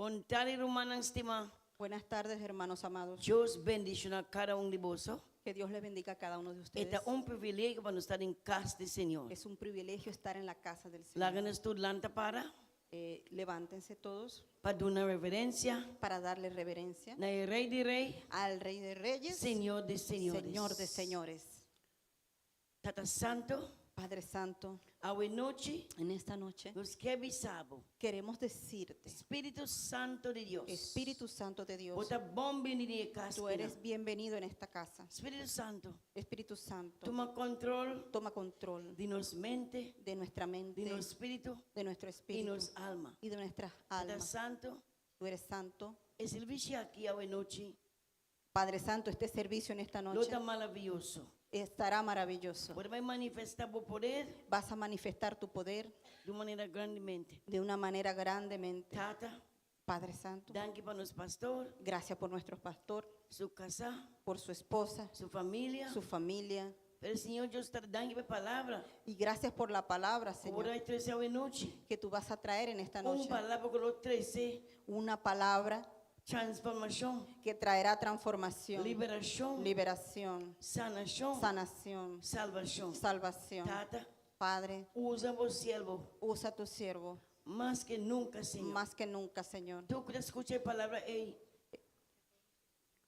Bon tardi, rumannan stimá. Buenas tardes, hermanos amados. Dios bendishoná kada un di boso. Que Dios les bendiga a cada uno de ustedes. E ta un privilegio pa nos ta den kas di Señor. Es un privilegio estar en la casa del Señor. Laga nos tur lanta para Levántense todos pa duna reverensia para darle reverencia na e Rei di Rei, al Rey de Reyes, Señor di Señores. Señor de Señores. Tata Santo, Padre Santo, awe nochi en esta noche nos ke bisa bo. Queremos decirte, Spiritu Santo di Dios. Espíritu Santo de Dios, Bo ta bon biní den e kas. Tú eres bienvenido en esta casa. Spiritu Santo, Espíritu Santo, tuma kontrol toma control di nos mente, de nuestra mente, di nos spiritu de nuestro i espíritu nos alma. Y de nuestras Tata almas. Santo, Tú eres santo. E servisio aki awe nochi Padre Santo, este servicio en esta lo noche ta maravioso. Estará maravilloso. Bo ta bai manifestá bo poder Vas a manifestar tu poder di un manera grandemente. De una manera grandemente. Tata, Padre Santo, danki pa nos pastor, gracias por nuestro pastor, su kasá, por su esposa, su famia. Su familia. Pero Señor, Dios ta danki pa e palabra. Y gracias por la palabra, Ku Señor, bo ta trese awe nochi. Que tú vas a traer en esta Un noche. palabra ku lo trese Una palabra transformashon, que traerá transformación, liberashon, liberación, sanashon, sanación, salvashon. Salvación. Tata, Padre, usa bo siervo usa tu siervo mas ku nunka, Señor. Más que nunca, Señor. Tur ku skucha e palabra ei,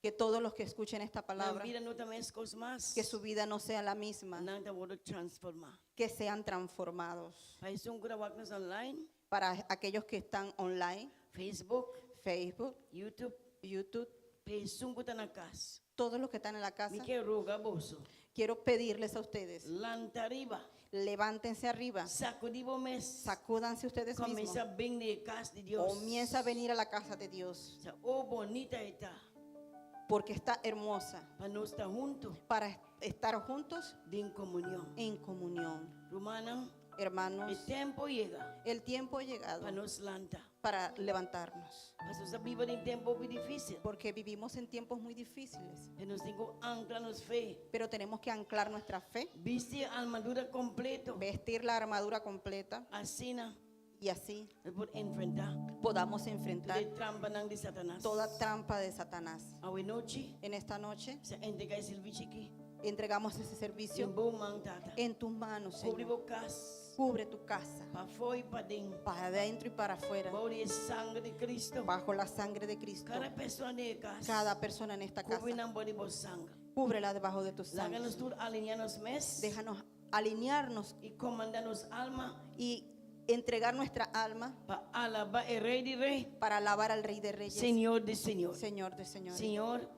Que todos los que escuchen esta palabra, nan bida no ta meskos mas. Que su vida no sea la misma, Nan ta wòrdu transformá. Que sean transformados. Pa esun ku ta wak nos online, Para aquellos que están online, Facebook, Facebook, YouTube, YouTube, pa esun ku ta na kas. Todos los que están en la casa, Mi ke roga boso. Quiero pedirles a ustedes, Lanta riba. Levántense arriba, Sakudí bo mes. Sacúdanse ustedes mismos. Kuminsá bin na kas di Dios. Comienza a venir a la casa de Dios, Oh, bunita e ta. Porque está hermosa Pa nos ta huntu para estar juntos den komunion. En comunión. Rumannan, Hermanos, e tempu a yega el tiempo ha llegado pa nos lanta. Para levantarnos, Pasobra nos ta biba den tempu difísil. Porque vivimos en tiempos muy difíciles. I nos tin ku ankra nos fe. Pero tenemos que anclar nuestra fe, Bisti armadura kompleto. Vestir la armadura completa Asina, y así nos por enfrentá podamos enfrentar e trampanan di Satanas. Toda trampa de Satanás. Awe nochi, En esta noche nos ta entregá e servisio aki. Entregamos ese servicio Den bo man, Tata. En tus manos, Kubri Señor. bo kas. Cubre tu casa, Pafó i paden. Para adentro y para afuera, Bou di sanger di Kristu. Bajo la sangre de Cristo. Kada persona den kas. Cada persona en esta casa, Kubri nan bou di bo sanger. Cúbrela debajo de tu sangre. Laga nos tur alineá nos mes. Déjanos alinearnos I komandá nos alma. Y entregar nuestra alma Pa alabá e Rei di Rei. Para alabar al Rey de Reyes, Señor di Señor. Señor de Señores. Señor,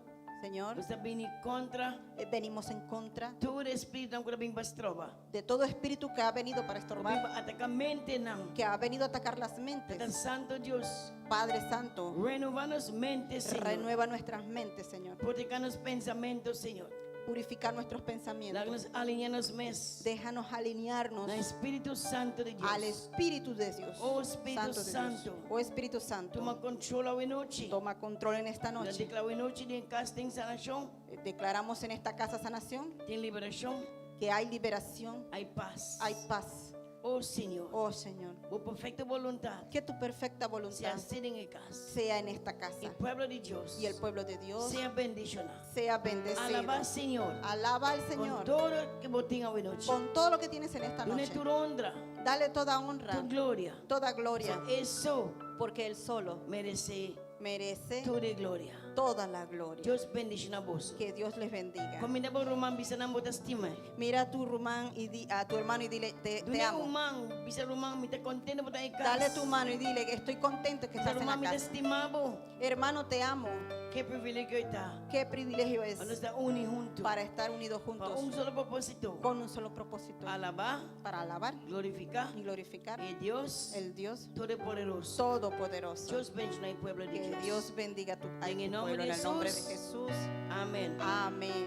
Señor, nos ta bini kontra venimos en contra tur spiritu ku a bin pa stroba. De todo espíritu que ha venido para estorbar, Bin pa ataká mentenan. Que ha venido a atacar las Tata mentes. Santo Dios, Padre Santo, renová nos mente, Señor. Renueva nuestras mentes, Señor. Purifiká nos pensamentu, Señor. Purificar nuestros pensamientos. Laga nos alineá nos mes. Déjanos alinearnos Na Spiritu Santu di Dios. Al Espíritu de Dios. Oh, Espíritu Santo de Dios. Santo. Oh Espíritu Santo. Tuma kontrol awe nochi. Toma control en esta noche. Deklará awe nochi den kas tin sanashon, Declaramos en esta casa sanación, tin liberashon, que hay liberación, hay paz. Hay paz. Oh Señor, Oh Señor, bo perfekto boluntat que tu perfecta sea voluntad hasí den e kas. Sea en esta E casa. pueblo di Dios Y el pueblo de Dios sea bendishoná. Sea bendecido. Alabá Señor. Alaba al Ku Señor tur loke bo tin awe nochi. Con todo lo que tienes en esta Dun'é noche. tur honra, Dale toda honra, tur gloria. Toda gloria, E so porque Él solo meresé merece tur gloria. Toda la gloria. Dios bendishoná boso. Que Dios les bendiga. Kuminda bo ruman bisa nan bo ta stim'é. Mira a tu ruman y di, a tu hermano y dile: Te Duna amo. ruman, bisa ruman, mi ta kontentu bo ta den kas. Dale tu mano y dile que estoy contento que Bisa estás en la ruman, mi ta casa. stima bo. Hermano, te amo. Ki privilegio ta. Qué privilegio es Pa nos ta uní huntu. Para estar unidos Pa juntos un solo propósito. Con un solo propósito. Alabá, Para alabar glorifiká y glorificar e Dios el Dios Todopoderoso. Todopoderoso. Dios bendishoná e pueblo di Que Dios. Dios bendiga a En el tu nombre pueblo de en el nombre de Jesús. Jesús. Amèn. Amén.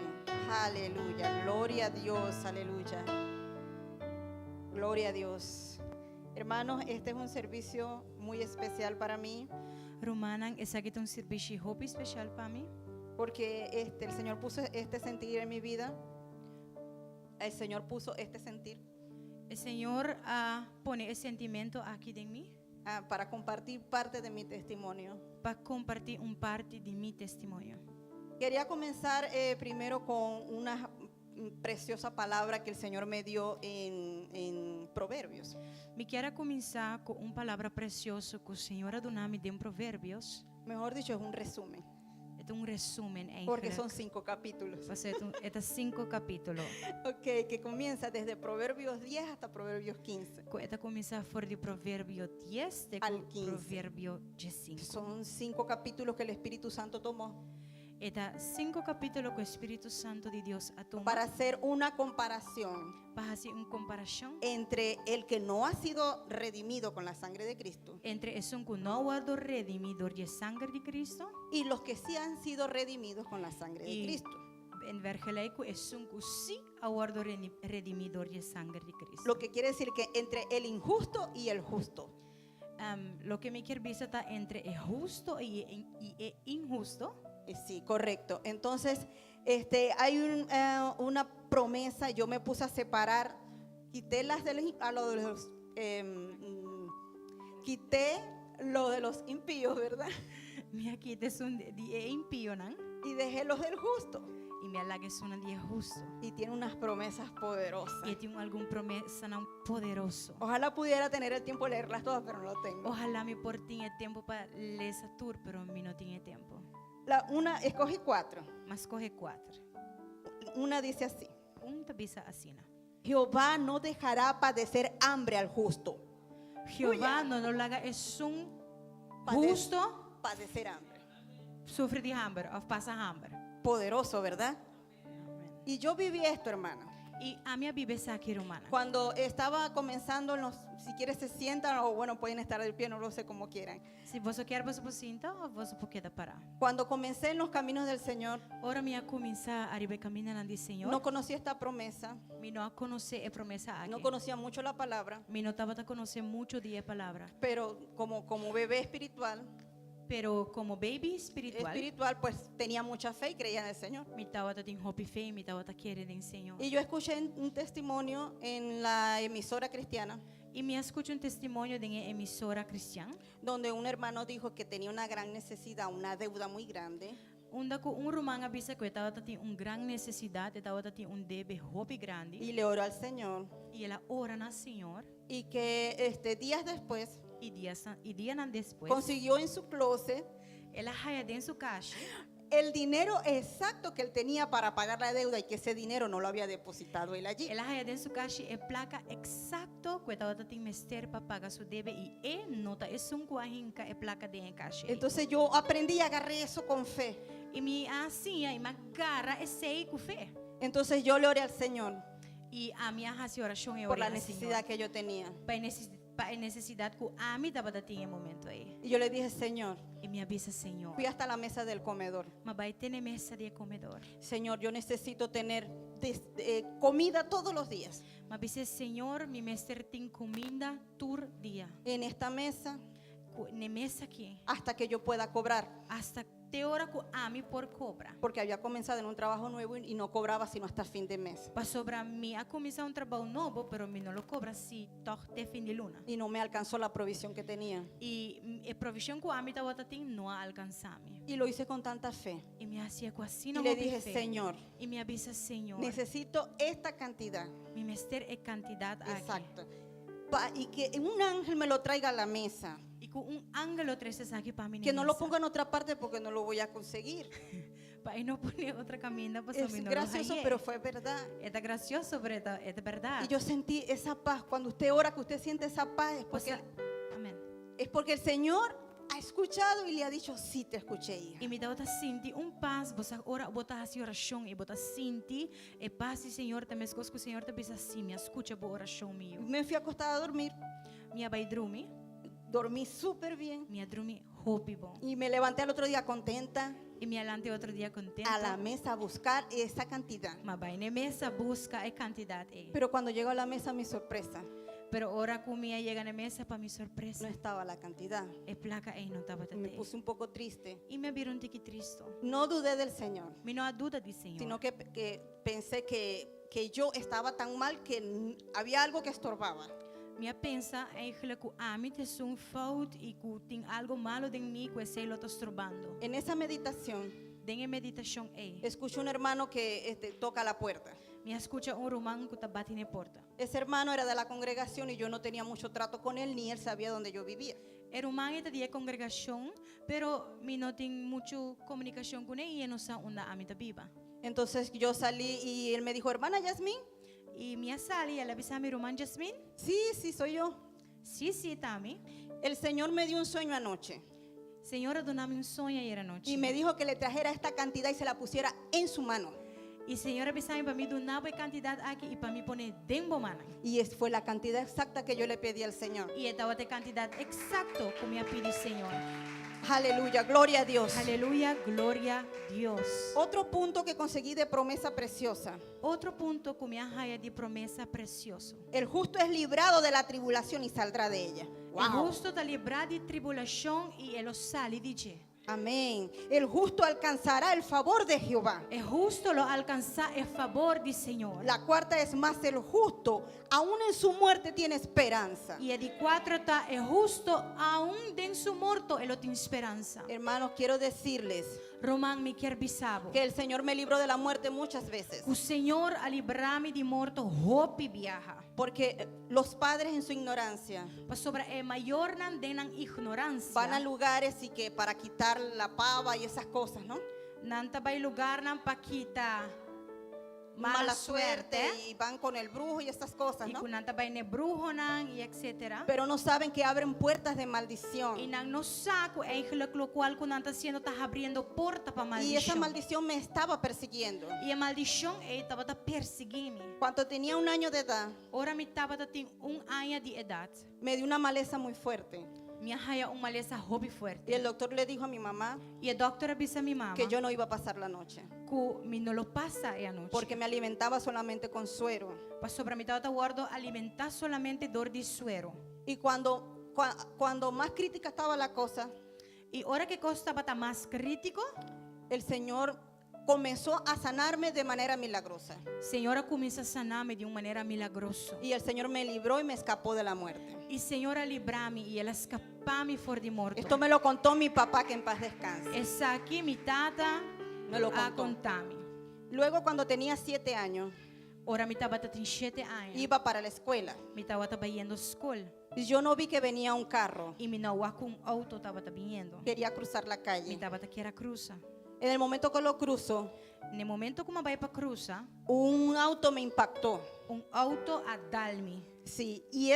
Aleluya. Gloria a Dios. Aleluya. Gloria a Dios. Hermanos, este es un servicio muy especial para mí. Rumannan, esaki ta un servisio hopi spesial pa mi. Porque el Señor puso este sentir en mi vida. El Señor puso este sentir E Señor a pone e sentimentu aki den mi. ah, para compartir parte de mi testimonio. Pa kompartí un parti di mi testimonio. Quería comenzar primero con una preciosa palabra que el Señor me dio en Proverbios. Mi kier a kuminsá ku un palabra presioso ku Señor a duna mi den Proverbios. Mejor dicho, es un resumen, E ta un resúmen porque eigenlijk. Son cinco capítulos. Paso e ta sinku kapítulo. Ok, que comienza desde Proverbios 10 hasta Proverbios 15. Ku e ta kuminsá for di Proverbio 10 te Al ku 15. Proverbio 15. Son cinco capítulos que el Espíritu Santo tomó E ta sinku kapítulo ku Spiritu Santu di Dios a tuma para hacer una comparación pa hasi un komparashon entre el que no ha sido redimido con la sangre de Cristo entre esun ku no a wòrdu redimí dor di e sanger di Kristu y los que sí han sido redimidos con la sangre de i Cristo. en vergelijk ku esun ku sí a wòrdu redimí dor di e sanger di Kristu. Lo que quiere decir que entre el injusto y el justo. Loke mi kier bisa ta entre e husto i e, i e inhusto. Sí, correcto. Entonces, hay una promesa, yo me puse a separar, quité las de los, a lo de los, quité lo de los impíos, ¿verdad? Mi a kita esun di e impionan Y dejé los del justo. I mi a laga esunnan di e husto. Y tiene unas promesas poderosas. I e tin algun promesanan poderoso. Ojalá pudiera tener el tiempo de leerlas todas, pero no lo tengo. Ohalá mi por tin e tempu pa lesa tur, pero mi no tin e tempu. Una, escogí cuatro. M'a skohe kuater. Una dice así: Un ta bisa asina. Jehová no dejará padecer hambre al justo. Jehová no lo laga esun husto Padecer hambre. Sufri di hamber òf pasa hamber. Poderoso, ¿verdad? Amèn. Y yo viví esto, hermana. I ami a biba esaki, ruman. Cuando estaba comenzando, en los, si quieres se sientan o bueno, pueden estar de pie, no lo sé, como quieran. Si boso kier boso por sinta òf boso por keda pará. Cuando comencé en los caminos del Señor, Ora mi a kuminsá ariba e kamindanan di Señor. No conocía esta promesa, Mi no a konosé e promesa aki. No conocía mucho la palabra, Mi no tabata konosé muchu di e palabra. Pero como bebé espiritual, Pero komo baby espiritual, espiritual, pues tenía mucha fe y creía en el Señor. Mi tabata tin hopi fe i mi tabata kere den Señor. Y yo escuché un testimonio en la emisora cristiana I mi a skucha un testimonio den e emisora kristian, donde un hermano dijo que tenía una gran necesidad, una deuda muy grande, Unda ku un ruman a bisa ku e tabata tin un gran nesesidat, e tabata tin un debe hopi grandi. Y le oró al Señor I el a ora na Señor. Y que días después I dias i dianan despues consiguió en su closet el a haya den su kashi el dinero exacto que él tenía para pagar la deuda y que ese dinero no lo había depositado él allí. El a haya den su kashi e plaka eksakto ku e tabata tin mester pa paga su debe i e no ta esun ku a hinka e plaka den e kashi ei. Entonces yo aprendí y agarré eso con fe. I mi a siña i m'a gara esei ku fe. Entonces yo le oré al Señor I ami a hasi orashon e por la ora na Señor. Necesidad que yo tenía. Pa e neses- pa e nesesidat ku ami tabata tin e momento ei. Y yo le dije: "Señor", I mi a bisa Señor. Fui hasta la mesa del comedor. M'a bai te na mesa di komedor. "Señor, yo necesito tener comida todos los días M'a bisa Señor, mi mester tin kuminda tur dia. En esta mesa Ku na e mesa aki. Hasta que yo pueda cobrar." Hasta te ora ku ami por kobra. Porque había comenzado en un trabajo nuevo y no cobraba sino hasta fin de mes. Pasobra mi a kuminsá un trabou nobo, pero mi no lo kobra si tòg te fin di luna. Y no me alcanzó la provisión que tenía. I e provishon ku ami tabata tin no a alkansá mi. Y lo hice con tanta fe. I mi a hasié ku Y asina le hopi dije: fe. "Señor, I mi a bisa Señor, necesito esta cantidad." Mi mester e kantidat aki. Exacto. Y que un ángel me lo traiga a la mesa. I ku un angel lo trese esaki pa mi Que no lo mesa. ponga en otra parte porque no lo voy a conseguir. Pa e no pon'é otro kaminda pa Es mi no lo gracioso, hañ'é. Pero fue verdad. E ta grasioso, pero e ta bèrdat. Y yo sentí esa paz. Cuando usted ora, que usted siente esa paz, es porque, O sea, amèn. Es porque el Señor ha escuchado y le ha dicho: "Sí, te escuché, hija." I mi tabata sinti un pas, bo sa ora bo ta hasi orashon i bo ta sinti e pas di Señor ta meskos ku Señor ta bisa sí, mi a skucha bo orashon, mi yu. Me fui acostada a dormir. Mi a bai drumi, Dormí súper bien. Mi a drumi hopi bon. Y me levanté al otro día contenta I mi a lanta otro dia kontentu. A la mesa a buscar esa cantidad. M'a bai na mesa buska e kantidat ei. Pero cuando llego a la mesa, mi sorpresa, Pero ora ku mi a yega na mesa pa mi sorpresa, no estaba la cantidad. E plaka ei no tabata Me tei. Puse un poco triste. I mi a bira un tiki tristu. No dudé del Señor, Mi no a duda di Señor. Sino que pensé que yo estaba tan mal que había algo que estorbaba. Mi a pensa eigenlijk ku ami ta esun fout i ku tin algo malo den mi ku esei lo ta strobando. En esa meditación, Den e meditashon ei, escucho un hermano que toca la puerta. Mi a skucha un ruman ku ta bati na e porta. Ese hermano era de la congregación y yo no tenía mucho trato con él, ni él sabía dónde yo vivía. E ruman ei ta di e kongregashon, pero mi no tin muchu komunikashon kuné i e no sa unda ami ta biba. Entonces yo salí y él me dijo: "Hermana Yasmín". I mi a sali i el a bisa mi: "Ruman Yasmín?" "Sí, sí, soy yo". "Sí, sí, ta ami". "El Señor me dio un sueño anoche "Señor a duna mi un soño ayera nochi. y me dijo que le trajera esta cantidad y se la pusiera en su mano". I Señor a bisa mi pa mi duna bo e kantidat aki i pa mi pone den bo mannan." Y fue la cantidad exacta que yo le pedí al Señor. I e tabata e kantidat eksakto ku mi a pidi Señor. Aleluya, gloria a Dios. Aleluya, gloria Dios. Otro punto que conseguí de promesa preciosa. Otro punto ku mi a haya di promesa presioso. El justo es librado de la tribulación y saldrá de ella. E hustu ta librá di tribulashon i e lo sali di dje. Amén. El justo alcanzará el favor de Jehová. E hustu lo alkansá e fabor di Señor. La cuarta es: mas el justo, aún en su muerte, tiene esperanza. I e di kuater ta: e hustu, aun den su morto, e lo tin speransa. Hermanos, quiero decirles Ruman, mi ke bisa bo que el Señor me libró de la muerte muchas veces. Ku Señor a libra mi di morto hopi biaha. Porque los padres en su ignorancia Pasobra e mayornan den nan ignoransia van a lugares y que para quitar la pava y esas cosas, ¿no? Nan ta bai lugarnan pa kita mala Mala suerte suerte y van con el brujo y estas cosas, i ¿no? ku nan ta bai na bruhonan i etcétera. Pero no saben que abren puertas de maldición. I nan no sa ku eigenlijk lokual ku nan ta hasiendo ta habriendo porta pa Y esa maldishon. Maldición me estaba persiguiendo. I e maldishon ei tabata persiguí mi. Cuando tenía un año de edad, Ora mi tabatin un aña di edat, me dio una maleza muy fuerte. Mi a haya un malesa hopi fuerte. Y el doctor le dijo a mi mamá I e dòkter a bisa mi mama que yo no iba a pasar la noche. Ku mi no lo pasa e anochi. Porque me alimentaba solamente con suero. Pasobra mi tabata wòrdu alimentá solamente dor di suero. Y cuando más crítica estaba la cosa, I ora ku kos tabata mas krítiko, el Señor comenzó a sanarme de manera milagrosa. Señor a kuminsá sana mi di un manera milagroso. Y el Señor me libró y me escapó de la muerte. I Señor a libra mi i el a skapa mi for di morto. Esto me lo contó mi papá, que en paz descanse. Esaki mi tata Me lo a contó. konta mi. Luego, cuando tenía 7 años, Ora mi tabatin 7 aña, iba para la escuela. Mi tabata bayendo skol. Y yo no vi que venía un carro. I mi no a wak un outo tabata biniendo. Quería cruzar la Mi calle. tabata ker a krusa. En el momento que lo cruzo, Na momento ku mi a bai pa krusa, un auto me impactó. Un outo a dal mi. Sí, y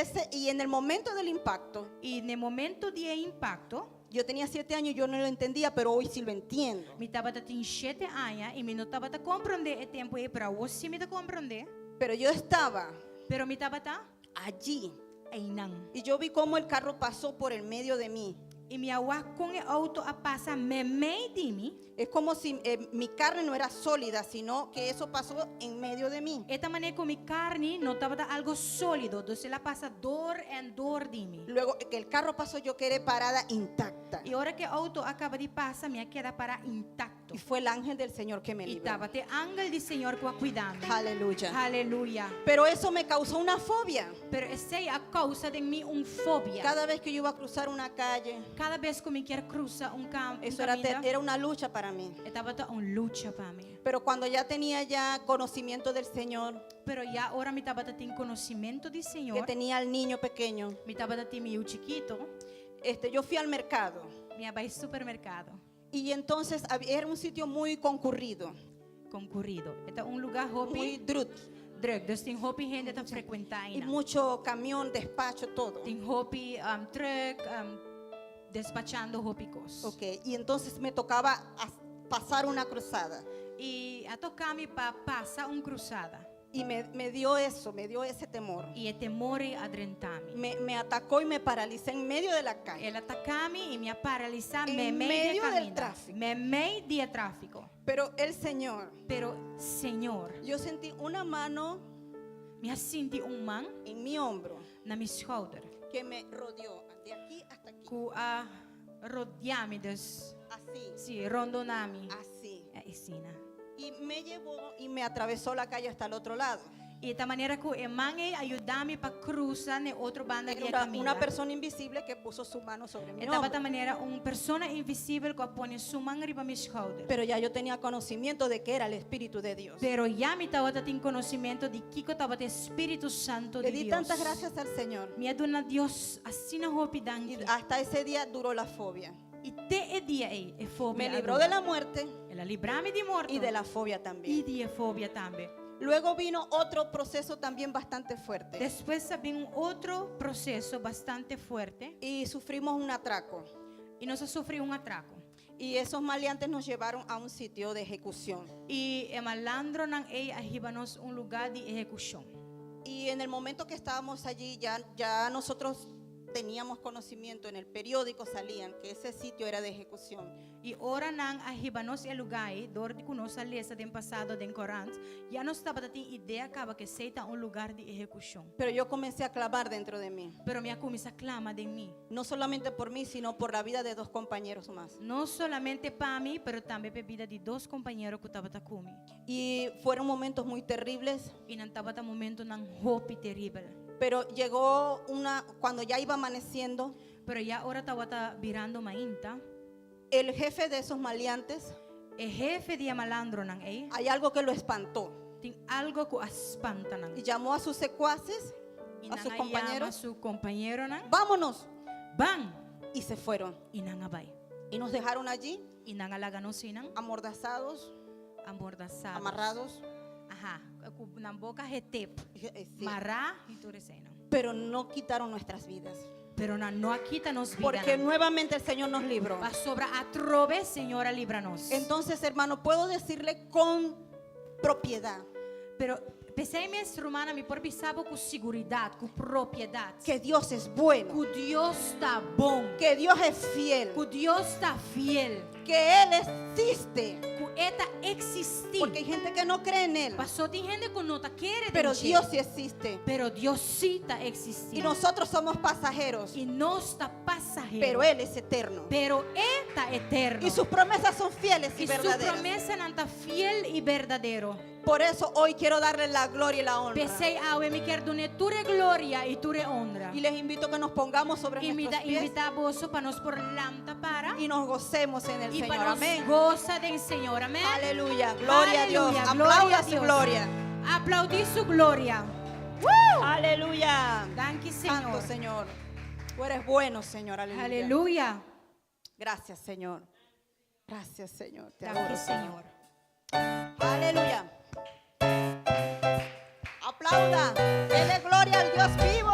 en el momento del impacto, I na momento di impakto, yo tenía 7 años y yo no lo entendía, pero hoy sí lo entiendo. Mi tabatin 7 aña i mi no tabata komprondé e tempu ei, pero awor sí mi ta komprondé. Pero yo estaba Pero mi tabata allí einan. Y yo vi cómo el carro pasó por el medio de mí. I mi a wak kon e outo a pasa meimei di mi. Es como si mi carne no era sólida, sino que eso pasó en medio de mí. E ta manera ku mi karni no tabata algu sólido, dus el a pasa dor en dor di mi. Luego que el carro pasó, yo quedé parada intacta. I ora ku e outo a kaba di pasa, mi a keda para intakto. Y fue el ángel del Señor que me I libró. tabata e angel di Señor ku a kuida mi. Aleluya. Aleluya. Pero eso me causó una fobia. Pero esei a kousa den mi un fobia. Cada vez que yo iba a cruzar una calle, Kada bes ku mi ker a krusa un kam eso era una lucha para mí. E tabata un lucha pa mi. Pero cuando ya tenía ya conocimiento del Señor, Pero ya ora mi tabatin konosementu di que Señor, tenía al niño pequeño, mi tabatin mi yu chikitu, yo fui al mercado. Mi a bai supermerkado. Y entonces era un sitio muy concurrido, Konkurido. E ta un lugá muy hopi druk, druk. Dus tin hopi hende ta frekuentá. Y mucho camión, despacho, todo. Tin hopi truck despachando hopi kos. Ok, y entonces me tocaba pasar una cruzada. I a toka mi pa pasa un krusada. Y me dio eso, me dio ese temor. I e temor a drenta mi. Me atacó y me paralicé en medio de la calle. El a ataka mi i mi a paralisá En meimei medio del kaminda. tráfico. Meimei di tráfiko. Pero el Señor, Pero Señor, yo sentí una mano mi a sinti un man en mi hombro na mi skouder. Que me rodeó de aquí hasta aquí. Ku a rodeá mi, dus Así, sí, rondoná mi. Así. E asina. Y me llevó y me atravesó la calle hasta el otro lado. I ta manera ku e man ei a yuda mi pa krusa na otro banda Era di una kaminda. persona invisible que puso su mano sobre mi E tabata hombro. manera un persona invisibel ku a pone su man riba mi skouder. Pero ya yo tenía conocimiento de que era el Espíritu de Dios. Pero ya mi tabata tin konosementu di kiko tabata Spiritu Santu Le di di Dios. tantas gracias al Señor. Mi a duna Dios asina hopi danki. Y hasta ese día duró la fobia. I te e dia ei, e fobia. Me libró de la muerte El a libra mi di morto. y de la fobia I también. di e fobia tambe. Luego vino otro proceso también bastante fuerte. Despues a bin un otro proseso bastante fuerte Y sufrimos un atraco. i nos a sufri un atrako. Y esos maleantes nos llevaron a un sitio de ejecución. I e malandronan ei a hiba nos un lugá di ehekushon. Y en el momento que estábamos allí, ya, ya nosotros teníamos conocimiento, en el periódico salían que ese sitio era de ejecución. I ora nan a hiba nos e lugá ei, dor di ku nos a lesa den pasado den korant, ya nos tabatin idea kaba ku esei ta un lugá di ehekushon. Pero yo comencé a clamar dentro de mí, Pero mi a kuminsá klama den mi. no solamente por mí, sino por la vida de dos compañeros más. No solamente pa mi, pero tambe pa bida di dos kompañero ku tabata ku mi. Y fueron momentos muy terribles, I nan tabata momentonan hopi teribel. pero llegó una, cuando ya iba amaneciendo, Pero ya ora tabata birando mainta, el jefe de esos maleantes, e hefe di e malandronan ei, hay algo que lo espantó tin algu ku a spanta nan. y llamó a sus secuaces, I a nan sus a yama compañeros, su kompañeronan, vámonos. ban! Y se fueron. I nan a bai. Y nos dejaron allí, I nan a laga nos einan, amordazados, amordasados. amarrados. Aha, ku nan boka getep. Sí. Mará i tur eseinan. Pero no quitaron nuestras vidas. Pero nan no a kita nos bida. Porque nuevamente el Señor nos libró. Pasobra atrobe Señor a libra nos. Entonces, hermano, puedo decirle con propiedad Pero p'esei mes rumannan mi por bisa bo ku siguridat, ku propiedat. que Dios es bueno, Ku Dios ta bon. que Dios es fiel, Ku Dios ta fiel. que Él existe. Ku E ta eksistí. Porque hay gente que no cree en Él, Pasó tin hende ku no ta kere pero den dje. Dios sí existe. Pero Dios sí ta eksistí. Y nosotros somos pasajeros, I nos ta pasahero. pero Él es eterno. Pero E ta eterno. Y sus promesas son fieles y I su verdaderas. promesanan ta fiel i berdadero. Por eso hoy quiero darle la gloria y la honra. P'esei awe mi ke dun'é tur e gloria i tur e honra. Y les invito a que nos pongamos sobre I mi ta nuestros pies invitá boso pa nos por lanta para y nos gocemos en el i pa Señor. nos Amén. gosa den Señor. Amèn. Aleluya. Gloria a Dios. Aleluya, gloria Aplauda a su Dios. gloria. Aplaudí su gloria. Aleluya. Danki Santo Señor. Señor. Tú eres bueno, Señor. Aleluya. Aleluya. Gracias, Señor. Gracias, Señor. Te Danki adoro. Señor. Aleluya. Aplauda. Dele gloria al Dios vivo.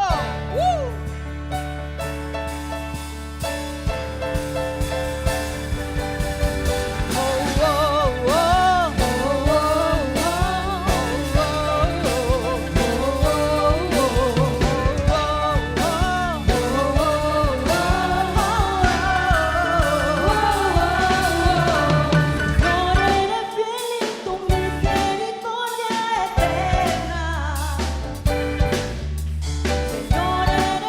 Oh, oh, oh, oh, Señor, eres fiel y tu misericordia eterna. Señor, eres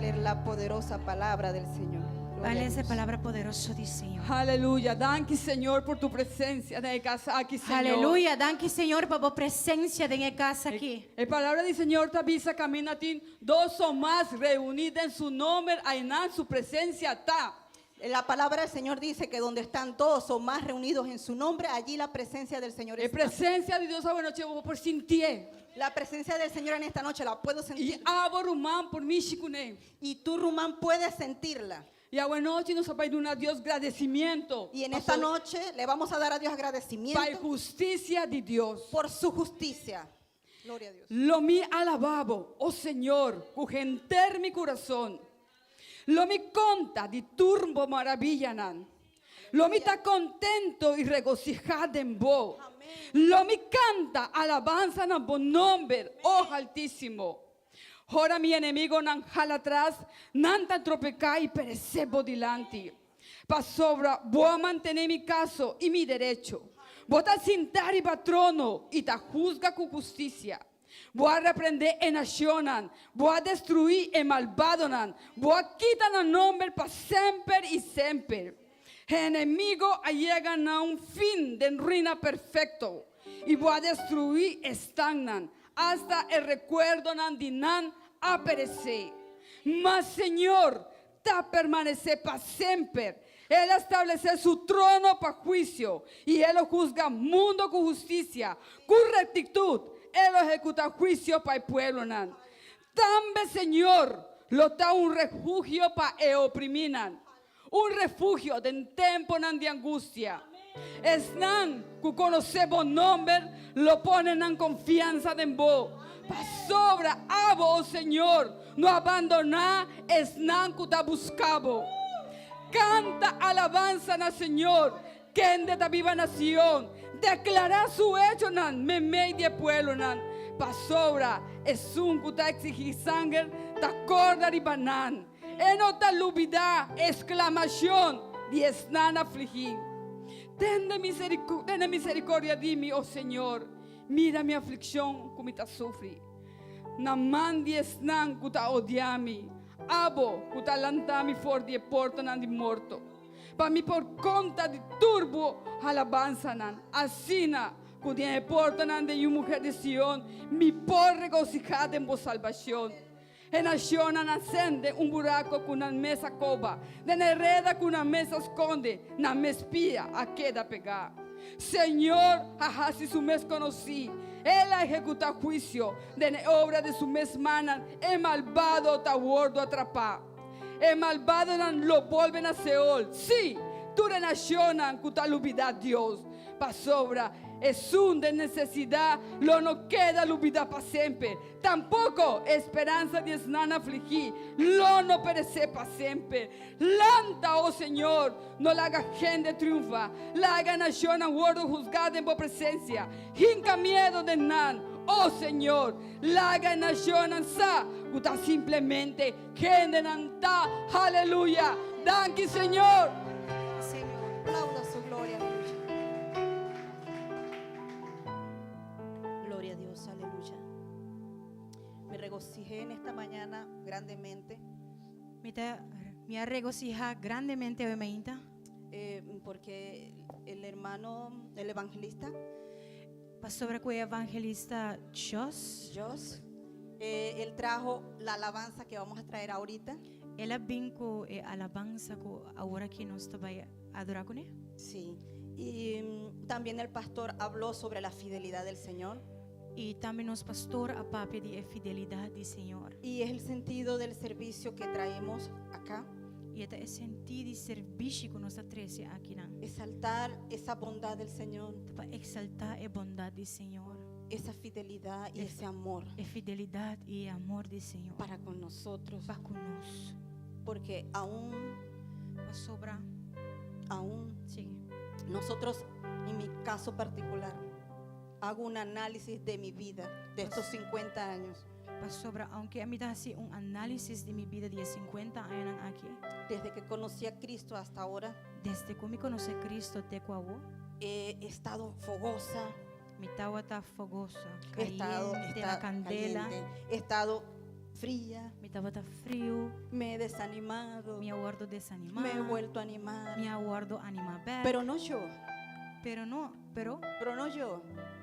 leer la poderosa palabra del Señor. Gloria Ban a lesa e Dios. palabra poderoso di Señor. Aleluya. Danki Señor por tu presencia den e kas aki, Señor. Aleluya. Danki Señor pa bo presensia den e kas aki. E palabra di Señor ta bisa kaminda tin dos o mas reuní den su nòmber, einan su presensia ta. La palabra del Señor dice que donde están dos o más reunidos en su nombre, allí la presencia del Señor E está. presensia di Dios awe nochi bo por sintié. La presencia del Señor en esta noche la puedo I sentir. abo ruman por mishi kuné. Y tú, Rumán, puedes sentirla. I awe nochi nos ta bai duna Dios gradisimentu. Y en esta noche le vamos a dar a Dios agradecimiento Pa hustisia di Dios. por su justicia. Gloria a Dios. Lo mi alabá bo, o Señor, ku henter mi kurason. Lo mi konta di tur bo maravianan. Lo mi ta kontentu i regosihá den bo. Lo mi kanta alabansa na bo nòmber, o Altísimo. Ora mi enemigunan hala atras, nan ta tropeká i peresé bo dilanti. Pasobra bo a mantené mi kaso i mi derecho. Bo ta sintá riba trono i ta husga ku hustisia. Bo a reprendé e nashonnan, bo a destruí e malbadonan, bo a kita nan nòmber pa semper i semper. E enemigu a yega na un fin den ruina perfekto, i bo a destruí e statnan, asta e rekuerdonan di nan a peresé. Ma Señor ta permanesé pa semper. El a establesé su trono pa huisio, i E lo husga mundu ku hustisia, ku rektitut, E lo ehekutá huisio pa e pueblonan. Tambe Señor lo ta un refugio pa e oprimínan, un refugio den tempunan di angustia. Esnan ku konosé bo nòmber lo pone nan konfiansa den bo. Pasobra abo, o Señor, no a bandoná esnan ku ta buska bo. Kanta alabansa na Señor, kende ta biba na Sion. Deklará su echonan meimei di e pueblonan. Pasobra esun ku ta eksigí sanger ta kòrda riba nan. E no ta lubidá e sklamashon di esnan afligí. Tende tene miserikordia di mi, o Señor, mira mi aflikshon ku mi ta sufri. Na man di esnan ku ta odia mi, abo ku ta lanta mi for di e portanan di morto, pa mi por konta di tur bo alabansanan, asina ku den e portanan di yu muher di Sion mi por regosihá den bo salbashon. E nashonnan a sende un burako ku nan mes a koba, den e reda ku nan mes a skonde, nan mes pia a keda pegá. Señor a hasi su mes konosí, El a ehekutá huisio, den e obra di su mes mannan e malbado ta wòrdu atrapá. E malbadonan lo bolbe na Seol, sí, tur e nashonnan ku ta lubidá Dios. Pasobra esun den nesesidat lo no keda lubidá pa semper, Tampoko e speransa di esnan afligí lo no peresé pa semper. Lanta, o Señor, no laga hende triunfá. Laga nashonnan wòrdu husgá den bo presensia. Hinka miedu den nan, o Señor. Laga e nashonnan sa ku ta simplemente hendenan ta. Haleluya! Danki, Señor! Señor, aplauda su gloria, aleluya. Gloria a Dios, aleluya. Me regocijé en esta mañana grandemente Mi ta mi a regosihá grandemente awe mainta. eh, porque el hermano, el evangelista Pasobra ku e evangelista Jos, Jos, eh, él trajo la alabanza que vamos a traer ahorita. el a bin ku e alabansa ku awor aki nos ta bai adorá kuné. Sí. Y también el pastor habló sobre la fidelidad del Señor. I tambe nos pastor a papia di e fidelidat di Señor. Y es el sentido del servicio que traemos acá. I e ta e sentido di servisio ku nos ta trese akinan. Exaltar esa bondad del Señor, Ta pa eksaltá e bondat di Señor. esa fidelidad y ese amor E fidelidat i e amor di Señor. para con nosotros. Pa ku nos. Porque aún, Pasobra. aún Sigui. nosotros, en mi caso particular, hago un análisis de mi vida de estos 50 años. Pasobra, aunke ami ta hasi un análisis di mi bida di e 50 añanan aki. Desde que conocí a Cristo hasta ahora, Desde ku mi konosé Kristu te ku awor. he estado fogosa, Mi tabata fogoso, he estado, kayente na está kandela. caliente, he estado fría, Mi tabata friu, me he desanimado, mi a wòrdu desanimá. Me he vuelto a animar. Mi a wòrdu animá bèk. Pero no yo, Pero no, pero, pero no yo,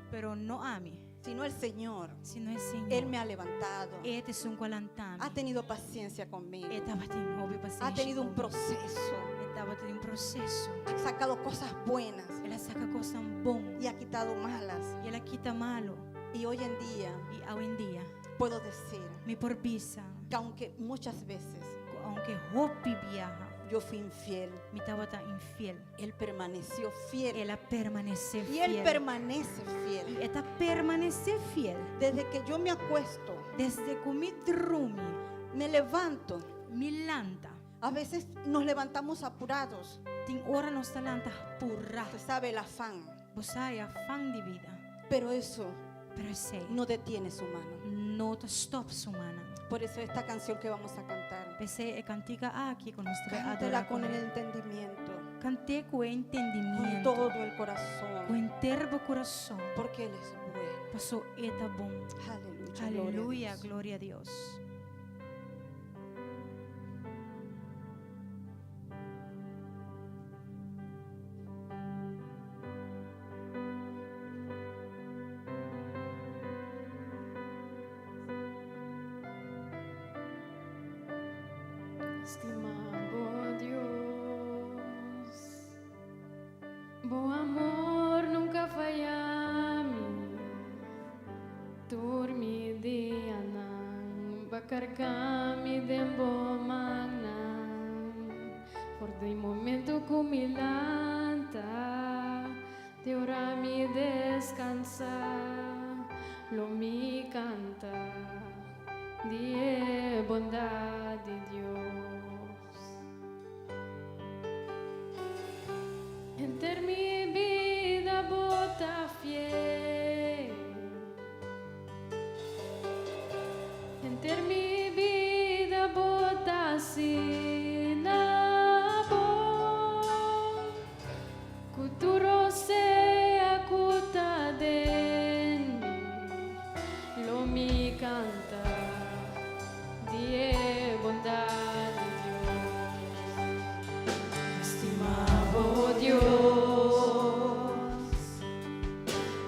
pero no ami, sino el Señor. sino e Señor. Él me ha levantado, E ta esun ku a lanta mi. Ha tenido paciencia conmigo, E tabatin hopi pasenshi. Ha tenido un ku mi. proceso, E tabatin un proseso. Ha sacado cosas buenas El a saka kosnan bon. Y ha quitado malas. I el a kita malu. Y hoy en día I awendia, puedo decir mi por bisa, que aunque muchas veces aunke hopi biaha, yo fui infiel, mi tabata infiel. Él permaneció fiel. El a permanesé Y Él fiel. permanece fiel. E ta permanesé fiel. Desde que yo me acuesto, Desde ku mi drumi, me levanto. Mi lanta. A veces nos levantamos apurados. Tin ora nos ta lanta purá. Usted sabe el afán. Bo sa e afan di bida. Pero eso Pero esei no detiene su mano. no ta stòp su man. Por eso esta canción que vamos a cantar, P'esei e kantika aki ku nos ta cántela adorá con el kuné. entendimiento, Kant'é ku con entendimiento. todo el corazón, Ku henter bo kurason. Porque Él es bueno. Pasó e ta bon. Aleluya. Gloria a Aleluya, Dios. gloria na Dios. Stima bo Dios, bo amor nunca a faya mi. Tur mi dianan, b'a karga mi den bo mannan. For di momento ku mi lanta, te ora mi deskansá, lo mi kanta di e bondat di Dios. Henter mi bida bo ta fiel. Henter mi bida bo ta asina bon. Ku tur rosea ku ta den mi, lo mi kanta di e bondat di Dios. Stima bo Dios,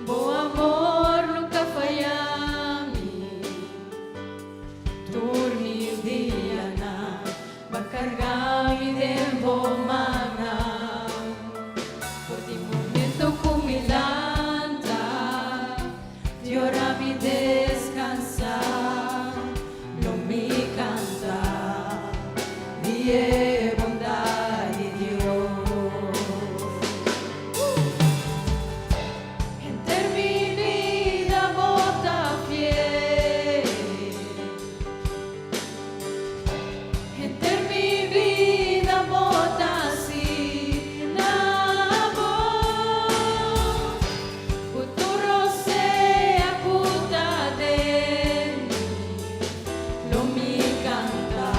bo amor nunca a faya mi. Tur mi dianan, b'a karga mi den bo mannan. For di momento ku mi lanta, te ora mi deskansá, lo mi kanta di e bondat di Dios. Henter mi bida bo ta fiel. Henter mi bida bo ta asina bon. Ku tur rosea ku ta den mi, lo mi kanta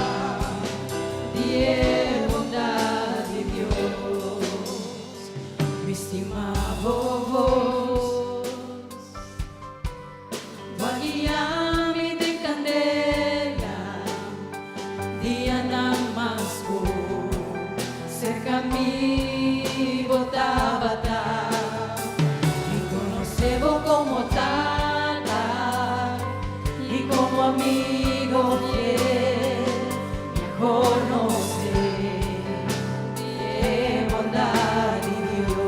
di e bondat di Dios. Mi stima bo bos, Bo a guia mi den kandela, dianan mas skur, serka mi bo tabata. Mi konosé bo komo tata i komo amigu fiel, mi a konosé e bondat di Dios.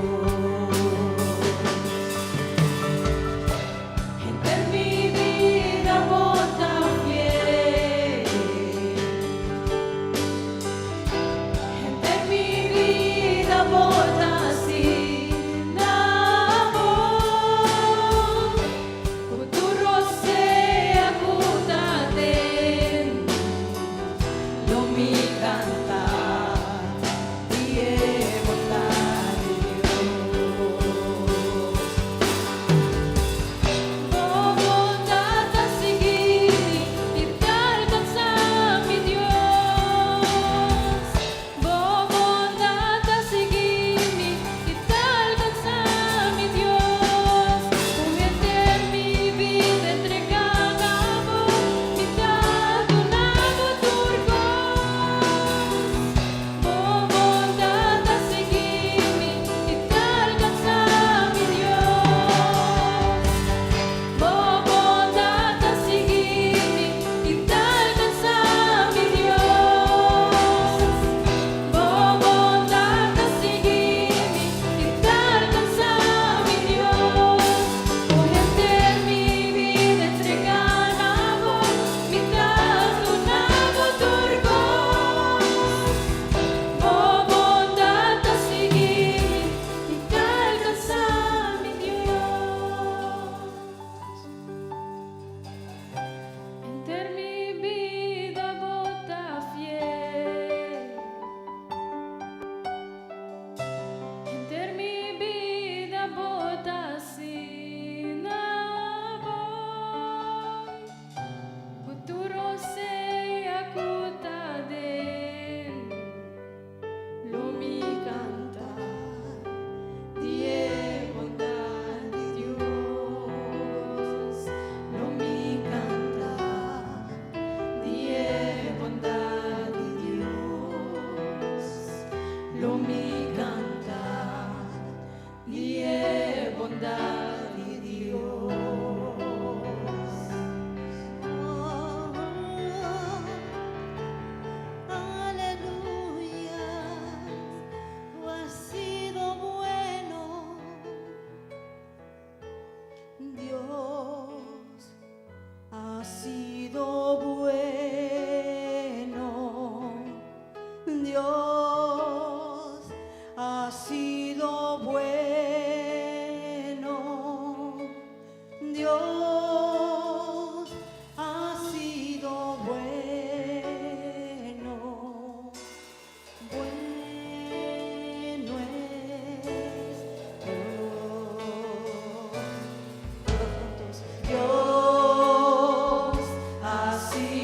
Henter mi bida bo ta fiel. Henter mi bida bo ta asina bon. Ku tur rosea ku ta den mi, lo mi sido bueno. Dios ha sido bueno. Dios ha sido bueno. Bueno es Dios. Todos juntos. Dios ha sido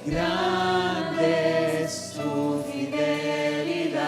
Grande es tu fidelidad.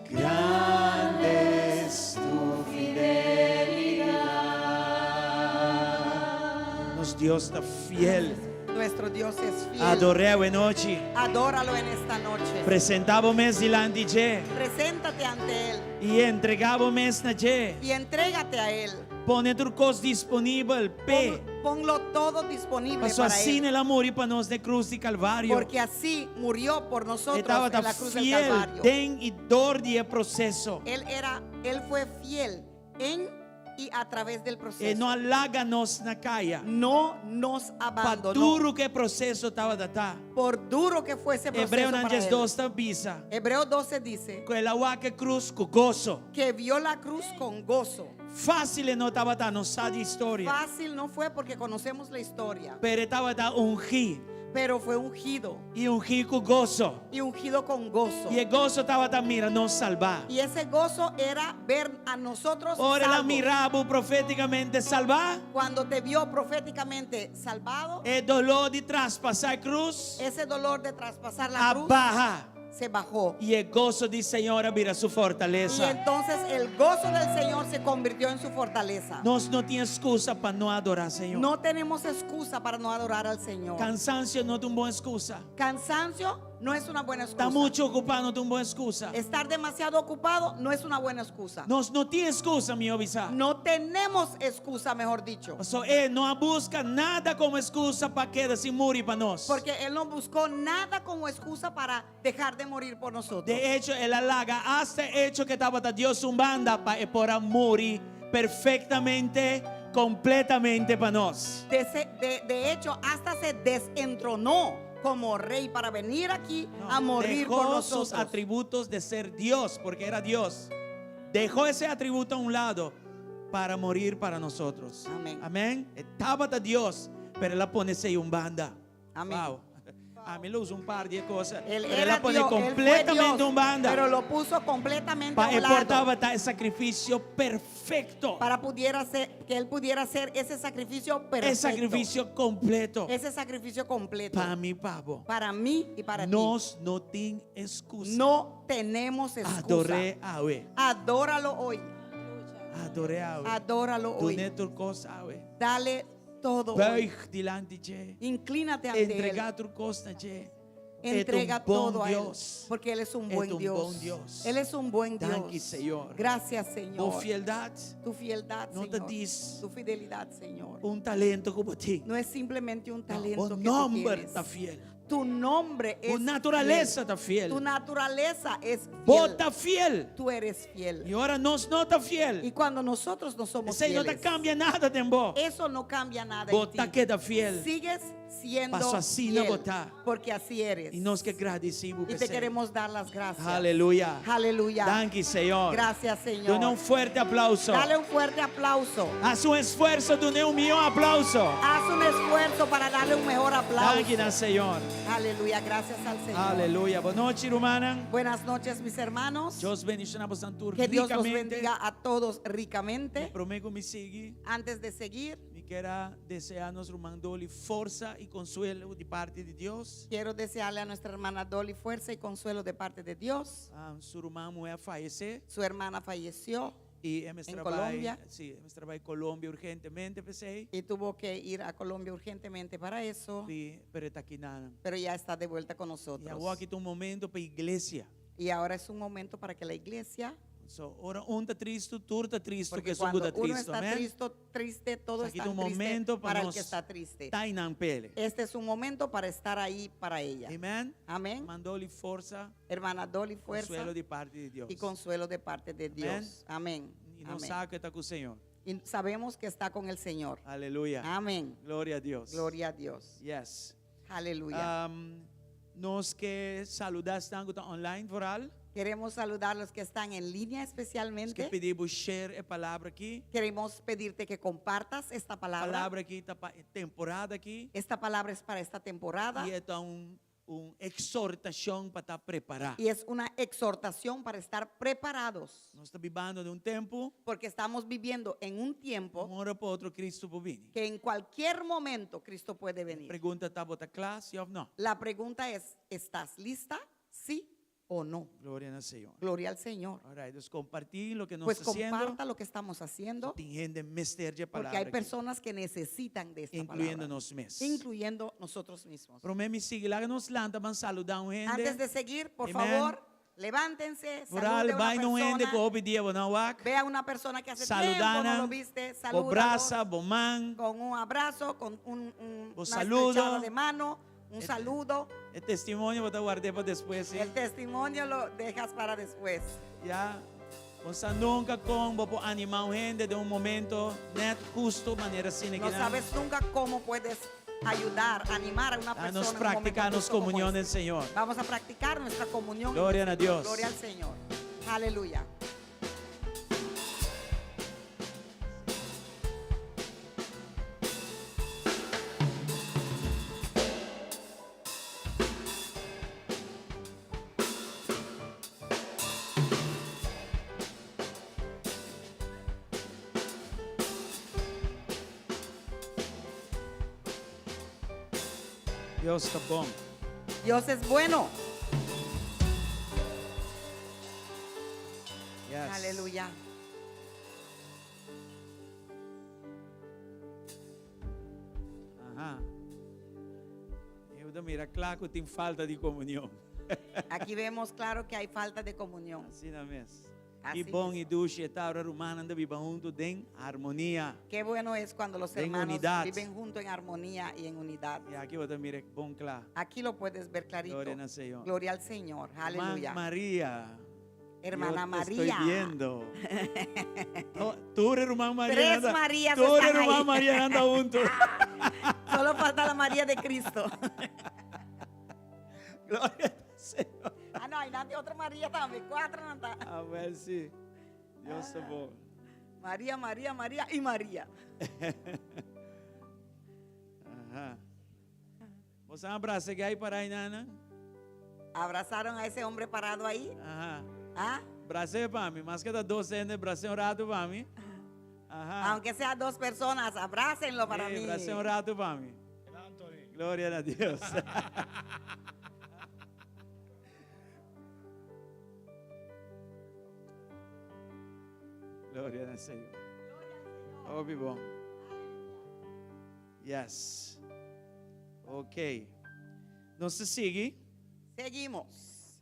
Grande es tu fidelidad. Nos Dios ta fiel. Nuestro Dios es fiel. Ador'é awe nochi. Adóralo en esta noche. Presentá bo mes dilanti dje. Preséntate ante Él I entregá bo mes na dje. y entrégate a Él. Pone tur kos disponibel p'e. Ponlo todo disponible Paso para asina Él. el a muri pa nos den krus di Kalvario. Porque así murió por E nosotros en tabata la cruz del fiel Calvario. den i dor di e proseso. Él era, él fue fiel en y a través del E proceso. no a laga nos na kaya. No nos Pa abandonó. duru ku e proseso tabata ta. Por duro que fuese proceso Hebreonan para él. 12 ta bisa. Hebreo 12 dice Ku el a wak e krus ku goso. que vio la cruz con gozo. Fásil e no tabata, nos sa di historia. Fácil no fue porque conocemos la historia, Pero e tabata ungí. pero fue ungido I ungí ku goso. y ungido con gozo. I e goso tabata mira nos salbá. Y ese gozo era ver a nosotros Ora el a salvos. mira bo profétikamente salbá. Cuando te vio proféticamente salvado, E doló di traspasá e krus ese dolor de traspasar la a cruz baha. se bajó. I e goso di Señor a bira su Y fortalesa. entonces el gozo del Señor se convirtió en su fortaleza. Nos no tin ekskusa pa no adorá Señor. No tenemos excusa para no adorar al Señor. Kansansio no ta un bon ekskusa. Cansancio no es una buena Ta excusa. muchu okupá no ta un bon ekskusa. Estar demasiado ocupado no es una buena excusa. Nos no tin ekskusa, mihó bisá. No tenemos excusa, mejor dicho. So, e no a buska nada komo ekskusa pa keda sin muri pa nos. Porque Él no buscó nada como excusa para dejar de morir por nosotros. De echo, el a laga asta echo ku e tabata Dios un banda pa e por a muri perfektamente, kompletamente pa nos. De, de hecho, hasta se desentronó como rey para venir aquí No, a morir por dejó sus nosotros. atributos de ser Dios, porque era Dios. Dejó ese atributo a un lado para morir para nosotros. Amén. Amén. E tabata Dios, pero el a pone esei un banda. Amén. Wow. Ami lo usa un par di kos. Él Pero el era a pone Dios, él fue completamente Dios, un banda. pero lo puso completamente Pa a un e lado por tabata e sakrifisio perfekto. para pudiera ser, que él pudiera hacer ese sacrificio perfecto. E sakrifisio kompleto. Ese sacrificio completo. Pa mi, pa bo. Para mí y para ti. Nos no tin ekskusa. No tenemos excusa. Ador'é awe. Adóralo hoy. Ador'é awe. Adóralo hoy. Dun'é tur kos awe. Dale todo hoy. Buig dilanti dje. Inclínate ante él. Entregá tur kos na dje. E Entrega ta un bon todo a él. Dios. Porque él es un E buen ta un Dios. bon Dios. Él es un buen Dios. Danki, Señor. Gracias, Bo Señor. fieldat Tu fieldad, no ta Señor. djis Tu fidelidad, Señor. un talento ku bo tin. No es simplemente un No, talento bo que tú nòmber tienes. ta fiel. Tu nombre es Bo naturalesa ta fiel. fiel. Tu naturaleza es fiel. Bo ta fiel. Tú eres fiel. I ora nos no ta fiel. Y cuando nosotros no somos Esei no ta fieles, kambia nada den bo. eso no cambia nada en Bo ta ti. keda fiel. Sigues siendo Paso asina fiel, bo ta. porque así eres. I nos ke gradisí Y te queremos dar las gracias. Aleluya. Aleluya. Danki, Señor. Gracias, Señor. Duna un fuerte aplauso. Dale un fuerte aplauso. Hasi un esfuerso, duna un mihó aplauso. Haz un esfuerzo para darle un mejor aplauso. Danki na Señor. Aleluya. Gracias al Señor. Aleluya. Bon nochi, rumannan. Buenas noches, mis hermanos. Dios bendishoná boso tur Que Dios los rikamente. bendiga a todos ricamente. Promé ku mi sigui. Antes de seguir, Mi ke deseá nos ruman Dolly forsa i konsuelo di parti di Dios. quiero desearle a nuestra hermana Dolly fuerza y consuelo de parte de Dios. Ah, su ruman muhé a fayesé Su hermana falleció i En e mester a Colombia. bai, sí, e mester a bai Colombia urgentemente, p'esei. y tuvo que ir a Colombia urgentemente para eso, Sí, pero e ta akinan. pero ya está de vuelta con I nosotros. awor aki ta un momento pa iglesia. Y ahora es un momento para que la iglesia, So, ora un ta tristu, tur ta tristu, porque ku cuando ta uno tristu, está amèn? triste, triste, todo Aki está un triste momento pa para el nos que está triste. ta einan p'e. Este es un momento para estar ahí para ella. Amèn. Amén. Ruman Dolly forsa, Hermana Dolly, fuerza konsuelo di parti di Dios. y consuelo de parte de Dios. Amén. I nos Amén. sa ku e ta ku Señor. Y sabemos que está con el Señor. Aleluya. Amén. Gloria na Dios. Gloria a Dios. Yes. Aleluya. Nos ke saludá esnan ku ta online vooral. Queremos saludar a los que están en línea Nos ke especialmente. pidi bo share e palabra aki. Queremos pedirte que compartas esta palabra. Palabra aki ta pa e temporada aki. Esta palabra es para esta temporada. I e ta un un eksortashon pa ta prepará. Y es una exhortación para estar preparados. Nos ta bibando den un tempu, Porque estamos viviendo en un tiempo un ora pa otro Kristu por bini. que en cualquier momento Cristo puede venir. Pregunta ta bo ta kla, si òf no? La pregunta es, ¿estás lista? Sí o no. Gloria na Señor. Gloria al Señor. Alright, dus kompartí loke nos Pues ta hasiendo. comparta lo que estamos haciendo, Tin hende mester dje porque palabra hay aki, personas que necesitan de esta incluyendo palabra, nos mes. incluyendo nosotros mismos. Promé mi sigui, laga nos lanta ban saludá un hende. Antes de seguir, por Amen. favor, levántense, Vooral salude a bai una na un hende ku persona, hopi dia bo no a wak. vea a una persona que hace tiempo Saludá no lo nan. viste, Bo salúdalos brasa, bo man. con un abrazo, con un, un- Bo una saludo. estrechada de mano, un saludo. E testimonio bo ta ward'é pa despues, sí. El testimonio lo dejas para después. Ya. Bo sa nunka kon bo por animá un hende den un momento net husto manera asina No kinan. sabes nunca cómo puedes ayudar, animar a una A persona. nos en un practicar momento nos justo como comunión del este. Señor. Vamos a practicar nuestra comunión. en el Gloria a Señor. Dios. Gloria al Señor. Aleluya. Dios ta bon. Dios es bueno. Yes. Aleluya. Aha. Eu da mira kla ku tin falta di komunion. Aquí vemos claro que hay falta de comunión. Asina mes. Así Ki bon mismo. i dushi e ta ora rumannan ta biba huntu den harmonia. Qué bueno es cuando los En hermanos unidad. viven juntos en armonía y en unidad. I aki bo ta mira bon kla. Aquí lo puedes ver clarito. Gloria al Señor. Gloria al Señor. Aleluya. María. Hermana Yo te María. Estoy viendo. Oh, tur e ruman María. Tres anda, Marías Tur están ruman ahí. María anda huntu. Solo falta la María de Cristo. Gloria al Señor. Ah, no, hay nadie, otra María también. Cuatro. no está. Ah, well, sí. Dios ta bon. María, María, María y María. Aha. Bo a brasa e guy pará einan? Abrazaron a ese hombre parado ahí. Aha. ¿Ah? Bras'é pa mi. Maske ta dos hende, bras'é un ratu pa mi. Aha. Aunque sea dos personas, abrácenlo para Eh, mí. Bras'é un ratu pa mi. Gloria na Dios. Gloria na Señor. Hopi bon. Yes. Ok. Nos ta sigui. Seguimos.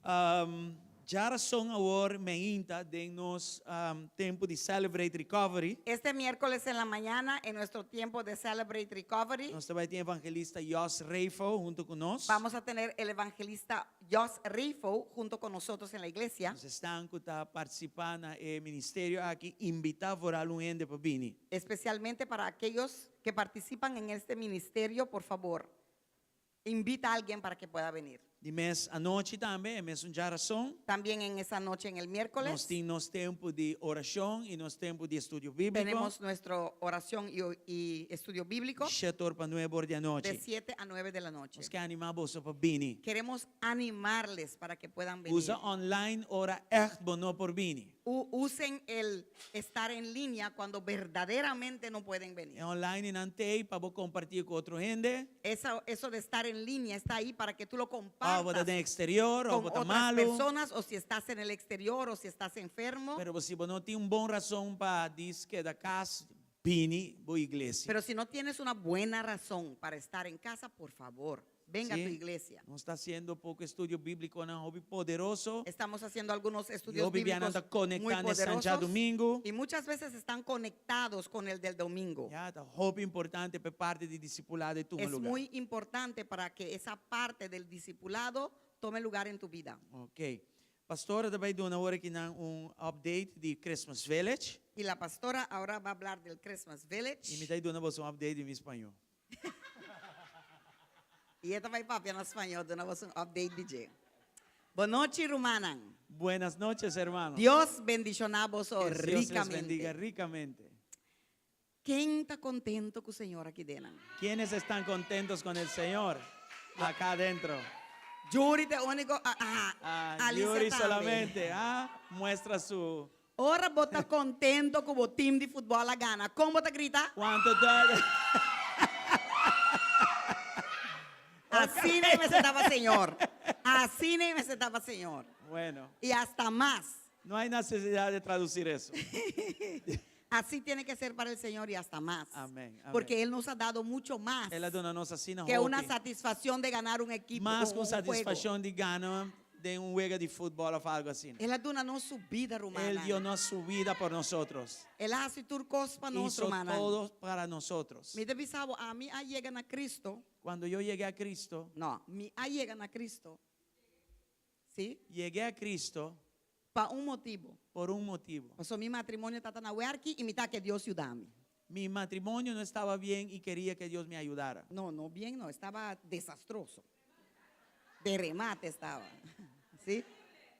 Um, djarason awor mainta den nos um, tempu di Celebrate Recovery. Este miércoles en la mañana, en nuestro tiempo de Celebrate Recovery, Nos ta bai tin evangelista Jos Reifo huntu ku nos. vamos a tener el evangelista Jos Rifo junto con nosotros en la iglesia. Nos esnan ku ta partisipá na e ministerio aki, invitá vooral un hende pa bini. Especialmente para aquellos que participan en este ministerio, por favor, invita a alguien para que pueda venir. Di mes anochi tambe, e mesun djarason. También en esa noche, en el Nos miércoles, tin nos tempu di orashon i nos tempu di estudio bíbliko. tenemos nuestra oración y, y estudio bíblico Shet'or pa nueb'or di de anochi. 7 a 9 de la noche. Nos ke animá boso pa bini. Queremos animarles para que puedan venir. Usa online ora echt bo no por bini. Usen el estar en línea cuando verdaderamente no pueden venir. E online nan t'ei pa bo kompartí ku otro hende. Eso de estar en línea está ahí para que tú lo Òf bo ta compartas den exterior, òf con bo ta otras malu. personas o si estás en el exterior o si estás enfermo. Pero si bo no tin un bon rason pa djis keda kas, bini bo iglesia. Pero si no tienes una buena razón para estar en casa, por favor, venga Sí. a tu iglesia. Nos ta hasiendo poko estudio bíbliko nan hopi poderoso. Estamos haciendo algunos estudios Hopi biaha bíblicos ta muy konektá na poderosos djadumingu. y muchas veces están conectados con el del domingo. Ya, ta hopi importante pa e parti di disipulado tuma Es lugá. muy importante para que esa parte del discipulado tome lugar en tu vida. Ok. Pastora ta bai duna awor aki nan un update di Christmas Village. Y la pastora ahora va a hablar del Christmas Village. I mi ta bai duna boso un update di mi spañó. I e ta bai papia na spañó, duna boso un update di dje. Bon nochi, rumannan. Buenas noches, hermanos. Dios bendishoná boso Que Dios les bendiga ricamente. ricamente. Ken ta kontentu ku Señor aki den? ¿Quiénes están contentos con el Señor acá adentro? Yuri ta e úniko, ah, ah, Ah, Alicia Yuri tambe. solamente, ah, muestra su. Ora bo ta contento cu bo team di futbol a gana, con bo ta grita? Cuanto ta. Asina e mester ta pa Señor. Asina e mester ta pa Señor. Bueno. Y hasta mas. No hay necesidad de traducir eso. Así tiene que ser para el Señor y hasta más. Amén, amén. Porque Él nos ha dado mucho más El a duna nos asina que una hopi. satisfacción de ganar un equipo. Mas un- ku un juego. satisfakshon di gana den un wega di futbòl òf algu asina. El a duna nos su bida, rumannan. El dio nos su vida por nosotros. El a hasi tur kos pa nos, Hizo rumannan. todo para nosotros. Mi ta bisa bo, ami a yega na Cristo. Cuando yo llegué a Cristo. No, mi a yega na Cristo. Sí? Llegué a Cristo. Pa un motibu. Por un motivo. Pasobra mi matrimonio tabata na wèrki i mi ta ke Dios yuda mi. Mi matrimonio no estaba bien y quería que Dios me ayudara. No, no bien no, estaba desastroso. De remate estaba. Sí?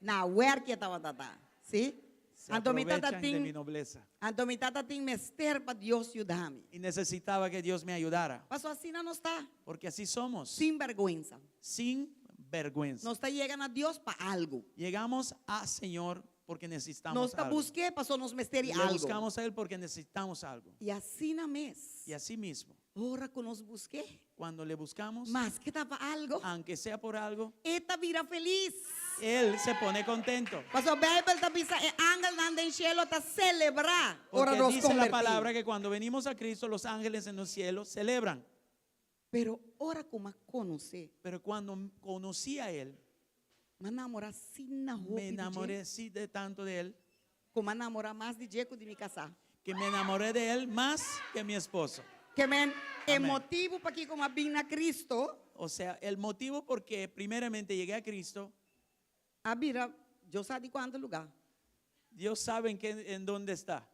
Na wèrki e tabata ta. Sí? Se Anto mi tata aprovechan de tin mi nobleza. Anto mi tata tin mester pa Dios yuda mi. Y necesitaba que Dios me ayudara. Paso asina nos ta. Porque así somos. Sin bergüenza. Sin bergüenza. Nos ta yega na Dios pa algu. Llegamos a Señor porque necesitamos Nos ta algo. busk'é paso nos mester di Le algu. buscamos a Él porque necesitamos algo. I asina mes. Y así mismo. Ora ku nos busk'é. Cuando le buscamos. Maske ta pa algo. Aunque sea por algo. E ta bira felis. Él se pone contento. Paso Bijbel ta bisa e angelnan den shelo ta selebrá ora Porque nos dice la konvertí. palabra que cuando venimos a Cristo los ángeles en los cielos celebran. Pero ora ku m'a konosé. Pero cuando conocí a él. M'a namorá asina hopi Me di dje. enamoré así de tanto de él. Ku m'a namorá mas di dje ku di mi kasá. Que me enamoré de él más que mi esposo. Ke men, e Amén. motibu pakiko m'a bin na Cristo. O sea, el motivo por qué primeramente llegué a Cristo. A bira, Dios sa di kuantu lugá. Dios sabe en qué, en dónde está.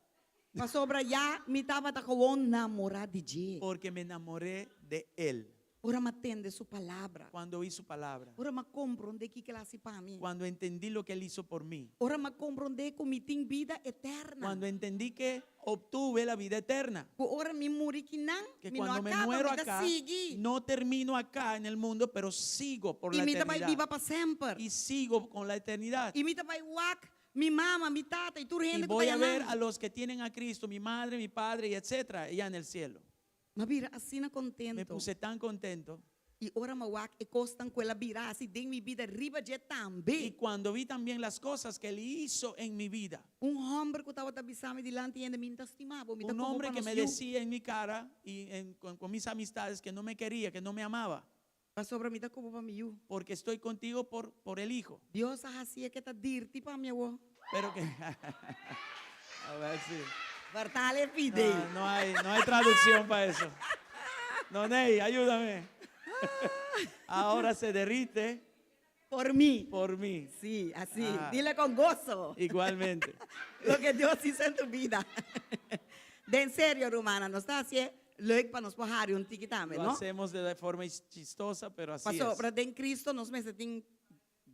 Pasobra ya mi tabata gewoon namorá di dje. Porque me enamoré de él. Ora m'a tende su palabra. Cuando oí su palabra. Ora m'a komprondé kiko el a hasi pa mi. Cuando entendí lo que él hizo por mí. Ora m'a komprondé ku mi tin bida eterna. Cuando entendí que obtuve la vida eterna. Ku ora mi muri kinan, Que mi no cuando me a kaba, muero mi ta acá, sigui. no termino acá en el mundo, pero sigo por I la mi ta bai eternidad. biba pa semper. Y sigo con la eternidad. I mi ta bai wak mi mama, mi tata i tur Y hende ku voy ta a ver yanan. a los que tienen a Cristo, mi madre, mi padre, y etcétera, allá en el cielo. M'a bira asina Me contento. puse tan contento. I ora m'a wak e kosnan ku el a bira hasi den mi bida riba dje tambe. Y cuando vi también las cosas que él hizo en mi vida. Un homber ku tabata bisa mi dilanti hende mi no ta stima bo, mi ta Un komo hombre pa que nos me yu. decía en mi cara y en, con, con mis amistades que no me quería, que no me amaba. Pasobra mi ta ku bo pa mi yu. Porque estoy contigo por, por el hijo. Dios a hasié ku e ta dirti pa mi awor. Pero que A ver si. Vertale pide. No, no hay, no hay traducción para eso. No, Ney, ayúdame. Ahora se derrite. Por mí. Por mí. Sí, así. Ah. Dile con gozo. Igualmente. Lo que Dios hizo en tu vida. De en serio, rumana, nos ta hasié leuk pa nos por hari un tiki tambe, Lo no? hacemos de forma chistosa, pero así Pasobra es. den Cristo nos mester tin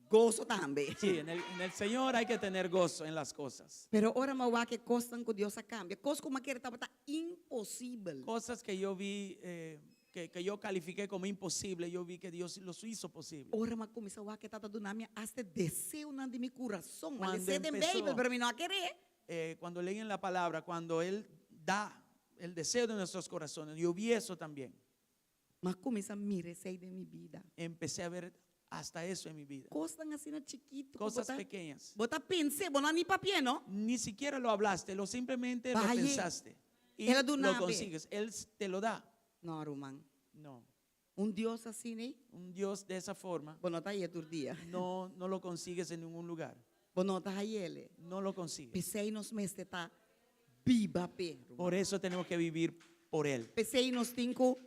goso tambe. Sí, en el, en el Señor hay que tener gozo en las cosas. Pero ora m'a wak e kosnan ku Dios a kambia, kos ku m'a kere tabata imposibel. Cosas que yo vi, eh, que, que yo califiqué como imposible, yo vi que Dios los hizo posible. Ora m'a kuminsá wak e tata duna mi asta deseonan di mi kurason. M'a Cuando les'é den empezó, Beibel, pero mi no a kere. eh, cuando leí en la palabra, cuando Él da el deseo de nuestros corazones, yo vi eso también. M'a kuminsá mira esei den mi bida. Empecé a ver hasta eso en mi vida. Kosnan asina chikitu. Cosas pequeñas. Bo ta pens'é, bo no a ni papi'é, no? Ni siquiera lo hablaste, lo simplemente lo Vaya. pensaste. Y El a duna lo bo. consigues. Él te lo da. No, ruman. No. Un Dios asina, eh? Un Dios de esa forma. Bo no ta hay'é tur dia. No, no lo consigues en ningún lugar. Bo no ta hay'é. No lo consigues. P'esei nos mester ta biba p'e. Por eso tenemos que vivir por Él. P'esei nos tin ku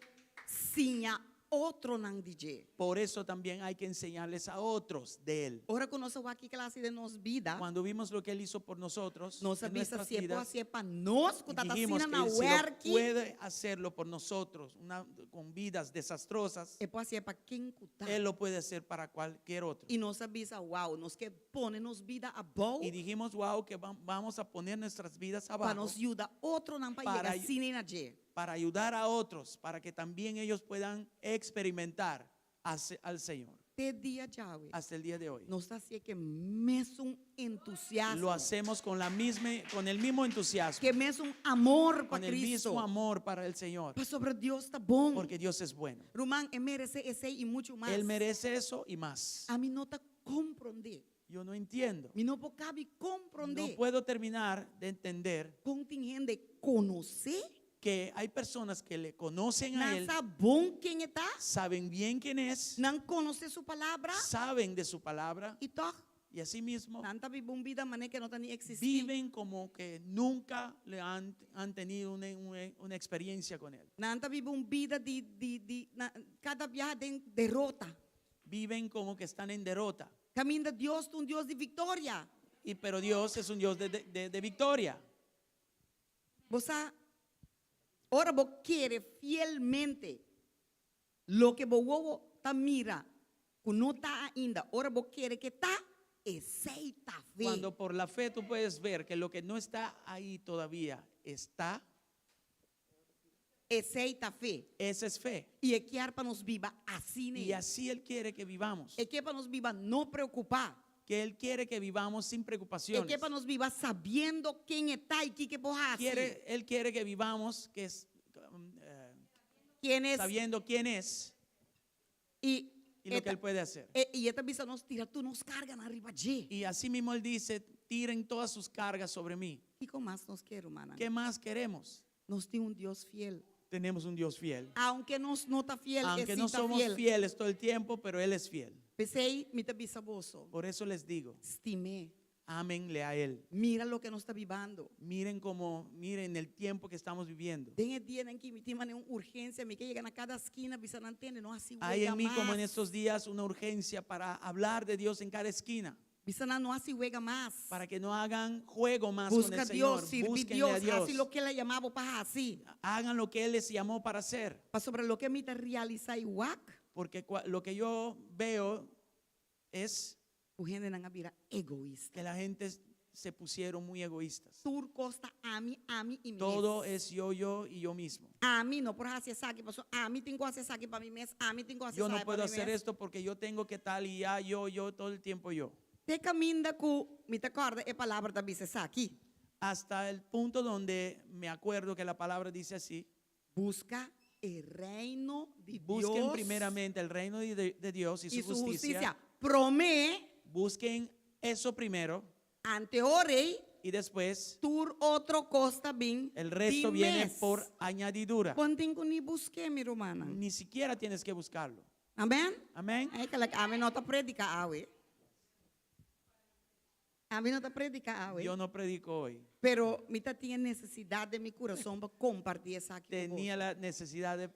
siña otronan di dje. Por eso también hay que enseñarles a otros de Él. Ora ku nos a wak kiko el a hasi den nos bida, Cuando vimos lo que Él hizo por nosotros, nos a en bisa nuestras si e por vidas, hasié pa nos ku y ta dijimos asina na que si lo wèrki, puede hacerlo por nosotros, una, con vidas desastrosas, e por hasié pa ken ku ta. Él lo puede hacer para cualquier otro. I nos a bisa, wow, nos ke pone nos bida abou Y dijimos, wow, que vamos a poner nuestras vidas pa abajo nos yuda otronan pa para yega asina na dje. para ayudar a otros, para que también ellos puedan experimentar al Señor. Te dia djawe. Hasta el día de hoy. Nos ta hasié ku e mesun entusiasmo. Lo hacemos con, la misma, con el mismo entusiasmo, Ku e mesun amor pa con el Kristu. mismo amor para el Señor, Pasobra Dios ta bon. porque Dios es bueno. Ruman, e meresé esei i muchu mas. Él merece eso y más. Ami no ta komprondé. Yo no entiendo. Mi no por kaba di komprondé. No puedo terminar de entender Kon tin hende konos'é. que hay personas que le conocen a Nan Él, sa bon ken e ta. saben bien quién es, Nan konosé su palabra. saben de su palabra I toch, y asimismo nan ta biba un bida manera ku no ta ni eksistí. viven como que nunca le han tenido una experiencia con Él. Nan ta biba un bida di di di na, kada biaha den derota. Viven como que están en derrota. Kaminda Dios ta un Dios di viktoria. Y, pero Dios es un Dios de victoria. Bo sa, ora bo kere fielmente loke bo wowo ta mira, ku no ta ainda, ora bo kere ku ta, esei ta fe. Cuando por la fe tú puedes ver que lo que no está ahí todavía está, Esei ta fe. esa es fe. I e ke pa nos biba asina. Y así Él quiere que vivamos. E ke pa nos biba no preokupá. Que Él quiere que vivamos sin E preocupaciones. ke pa nos biba sabiendo ken e ta i kiko e por hasi. Él quiere que vivamos que es, Ken es sabiendo quién es y, y lo que Él puede hacer. E, i e ta bisa nos tira tur nos karganan riba dje. Y así mismo Él dice, tiren todas sus cargas sobre mí. Kiko mas nos ke, rumannan? ¿Qué más queremos? Nos tin un Dios fiel. Tenemos un Dios fiel. Aunke nos no ta fiel, Aunque no ta somos fiel. fieles todo el tiempo, pero Él es fiel. P'esei, mi ta bisa boso. Por eso les digo, Stim'é. ámenle a Él. Mira loke nos ta bibando. Miren el tiempo que estamos viviendo. Den e dianan aki, mi tin un urgensia, mi ke yega na kada skina, bisa nan tende, no hasi Hay en mí como en mas. estos días una urgencia para hablar de Dios en cada esquina, Bisa nan no hasi wega mas. para que no hagan juego más con Buska el Señor. Dios, sirbi Búsquenle Dios, a Dios. hasi loke El a yama bo pa hasi. Hagan lo que Él les llamó para hacer. Pasobra loke mi ta realisá i wak, Porque lo que yo veo es ku hendenan a bira egoista. que la gente se pusieron muy egoístas. Tur kos ta ami, ami i mi Todo mes. es yo, yo y yo mismo. Ami no por hasi esaki, paso ami tin ku hasi esaki pa mi mes, ami tin ku hasi Yo no esaki pa puedo mi hacer mes. esto porque yo tengo que tal y ya, yo, yo, todo el tiempo yo. Te kaminda ku mi ta kòrda e palabra ta bisa esaki. Hasta el punto donde me acuerdo que la palabra dice así. Buska e reino di Busquen Dios primeramente el reino de Dios y su i su justicia. hustisia. Promé, Busquen eso primero anto e ora ei, y después tur otro kos ta bin el resto di viene mes. por añadidura. Bo n' tin ku ni busk'é, mi rumannan. Ni siquiera tienes que buscarlo. Amèn? Amén. Ei, ami no ta prediká awe. Ami no ta prediká awe. Yo no predico hoy. Pero mi tabatin nesesidat den mi kurason pa kompartí esaki ku Tenía boso. la necesidad de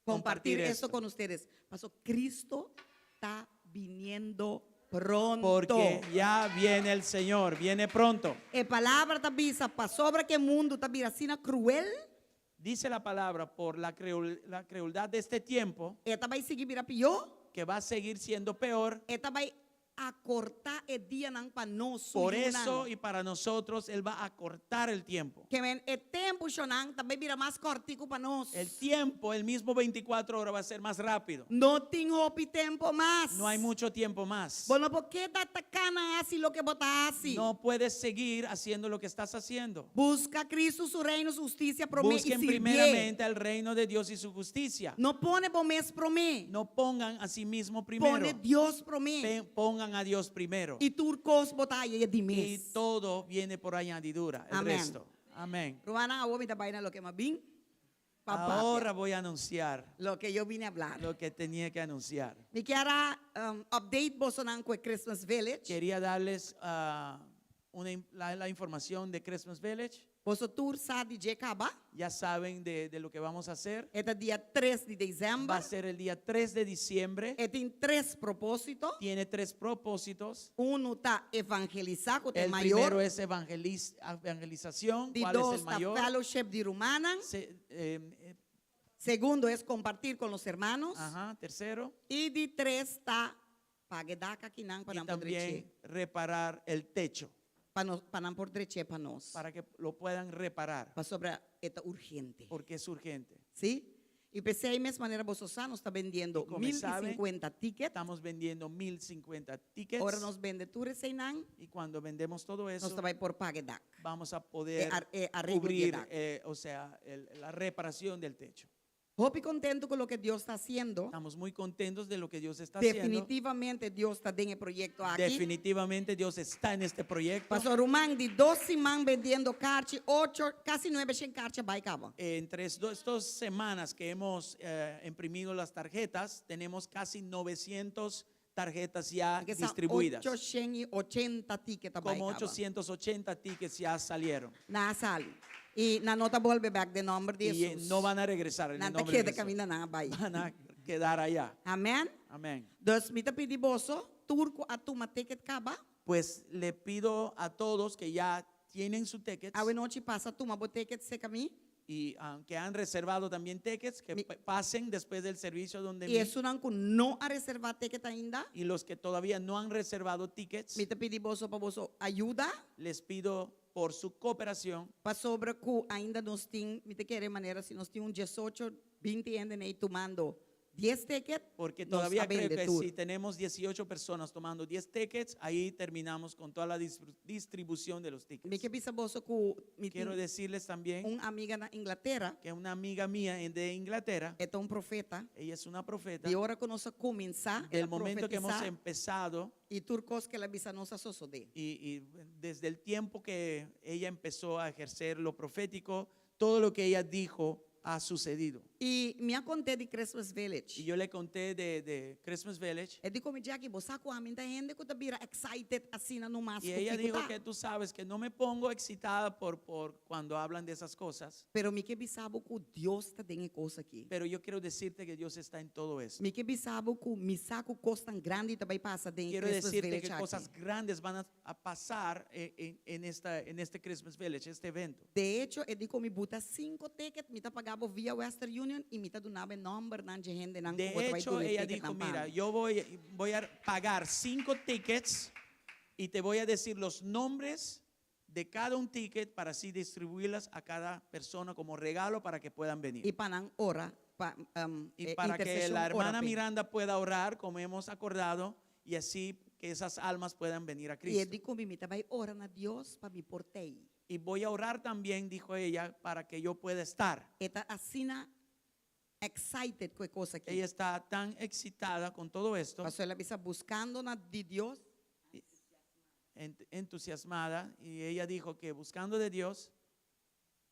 Compartir compartir esto esto. con ustedes. Paso Cristo ta biniendo pronto. Porque ya viene el Señor, viene pronto. E palabra ta bisa pasobra ku mundu ta bira asina kruel. Dice la palabra, por la crueldad de este tiempo, E ta bai sigui bira pió. que va a seguir siendo peor. E ta bai akortá e dianan pa nos. Por eso y para nosotros, Él va a cortar el tiempo. Ke men e tempu shonan ta bai bira mas kòrtiku pa nos. El tiempo, el mismo 24 horas va a ser más rápido. No tin hopi tempu mas. No hay mucho tiempo más. Bo no por keda ta kana hasi loke bo ta hasi. No puedes seguir haciendo lo que estás haciendo. Buska Kristu, su reino, su hustisia, promé i Busquen sirbié. primeramente el reino de Dios y su justicia. No pone bo mes promé. No pongan a sí mismo primero. Pone Dios promé. Pongan a Dios primero. I tur kos bo ta haña di Y mes. todo viene por añadidura, el Amén. resto. Amén. Rumannan, awor mi ta bai na loke m'a bin. Pa papia. Ahora voy a anunciar Loke yo vine a hablar. lo que tenía que anunciar. Mi ke update bosonan ku Christmas Village. Quería darles la información de Christmas Village. Boso tur sa di dje kaba. Ya saben de lo que vamos a hacer. E ta dia 3 di Va desèmber. a ser el día 3 de diciembre. E tin tres propósito. Tiene tres propósitos. Uno ta evangelisá, ku ta El mayor. primero es evangelización. Di ¿Cuál es dos el ta mayor? fellowship di rumannan. Segundo es compartir con los hermanos. Ajá, tercero. I di tres ta paga e dak akinan pa Y nan por también reparar el techo Pa nos, pa nan por drech'é pa nos. para que lo puedan reparar Pasobra e ta urgente. porque es urgente. Si? I p'esei mes manera boso sa, nos ta bendiendo Y como mil i saben, sinkuenta tiket. Estamos vendiendo 1050 tickets. Ora nos bende tur eseinan, Y cuando vendemos todo nos eso, ta bai por paga e dak. vamos a poder E ar- e arreglo di cubrir, dak. o sea, la reparación del techo. Hopi kontentu ku loke Dios ta hasiendo. Estamos muy contentos de lo que Dios está haciendo. Definitivamente Dios ta den e proyekto aki. Definitivamente Dios está en este proyecto. Paso ruman di dos siman bendiendo karchi, ocho, kasi nuebe shen karchi a bai kaba. Entre estas semanas que hemos imprimido las tarjetas, tenemos casi 900 tarjetas ya Ke sa distribuidas. ocho shen i ochenta ticket a bai Como kaba. 880 tickets ya salieron. Nan a sali. I nan no ta bolbe bèk den nòmber di Y Hesus. no van a regresar en el Nan ta nombre de keda Jesús. kaminda nan a bai. Van a quedar allá. Amèn. Amén. Dus mi ta pidi boso, tur ku a tuma ticket kaba. Pues le pido a todos que ya tienen su tickets Awe nochi pasa tuma bo ticket serka mi. y que han reservado también tickets, que pasen después del servicio donde I mí. esunnan ku no a reservá ticket ainda. Y los que todavía no han reservado tickets, Mi ta pidi boso pa boso ayuda. les pido por su cooperación. Pasobra ku ainda nos tin, mi ta kere manera si nos tin un diesocho, binti hende nei tumando dies ticket, Porque nos todavía a creo bende que tur. si tenemos 18 personas tomando 10 tickets, ahí terminamos con toda la distribución de los tickets. Mi ke bisa boso ku mi Quiero tin decirles también un amiga na Inglatera, que una amiga mía de Inglaterra, e ta un profeta, ella es una profeta, di ora ku nos a kuminsá, del el a momento que hemos profetisá, empezado i tur kos ku el a bisa nos a sosodé. y desde el tiempo que ella empezó a ejercer lo profético, todo lo que ella dijo ha sucedido. I mi a kont'é di Christmas Village. Y yo le conté de Christmas Village. E di ku mi, Jackie, bo sa ku ami n'ta hende ku ta bira excited asina no mas Y ku ella kiko dijo ta. que tú sabes que no me pongo excitada por cuando hablan de esas cosas. Pero mi ke bisa bo ku Dios ta den e kos aki. Pero yo quiero decirte que Dios está en todo esto. Mi ke bisa bo ku mi sa ku kosnan grandi ta bai pasa den e Quiero Christmas decirte Village que aki. cosas grandes van a pasar en este Christmas Village, este evento. De hecho, e di ku mi buta cinco ticket, mi ta paga bo via Western Union i mi ta duna bo e nòmbernan dje hendenan ku De bo ta bai hecho, duna e ella ticket dijo, nan pa mira, mi. yo voy a pagar 5 tickets y te voy a decir los nombres de cada un ticket para así distribuirlas a cada persona como regalo para que puedan venir. I pa nan ora, pa, Y eh, para que interseshon la ora hermana p'e. Miranda pueda orar, como hemos acordado, y así que esas almas puedan venir a I e Cristo. di ku mi, mi ta bai ora na Dios pa mi por t'ei. Y voy a orar también, dijo ella, para que yo pueda estar. E ta asina excited ku e kos aki. Ella está tan excitada con todo esto, Paso el a bisa buscando na di Dios. Entusiasmada, y ella dijo que buscando de Dios,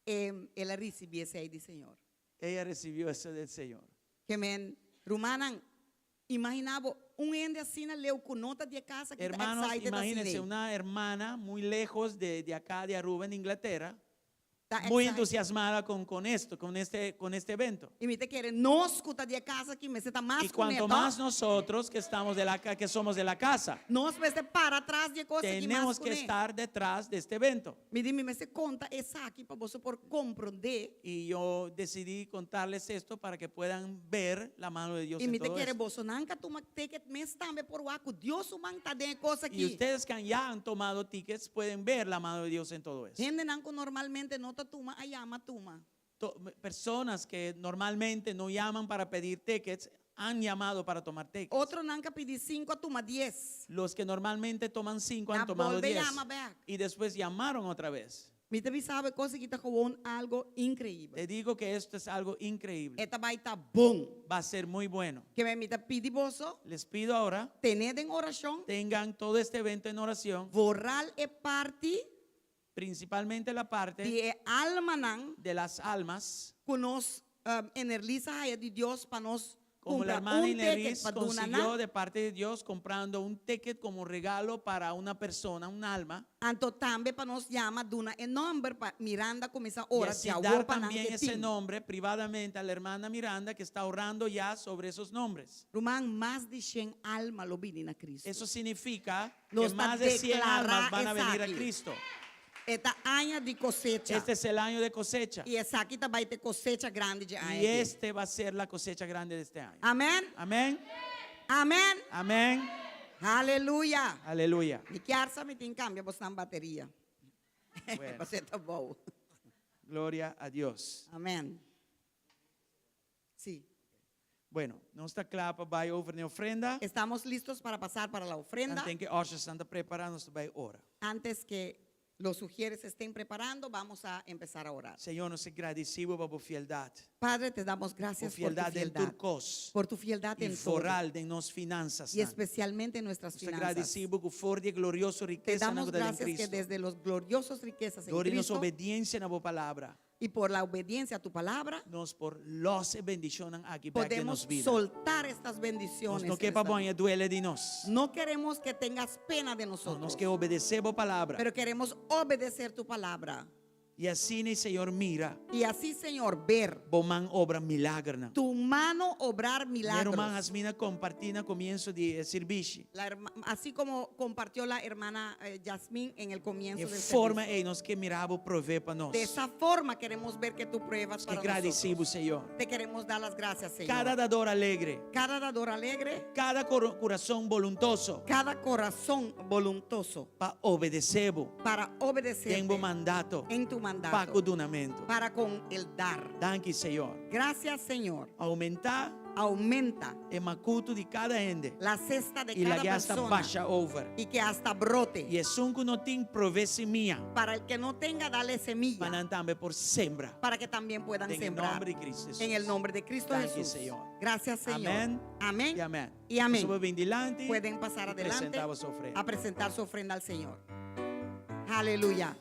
El a risibí esei di Señor. Ella recibió eso del Señor. Ke men, rumannan, imaginá bo un hende asina leu ku no ta di e kas aki ta Hermanos, excited asina imagínense ei. una hermana muy lejos de acá, de Aruba, en Inglaterra, Ta muy excited. entusiasmada con esto, con este evento. I mi ta kere nos ku ta di e kas aki mester ta mas Y kuné, cuanto toch? más nosotros que estamos de la que somos de la casa, Nos mester para tras di e kos aki mas tenemos que kuné. estar detrás de este evento. Mi di mi mester konta esaki pa boso por komprondé. Y yo decidí contarles esto para que puedan ver la mano de Dios I en mi ta todo kere esto. bosonan ku a tuma ticket mes tambe por wak ku Dios su man ta den e kos Y aki. ustedes que ya han tomado tickets pueden ver la mano de Dios en todo esto. Hendenan ku normalmente no ta tuma a yama tuma. Personas que normalmente no llaman para pedir tickets han llamado para tomar tickets. Otronan ku a pidi sinku a tuma dies. Los que normalmente toman 5 han A tomado bolbe 10. yama bèk. Y después llamaron otra vez. Mi ta bisa bo e kos aki ta gewoon algo inkreibel. Te digo que esto es algo increíble. E ta bai ta bon. Va a ser muy bueno. Ke men mi ta pidi boso. Les pido ahora, Tene den orashon. tengan todo este evento en oración. Vooral e parti Principalmente la parte di e almanan de las almas. ku nos Enerlisa a haya di Dios pa nos Como la kumpra hermana un ticket Ineris pa duna consiguió nan. de parte de Dios comprando un ticket como regalo para una persona, un alma. Anto tambe pa nos yama duna e nòmber pa Miranda kuminsá Y ora así di awor dar pa nan también ke ese tin. nombre privadamente a la hermana Miranda que está orando ya sobre esos nombres. Ruman, mas di shen alma lo bini na Cristo. Eso significa que Nos ta más de 100 deklará almas van a venir a esaki. Cristo. E ta aña di kosecha. Este es el año de cosecha. I esaki ta bai ta e kosecha grandi di aña Y aki. este va a ser la cosecha grande de este año. Amèn. Amén. Amèn. Amén. Aleluya. Aleluya. Mi kier sa mi tin kambia bosnan bateria. Bueno. Pasé ta bou. Gloria a Dios. Amèn. Sí. Bueno, nos ta kla pa bai over na e ofrenda. Estamos listos para pasar para la ofrenda. Tanten ku e ushers ta prepará, nos ta bai ora. Antes que los ujieres estén preparando, vamos a empezar a orar. Señor, nos ta gradisí Bo pa bo fieldat. Padre, te damos Bo gracias por tu fieldat den fieldad. tur kos. Por tu fieldad I en todo. foral den nos finansas. Y especialmente en nuestras Nos ta finanzas. gradisí Bo ku for di e glorioso Te rikesanan damos ku ta den gracias que Kristu. desde los gloriosos riquezas en Dor di nos Cristo obediensia na bo palabra. y por la obediencia a tu palabra, Nos por lòs e bendishonnan aki bèk den podemos nos bida. soltar estas Nos bendiciones. no en ke pa esta bo haña duele di nos. No queremos que tengas pena de No, nosotros, nos ke obedesé bo palabra. pero queremos obedecer tu palabra. I asina, Señor, mira Y así, Señor, ver bo man obra milagernan. tu mano obrar Mi ruman milagros. Jasmina a kompartí na komienso di e sirbishi. La herma- así como compartió la hermana eh, Yasmín en el comienzo E del forma servicio. ei nos ke mira bo provee pa nos. De esa forma queremos ver que tú pruebas Nos ke para gradisí bo, nosotros. Señor. Te queremos dar las gracias, Señor. Kada dador alegre, Cada dador alegre, kada kurason boluntoso cada corazón voluntoso pa obedesé bo para obedecer den bo mandato en tu pa mandato, ku dunamentu. para con el dar. Danki, Señor. Gracias, Señor. Oumentá Aumenta e makutu di kada hende la cesta de i cada lag'é asta persona basha over. y que hasta brote. I esun ku no tin provee simia, Para el que no tenga, dale pa semilla nan tambe por sembra. para que también puedan Den e sembrar. nòmber di Kristu Hesus. En el nombre de Cristo Danki, Jesús. Señor. Gracias, Señor. Amén. Amén. I amèn. Y amén. Boso por bin dilanti Pueden pasar i adelante presentá boso ofrenda. a presentar su ofrenda al Señor. Aleluya.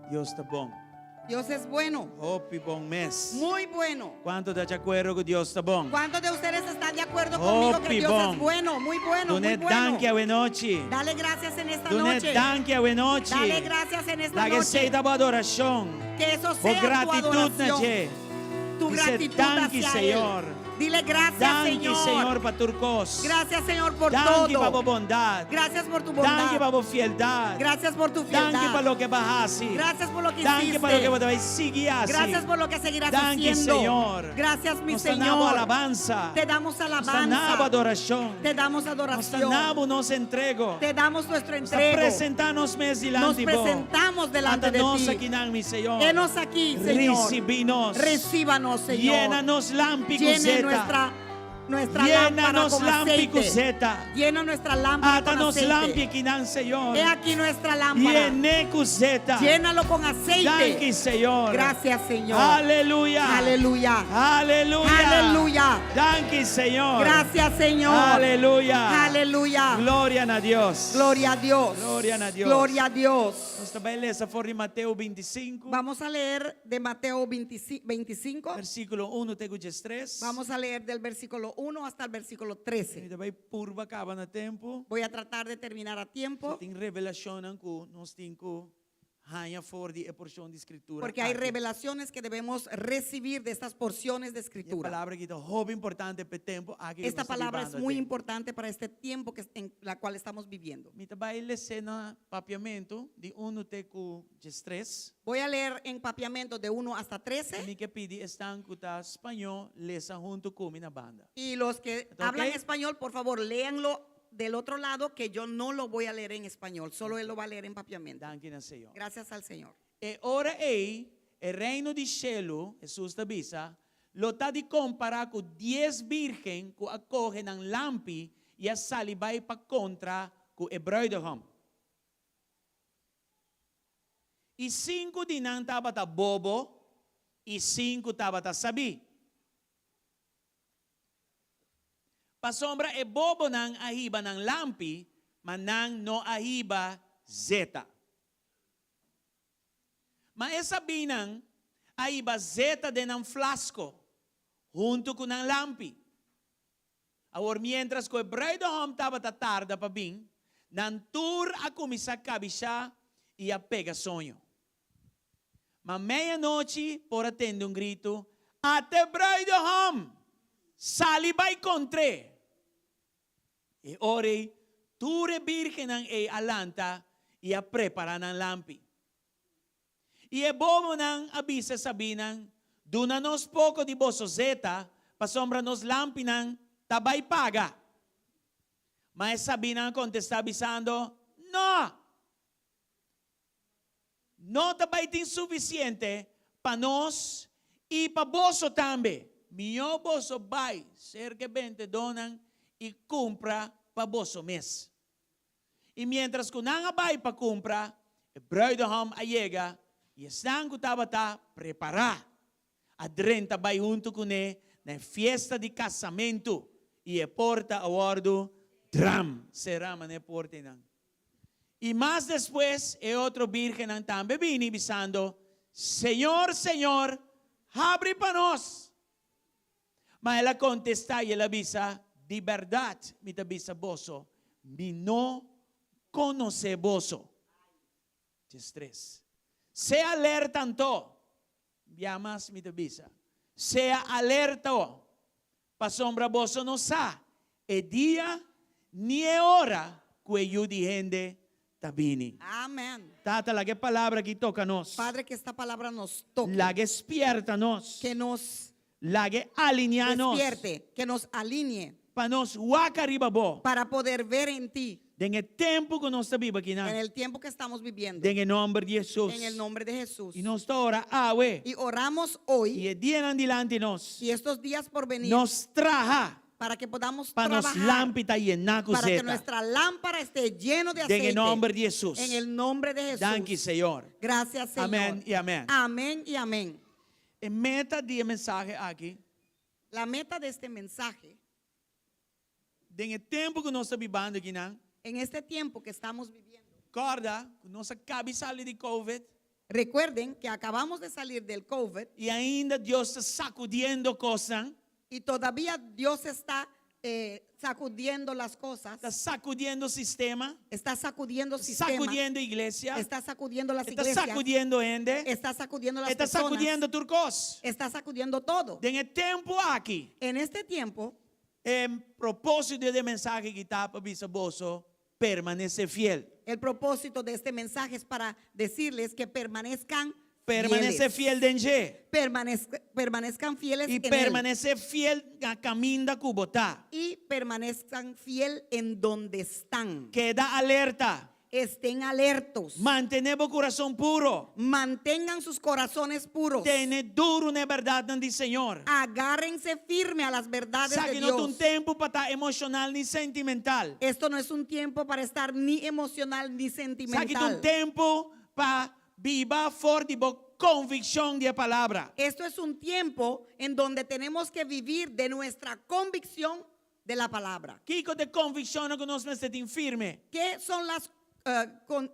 Dios ta bon. Dios es bueno. Hopi bon mes. Muy bueno. Kuantu ta di akuerdo ku Dios ta bon? ¿Cuántos de ustedes están de acuerdo conmigo que Hopi Dios bon. es bueno? Muy bueno, muy Dun'é bueno. danki awe nochi. Dale gracias en esta Dun'é noche. danki awe nochi. Dale gracias en esta Laga noche. esei ta bo adorashon. Que eso Bo sea tu gratitut na adoración. dje. Tu Dice, gratitud "Danki, hacia Señor. Él. Dile gracias, Danki, Señor. Señor, pa tur kos. Gracias, Señor, por Danki pa bo todo. bondat. Gracias por tu Danki pa bondad. bo fieldat. Gracias por tu Danki pa fieldad. loke bo a hasi. Gracias por lo que Danki pa loke hiciste. bo ta bai sigui hasi. Gracias por lo que seguirás Danki, haciendo. Señor. Gracias, mi Nos ta duna bo Señor. alabansa. Te damos Nos ta duna bo alabanza. adorashon. Te damos Nos ta adoración. duna bo nos entrego. Te damos nuestro Nos ta entrego. presentá nos mes Nos dilanti bo. presentamos delante Ata de nos ti. akinan, mi Señor. Henos aquí, Señor. Risibí nos. Recíbanos, Señor. Yena nos lampi Llene ku zeta. nuestra, nuestra Llena lámpara nos con lampi aceite. ku zeta. Llena nuestra lámpara Ata con nos aceite. lampi akinan, Señor. He aquí nuestra lámpara. Yen'é ku zeta. Llénalo con aceite. Danki, Señor. Gracias, Señor. Aleluya. Aleluya. Aleluya. Aleluya. Danki, Señor. Gracias, Señor. Aleluya. Aleluya. Gloria na Dios. Gloria a Dios. Gloria na Dios. Gloria a Dios. Nos ta bai lesa for di Mateo 25, Vamos a leer de Mateo 25. versíkulo 1 te ku 13. Vamos a leer del versículo 1 hasta el versículo 13. Mi ta bai purba kaba na tempu. Voy a tratar de terminar a tiempo Tin revelashonnan ku nos tin ku haña for di e porshon di skritura. porque hay aki. revelaciones que debemos recibir de estas porciones de E escritura. palabra aki ta hopi importante pa e tempu aki ku Esta nos ta palabra es bibando muy aden. importante para este tiempo que, en la cual estamos viviendo. Mi ta bai lesa na papiamentu di 1 te ku 13. Voy a leer en papiamento de 1 hasta 13 Mi ke pidi esnan ku ta spañó lesa huntu ku mi na banda. y los que ¿Está hablan ok? español, por favor, léanlo del otro lado que yo no lo voy a leer en español, solo él lo va a leer en papiamento. Danki na Señor. Gracias al Señor. E ora ei, e reino di shelu, Hesus ta bisa, lo ta di kompará ku dies bírgen ku a kohe nan lampi i a sali bai pa kontra ku e brùidehòm. I sinku di nan tabata bobo i sinku tabata sabí. Pasobra e bobonan a hiba nan lampi, ma nan no a hiba zeta. Ma e sabínan a hiba zeta den nan flasko huntu ku nan lampi. Awor miéntras ku e brùidehòm tabata tarda pa bin, nan tur a kuminsá kabishá i a pega soño. Ma meianochi por a tende un gritu, Ata e brùidehòm! Sali bai kontr'é! E ora ei tur e bírgennan ei a lanta i a prepará nan lampi. I e bobonan a bisa e sabínan, Duna nos poko di boso zeta, pasobra nos lampinan ta bai paga. Ma e sabínan a kontestá bisando, Nò! No ta bai tin sufisiente pa nos i pa boso tambe. Mihó boso bai serka e bentedónan i kumpra pa boso mes. I miéntras ku nan a bai pa kumpra, e brùidehòm a yega, i esnan ku tabata prepará a drenta bai huntu kuné na e fiesta di kasamentu, i e porta a wòrdu dram será manera e porta einan. I mas despues e otro bírgennan tambe bini, bisando, Señor, Señor, habri pa nos! Ma el a kontestá i el a bisa, Di bèrdat mi ta bisa boso, mi no konosé boso. 13. Sea alerta anto, bia mas mi ta bisa, sea alerta, pasobra boso no sa e dia ni e ora ku e Yu di hende ta bini. Amèn. Tata, laga e palabra aki toka nos. Padre, que esta palabra nos toque. Laga e spièrta nos. Que nos Laga e alineá nos. despierte, que nos alinee. Pa nos wak ariba bo. Para poder ver en ti. Den e tempu ku nos ta biba akinan. En el tiempo que estamos viviendo. Den e nòmber di Hesus. En el nombre de Jesús. I nos ta ora awe. Y oramos hoy. I e dianan dilanti nos. Y estos días por venir. Nos traha. Para que podamos Pa nos trabajar. lampi ta yená ku Para que zeta. nuestra lámpara esté lleno de Den e aceite. nòmber di Hesus. En el nombre de Jesús. Danki, Señor. Gracias, Señor. Amén y amén. Amén y amén. E meta di e mensahe aki. La meta de este mensaje. Den e tempu ku nos ta bibando akinan. En este tiempo que estamos viviendo. Kòrda ku nos a kabi sali di Covid. Recuerden que acabamos de salir del Covid. I ainda Dios ta sakudiendo kosnan. Y todavía Dios está sacudiendo las cosas. Ta sakudiendo sistema. Está sacudiendo sistema. Sakudiendo iglesia. Está sacudiendo las E ta iglesias. sakudiendo hende. Está sacudiendo las E ta personas. sakudiendo tur kos. Está sacudiendo todo. Den e tempu aki. En este tiempo. E propósito di e mensahe aki ta pa bisa boso permanece fiel. El propósito de este mensaje es para decirles que permanezcan Permanece fieles. fiel den dje. Permanezcan fieles I en él. permanece fiel na kaminda ku bo ta. Y permanezcan fiel en donde están. Keda alerta. Estén alertos. Mantené bo kurason puro. Mantengan sus corazones puros. Tene duru na e bèrdatnan di Señor. Agárrense firme a las verdades de Esaki no ta un Dios. tempu pa ta emoshonal ni sentimental. Esto no es un tiempo para estar ni emocional ni Esaki ta un sentimental. tempu pa biba for di bo konvikshon di e palabra. Esto es un tiempo en donde tenemos que vivir de nuestra convicción de la palabra. Kiko ta e konvikshonnan ku nos mester tin firme? Ke son las con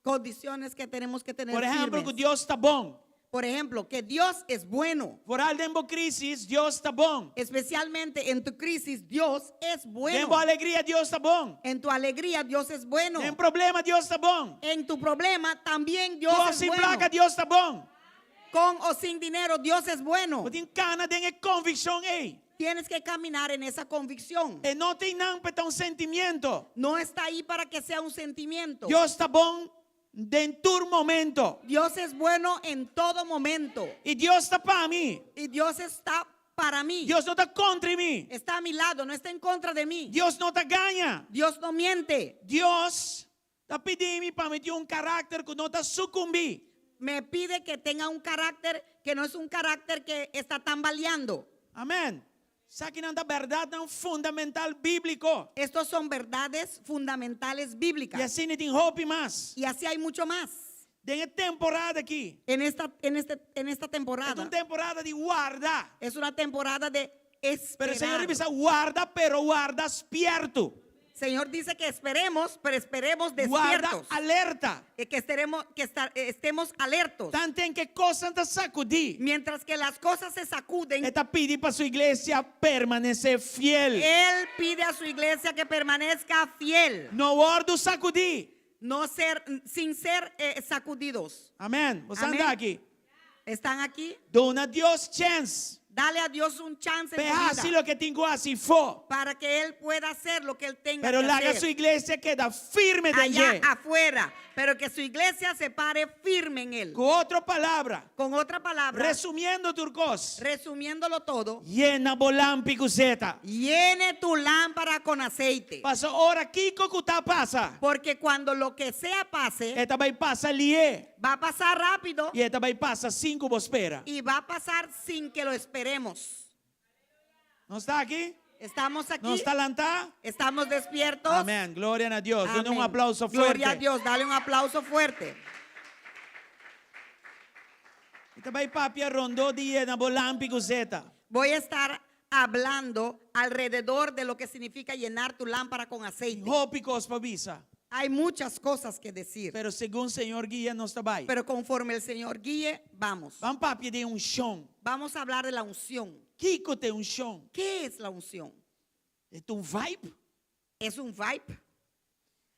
condiciones que tenemos que tener Por ehèmpel, ku firmes? Dios ta bon. Por ejemplo, que Dios es bueno. Foral den bo krísis, Dios ta bon. Especialmente en tu crisis, Dios es bueno. Den bo alegria, Dios ta bon. En tu alegría, Dios es bueno. Den problema, Dios ta bon. En tu problema, también Dios Ku es sin bueno. plaka, Dios ta bon. Con o sin dinero, Dios es bueno. Bo tin kana den e konvikshon ei. Tienes que caminar en esa convicción. E no ta einan pa ta un sentimiento. No está ahí para que sea un sentimiento. Dios ta bon den tur momento. Dios es bueno en todo momento. I Dios ta pa mi. Y Dios está para mí. Dios no ta kontra mi. Está a mi lado, no está en contra de mí. Dios no ta gaña. Dios no miente. Dios ta pidi mi pa mi tin un karakter ku no ta sukumbí. Me pide que tenga un carácter que no es un carácter que está tambaleando. Amèn. Esakinan ta bèrdatnan fundamental bíbliko. Estos son verdades fundamentales bíblicas. I asina tin hopi mas. Y así hay mucho más. Den e temporada aki. En esta, en este, en esta E ta temporada. un temporada di warda. Es una temporada de Pero Señor esperar. a bisa warda, pero warda spiertu. Señor dice que esperemos, pero esperemos Warda despiertos. alerta. Que, estaremos, que estar- estemos alertos. Tanten ku kosnan ta sakudí. Mientras que las cosas se sacuden, E ta pidi pa su iglesia permanesé fiel. Él pide a su iglesia que permanezca fiel, No wòrdu sakudí. no ser, sin ser sacudidos. Amèn. Bo Amèn. ta aki. ¿Están aquí? Duna Dios chèns. Dale a Dios un chance en P'e tu hasi vida loke e tin ku hasi afó. para que Él pueda hacer lo que Él tenga Pero que laga hacer su iglesia keda firme allá den dje. afuera, pero que su iglesia se pare firme en Él. Ku otro palabra, Con otra palabra, resumiendo tur kos, resumiéndolo todo, yena bo lampi ku zeta. llene tu lámpara con aceite, Paso ora kiko ku ta pasa. porque cuando lo que sea pase, E ta bai pasa lihé. va a pasar rápido I e ta bai pasa sin ku bo spera. y va a pasar sin que lo esperemos. Nos ta aki? ¿Estamos aquí? Nos ta lantá? ¿Estamos despiertos? Amèn. Gloria na Dios. Duna un Amén. aplauso fuerte. Gloria a Dios, dale un aplauso fuerte. Mi ta bai papia rondó di yena bo lampi ku zeta. Voy a estar hablando alrededor de lo que significa llenar tu lámpara con aceite. Hopi kos pa bisa. Hay muchas cosas que decir, Pero segun Señor guia nos ta bai. pero conforme el Señor guíe, vamos. Ban papia di unshon. Vamos a hablar de la unción. Kiko ta unshon? ¿Qué es la unción? E ta un vibe? ¿Es un vibe?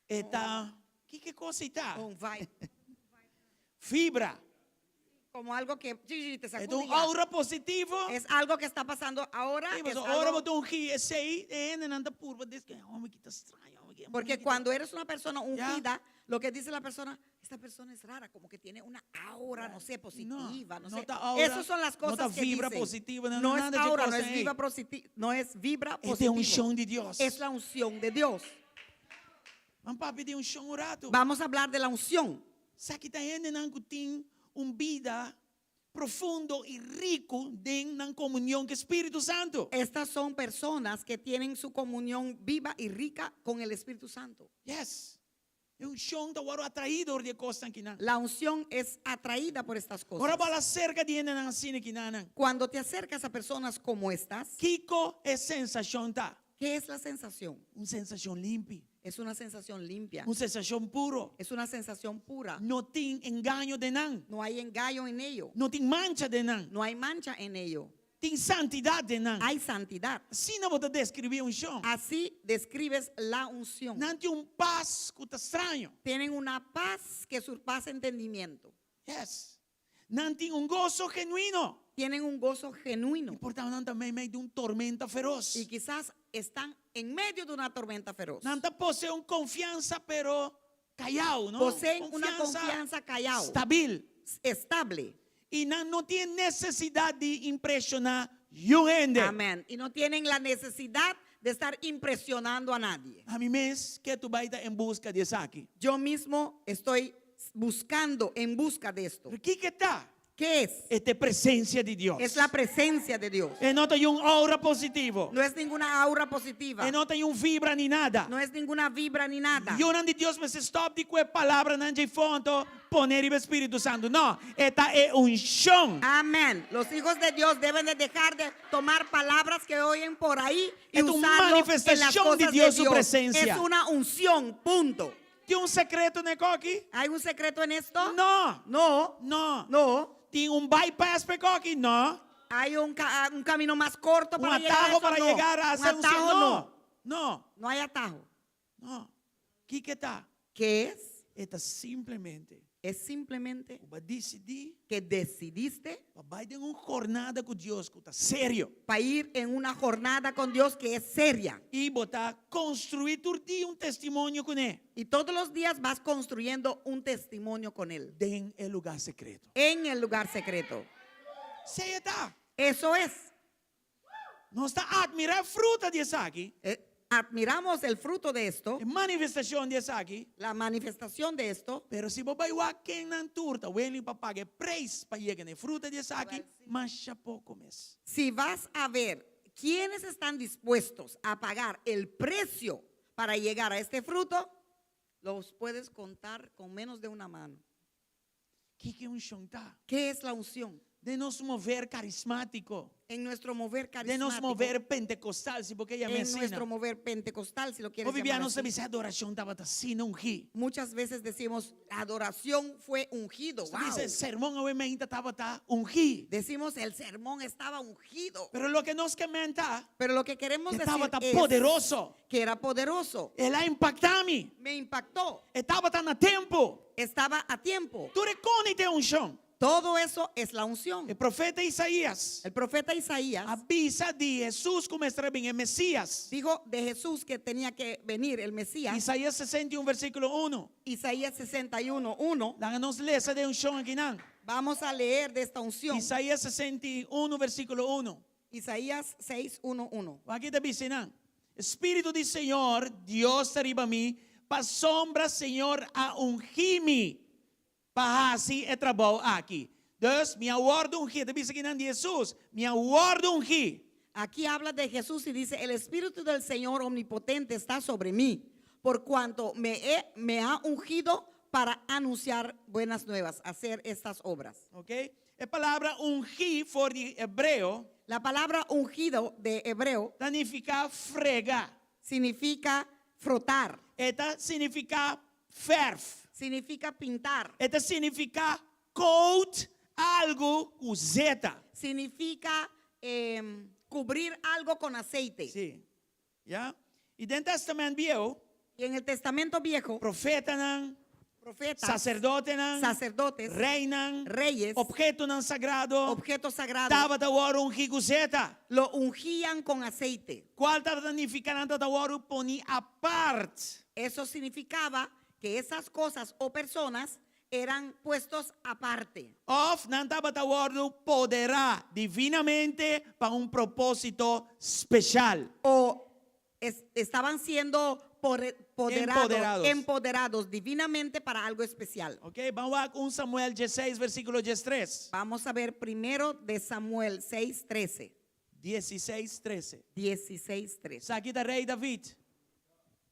E ta ki kos e ta? Un vibe. Vibra. Como algo que sí, sí, te E sacude ta un ya. aura positivo. Es algo que está pasando ahora. Sí, es mas ora algo- bo ta ungí, esei, e hendenan ta purba, di, hòmber aki ta straño, hòmber aki, Porque cuando eres una persona ungida, lo que dice la persona, esta persona es rara, como que tiene una aura, no sé, positiva, no, no sé. ta aura, Esas son las no cosas ta que vibra dicen. positiva, no, No nada es de aura, no cosa es ahí. vibra no es vibra E ta positiva. unshon di Dios. Es la unción de Dios. Ban papia di unshon un ratu. Vamos a hablar de la unción. Esaki ta hendenan ku tin un bida profundo i riku den nan komunion ku Spiritu Santu. Estas son personas que tienen su comunión viva y rica con el Espíritu Santo. Yes. E unshon ta wòrdu atraí dor di e kosnan akinan. La unción es atraída por estas cosas. Ora bo hala serka di hendenan asina akinan. Cuando te acercas a personas como estas, Kiko e sensashon ta? ¿qué es la sensación? Un sensashon limpi. Es una sensación limpia. Un sensashon puro. Es una sensación pura. No tin engaño den nan. No hay engaño en ello. No tin mancha den nan. No hay mancha en ello. Tin santidat den nan. Hay santidad. Asina bo ta deskribí unshon. Así describes la unción. Nan tin un pas ku ta straño. Tienen una paz que surpasa entendimiento. Yes. Nan tin un goso genuino. Tienen un gozo genuino. I por ta nan ta meimei di un tormenta feros. Y quizás están en medio de una tormenta feroz. Nan ta poseé un konfiansa pero kayao, no? Poseen una confianza callao. Stabil. Estable. I nan no tin nesesidat di impreshoná niun hende. Amén. Y no tienen la necesidad de estar impresionando a nadie. Ami mes ketu bai ta en buska di esaki. Yo mismo estoy buscando, en busca de esto. Pero kiko e ta? ¿Qué es? E ta presensia di Dios. Es la presencia de Dios. E no ta un aura positivo. No es ninguna aura positiva. E no ta un vibra ni nada. No es ninguna vibra ni nada. Yunan di Dios mester stòp di kue palabranan dje afó anto pone riba Spiritu Santu. No, e ta e unshon. Amén. Los hijos de Dios deben de dejar de tomar palabras que oyen por ahí y Es una usarlo en las manifestación de cosas Dios, de su Dios. presencia. Es una unción, punto. Tin un sekreto den e kos aki? ¿Hay un secreto en esto? No. No. No. No. Tin un bypass pa e kos aki? No. Hay un, un camino más corto Un para llegar a atajo eso? para No. llegar a Un hacer un atajo no. no. No. No hay atajo. No. Kiko e ta? ¿Qué es? E ta simplemente Es simplemente bo a disidí que decidiste pa bai den un jornada ku Dios ku ta serio. para ir en una jornada con Dios que es seria. I bo ta konstruí tur dia un testimonio kuné. Y todos los días vas construyendo un testimonio con Él. Den e lugá sekreto. En el lugar secreto. Esei ta. Eso es. Nos ta atmirá e fruta di esaki. Admiramos el fruto de esto, E manifestashon di esaki. la manifestación de esto. Pero si bo bai wak kennan tur ta willing pa paga e preis pa yega na e fruta di esaki, masha poko mes. Si vas a ver quiénes están dispuestos a pagar el precio para llegar a este fruto, los puedes contar con menos de una mano. Kiko e unshon ta? ¿Qué es la unción? Den nos mover karismátiko. En nuestro mover Den nos carismático. mover pentekostal, si bo ke yam'é En asina. nuestro mover pentecostal, si lo quieres Hopi bia llamar nos ta así. bisa adorashon tabata asina ungí. Muchas veces decimos, la adoración fue ungido. Nos ta Wow. bisa sermon awe mainta tabata ungí. Decimos, el sermón estaba ungido. Pero loke nos ke men ta, Pero lo que queremos e decir tabata es poderoso. que era poderoso. El a impaktá mi. Me impactó. E tabata na tempu. Estaba a tiempo. Tur e kos ta unshon. Todo eso es la unción. E profeta Isaías El profeta Isaías a bisa di Hesus ku mester a bin, e Mesías. dijo de Jesús que tenía que venir el Mesías. Isaías 61, versíkulo 1. Isaías 61, 1. Laga nos lesa di e unshon akinan. Vamos a leer de esta unción. Isaías 61, versíkulo 1. Isaías 6, 1, 1. Aki ta bisa einan. Spiritu di Señor, Dios ta riba mi, pasobra Señor a ungi mi pa hasi e trabou aki. Dus, mi a wòrdu ungí. Ta bisa akinan di Hesus, mi a wòrdu ungí. Aquí habla de Jesús y dice, el Espíritu del Señor Omnipotente está sobre mí, por cuanto me, he- me ha ungido para anunciar buenas nuevas, hacer estas obras. Ok? E palabra ungí for di hebreo La palabra ungido de hebreo ta nifiká frega. significa frotar, E ta signifiká fèrf. significa pintar, E ta signifiká coat algu ku zeta. significa em, cubrir algo con aceite. Sí. Ya? I den Tèstamènt Bieu, Y en el Testamento Viejo, profetanan, profetas, saserdotenan, sacerdotes, reinan, reyes, ophetonan sagrado, objetos sagrados, tabata wòrdu ungí ku zeta. lo ungían con aceite. Kual tabata nifiká nan tabata wòrdu poní apart. Eso significaba que esas cosas o personas eran puestos aparte. Òf nan tabata wòrdu poderá divinamente pa un propósito spesial. O es- estaban siendo poderados, Empoderados. empoderados divinamente para algo especial. Ok, ban wak 1 Samuel 16, versíkulo 13. Vamos a ver primero de Samuel 6:13. 16, 13. 16:13. Esaki ta rei David.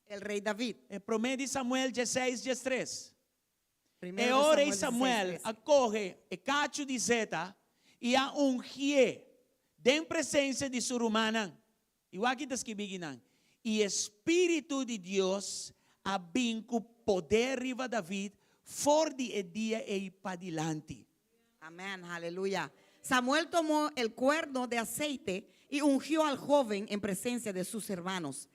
El rey David. E promé di Samuel 16, 13. Primero E de ora ei Samuel Samuel a 16:13. kohe e kachu di zeta i a ungié den presensia di su rumannan. I wak kiko ta skibí akinan. I e Spiritu di Dios a bin ku poder riba David for di e dia ei padilanti. Amén, aleluya. Samuel tomó el cuerno de aceite y ungió al joven en presencia de sus hermanos.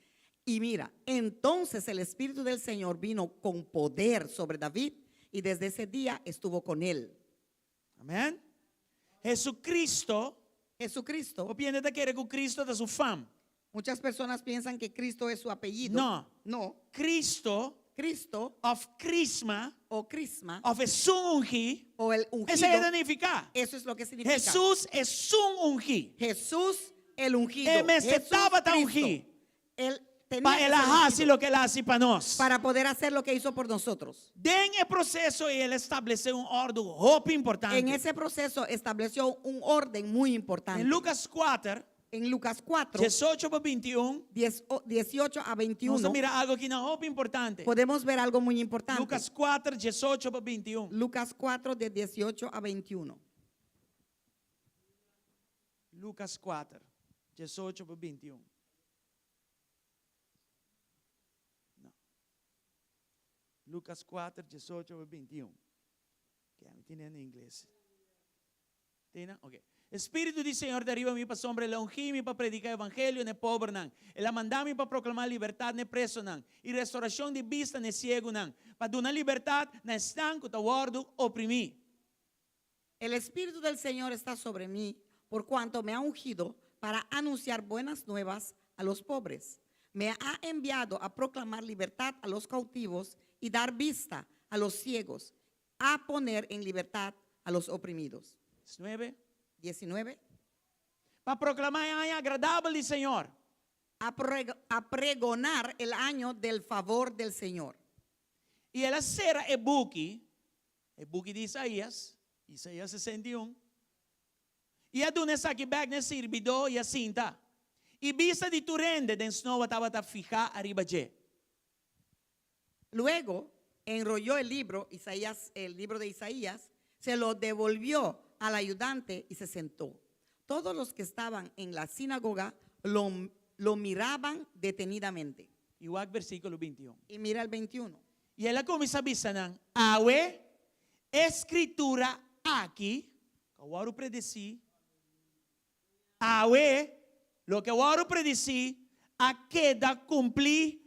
Y mira, entonces el Espíritu del Señor vino con poder sobre David y desde ese día estuvo con él. Amèn. Jesucristo, Jesucristo, hopi hende ta kere ku Cristo ta su fam. muchas personas piensan que Cristo es su apellido. No. No, Cristo Cristo òf Crisma o Crisma òf esun ungí, o el ungido. esei ta nifiká. Eso es lo que significa. Hesus esun ungí. Jesús el ungido. E mester Jesús tabata Cristo. ungí. Él tenía Pa que el a ser hasi ungido loke el a hasi pa nos. para poder hacer lo que hizo por nosotros. Den e proseso ei el a establesé un òrdu hopi importante. En ese proceso estableció un orden muy importante. En Lucas 4, En Lucas 4, 18 pa 21, 18 a nos 21, mira algu akinan hopi importante. podemos ver algo muy importante. Lucas 4, 18 pa 21. Lucas 4, de 18 a 21. Lucas 4, 18 pa 21. No. Lucas 4, 18 pa 21. Ok, mi tin na ingles. Tin? Ok. Spiritu di Señor ta riba mi pasobra el a ungi mi pa prediká evangelio na e pobernan. El a manda mi pa proklamá libertat na e presonan i restorashon di bista na e siegunan, pa duna libertat na esnan ku ta wòrdu oprimí. El Espíritu del Señor está sobre mí, por cuanto me ha ungido para anunciar buenas nuevas a los pobres. Me ha enviado a proclamar libertad a los cautivos y dar vista a los ciegos, a poner en libertad a los oprimidos. 9. 19. Pa proklamá aña agradabel di Señor. A, a pregonar el año del favor del Señor. I el a sera e buki, e buki di Isaías, Isaías 61. I a duna esaki bèk na e sirbidó i a sinta. I bista di tur hende den snoa tabata fihá ariba dje. Luego enrolló el libro, Isaías, el libro de Isaías, se lo devolvió al ayudante y se sentó. Todos los que estaban en la sinagoga lo, lo miraban detenidamente. I wak versíkulo 21. Y mira el 21. I el a kuminsá bisa nan, Awe, e Skritura aki, ku a wòrdu predesí, awe, loke a wòrdu predesí a keda kumplí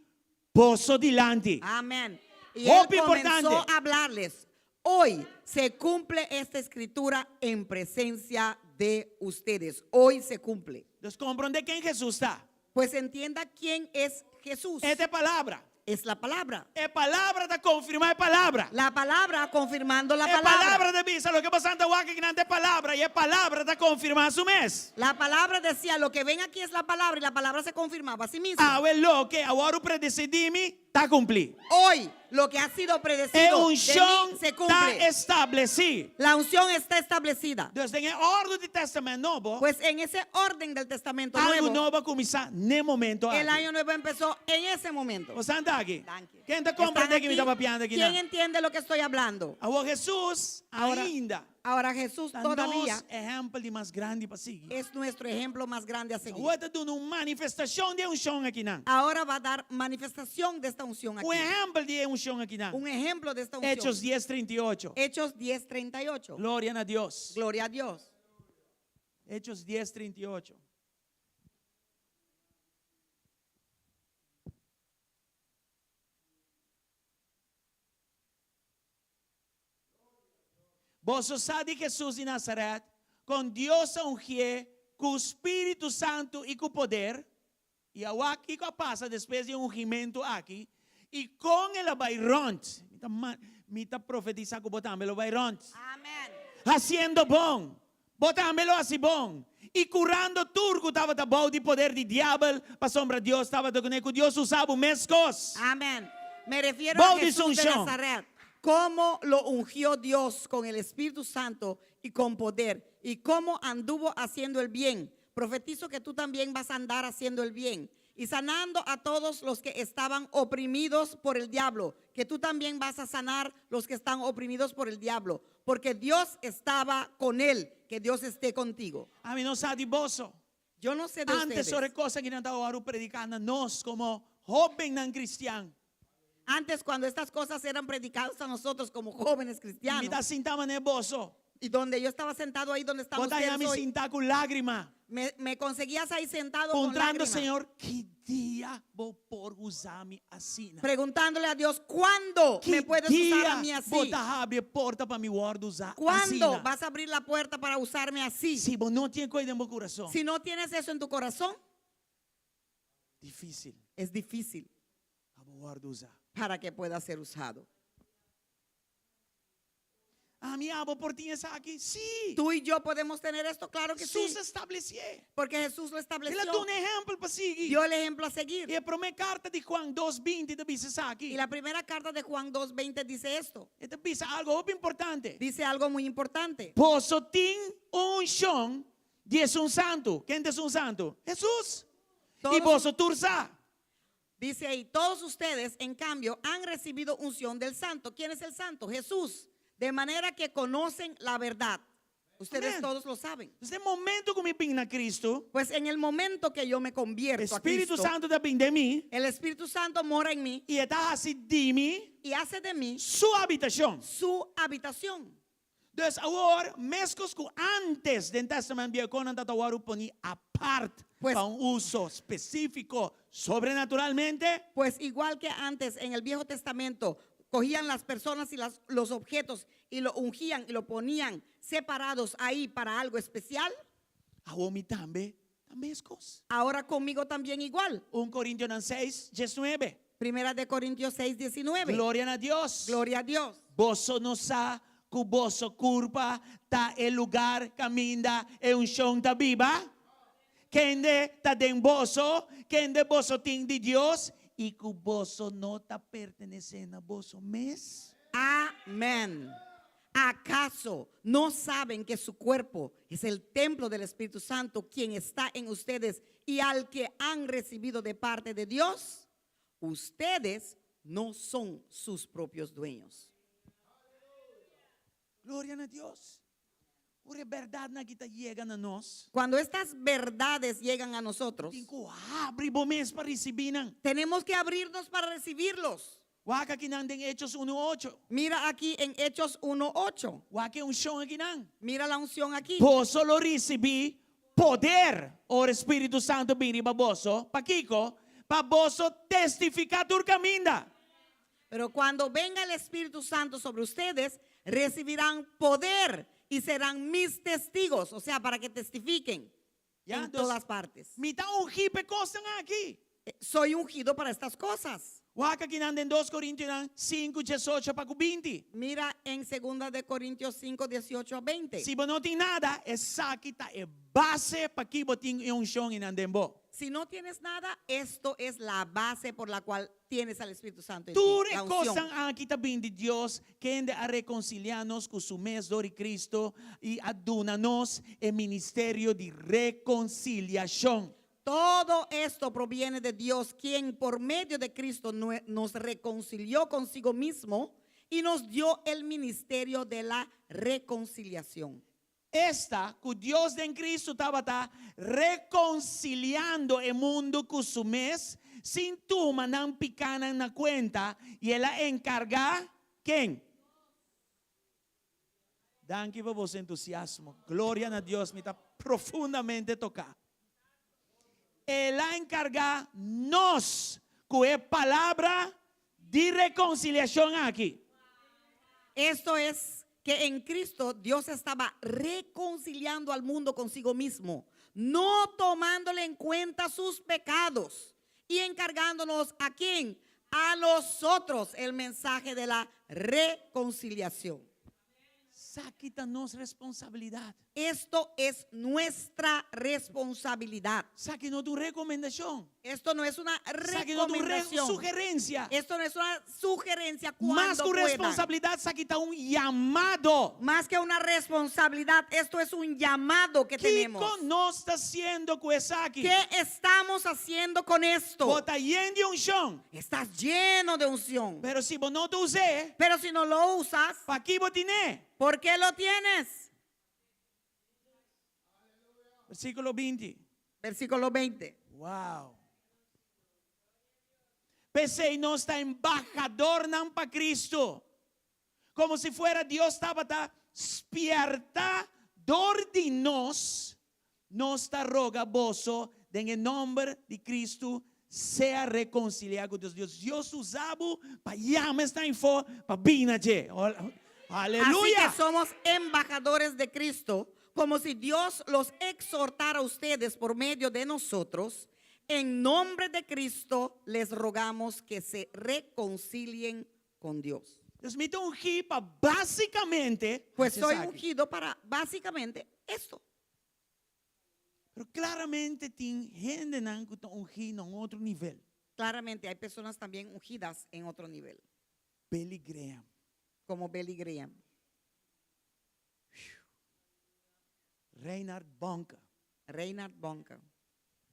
boso dilanti. Amén. Y él Hopi comenzó importante. a hablarles. Hoy se cumple esta escritura en presencia de ustedes. Hoy se cumple. Dus komprondé ken Hesus ta. Pues entienda quién es Jesús. E ta e palabra. Es la palabra. E palabra ta konfirmá e palabra. La palabra confirmando la E palabra. palabra ta bisa loke boso ta wak akinan ta e palabra i e palabra ta konfirmá su mes. La palabra decía, lo que ven aquí es la palabra y la palabra se confirmaba a sí misma. Awe loke a wòrdu predesí di mi ta kumplí. Hoy, lo que ha sido E predecido de mí unshon se ta cumple. establesí. La unción está establecida. Dus den e òrdu di Tèstamènt Nobo, Pues en ese orden del Testamento algu Nuevo, nobo a kuminsá n'e momento el aki. año nuevo empezó en ese momento. Bo sa ta aki? Danki. Ken ta ¿Están komprendé ki mi aquí? ta papiando aki ¿Quién nan? entiende lo que estoy hablando? Awor Hesus Ahora, ainda ahora Jesús ta todavía nos ehèmpel di mas grandi pa sigui. es nuestro ejemplo más grande a seguir. Awor e ta duna un manifestashon di e unshon akinan. Ahora va a dar manifestación de esta unción aquí. Un ehèmpel di e unshon akinan. Un ejemplo de esta unción. Hechos 10, 38. Hechos 10:38. Gloria na Dios. Gloria a Dios. Hechos 10, 38. Boso sa di Hesus di Nazaret, kon Dios a ungié ku Spiritu Santu i ku poder, i a wak kiko a pasa despues di e ungimentu aki, i kon el a bai rònt. Mi ta mi ta profetisá ku bo tambe lo bai rònt. Amén. Hasiendo bon, bo tambe lo hasi bon, i kurando tur ku tabata bou di poder di diabel, pasobra Dios tabata kuné, ku Dios usa bo meskos. Amén. Me refiero a Bou di Jesús de unshon. Nazaret. Cómo lo ungió Dios con el Espíritu Santo y con poder. Y cómo anduvo haciendo el bien. Profetizo que tú también vas a andar haciendo el bien. Y sanando a todos los que estaban oprimidos por el diablo. Que tú también vas a sanar los que están oprimidos por el diablo. Porque Dios estaba con él. Que Dios esté contigo. Ami no sa di boso. Yo no sé de Antes ustedes. ora e kos akinan tabata wòrdu prediká na nos komo hóbennan kristian. Antes, cuando estas cosas eran predicadas a nosotros como jóvenes cristianos. Mi ta sintá manera boso. Y donde yo estaba sentado ahí donde están Bo ta ustedes haña mi hoy, sintá ku lágrima. me, me conseguías ahí sentado con Puntrando, lágrimas, Señor, ki dia bo por usa mi asina? preguntándole a Dios, ¿cuándo Ki me puedes usar dia a mí bo así? ta habri e porta pa mi wòrdu usá ¿Cuándo asina? vas a abrir la puerta para usarme así? Si bo no tin esei den bo kurason, Si no tienes eso en tu corazón, difísil es difícil pa bo wòrdu usá. para que pueda ser usado. Ami i abo por tin esaki? Sí. Tú y yo podemos tener esto, claro que sí. Jesús a establesé. Porque Jesús lo El a estableció. duna un ehèmpel pa sigui. Dio el ejemplo a seguir. I e promé karta di Juan 2:20 ta bisa esaki. Y la primera carta de Juan 2.20 dice esto. E ta bisa algu hopi importante. Dice algo muy importante. Boso tin unshon di Esun Santu. Ken ta Esun Santu? Jesús. Todos I boso tur sa. Dice ahí, todos ustedes, en cambio, han recibido unción del santo. ¿Quién es el santo? Jesús. De manera que conocen la verdad. Ustedes Amén. todos lo saben. Na momento ku mi bin na Kristu, Pues en el momento que yo me convierto a Spiritu Cristo, Santu ta bin den mi el Espíritu Santo mora en mí i e ta hasi di mi y hace de mí su habitashon. su habitación. Dus awor, meskos ku antes den Tèstamènt Bieu kon nan tabata wòrdu poní apart Pues- pa un uso spesífiko sobrenaturalmente, Pues igual que antes en el Viejo Testamento, cogían las personas y las, los objetos y lo ungían y lo ponían separados ahí para algo especial, awor mi tambe, ta meskos. ahora conmigo también igual. 1 Korintionan 6, 19. Primera de Corintios 6, 19. Gloria na Dios. Gloria a Dios. Boso no sa ku boso kurpa ta e lugá kaminda e unshon ta biba? Kende ta den boso, kende boso tin di Dios i ku boso no ta pertenesé na boso mes? Amén. ¿Acaso no saben que su cuerpo es el templo del Espíritu Santo, quien está en ustedes y al que han recibido de parte de Dios? Ustedes no son sus propios dueños. Gloria na Dios. Ora e bèrdatnan aki ta yega na nos. Cuando estas verdades llegan a nosotros. Tin ku habri bo mes pa risibí nan. Tenemos que abrirnos para recibirlos. Wak akinan den Hechos unu ocho. Mira aki en Hechos uno ocho. Wak e unshon akinan. Mira la unción aquí. Boso lo risibí poder ora e Spiritu Santu bin riba boso. Pakiko? Pa boso testifiká tur kaminda. Pero cuando venga el Espíritu Santo sobre ustedes, recibirán poder y serán mis testigos, o sea, para que testifiquen Ya, en dus, todas partes. Mi ta ungí pa e kosnan aki. Soy ungido para estas cosas. Wak akinan den dos Korintionan sinku, diesocho pa ku binti. Mira en segunda de Corintios 5, 18 a 20. Si bo no tin nada, esaki ta e base pa ki bo tin e unshon einan den bo. Si no tienes nada, esto es la base por la cual tienes al Espíritu Santo en ti, Tur e la unción. kosnan aki ta bin di Dios, kende a rekonsiliá nos ku su mes dor di Cristo i a duna nos e ministerio di rekonsiliashon. Todo esto proviene de Dios, quien por medio de Cristo nos reconcilió consigo mismo y nos dio el ministerio de la reconciliación. Esta, ku Dios den Cristo tabata rekonsiliando e mundu ku su mes, sin tuma nan pikánan na kuenta, i el a enkargá ken? Danki pa boso entusiasmo. Gloria na Dios, mi ta profundamente toká. El a enkargá nos ku e palabra di rekonsiliashon aki. Esto es que en Cristo Dios estaba reconciliando al mundo consigo mismo, no tomándole en cuenta sus pecados y encargándonos a quién? A nosotros el mensaje de la reconciliación. Esaki ta nos responsabilidat. Esto es nuestra responsabilidad. Esaki no ta un rekomendashon. Esto no es una Esaki no ta un recomendación. sugerensia. Esto no es una sugerencia Mas cuando ku puedan. responsabilidat, esaki ta un yamado. Más que una responsabilidad, esto es un llamado que tenemos. Kiko nos ta hasiendo ku esaki? ¿Qué estamos haciendo con esto? Bo ta yen di unshon. Estás lleno de unción. Pero si bo no ta us'é, Pero si no lo usas, pakiko bo tin'é? ¿por qué lo tienes? Versíkulo 20. Versículo 20. Wow. P'esei nos ta embahadornan pa Cristo. Komo si fuera Dios tabata spièrta dor di nos, nos ta roga boso den e nòmber di Cristo sea rekonsiliá ku Dios. Dios, Dios usa bo pa yama esnan afó pa bin na dje. Así Aleluya! que somos embajadores de Cristo, como si Dios los exhortara a ustedes por medio de nosotros. En nombre de Cristo les rogamos que se reconcilien con Dios. Dios mi ta ungí pa básicamente Pues soy esaki. ungido para básicamente esto. Pero claramente tin hendenan ku ta ungí na un otro nivel. Claramente hay personas también ungidas en otro nivel, Billy Graham. como Billy Graham, Reinhard Bonnke, Reinhard Bonnke,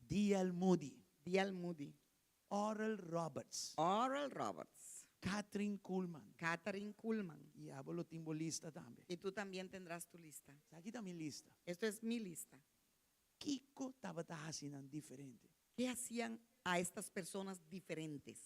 D.L. Moody, D.L. Moody, Oral Roberts, Oral Roberts, Kathryn Kuhlman. Kathryn Kuhlman. I abo lo tin bo lista tambe. Y tú también tendrás tu lista. Aki ta mi lista. Esto es mi lista. Kiko tabata hasi nan diferente. ¿Qué hacían a estas personas diferentes?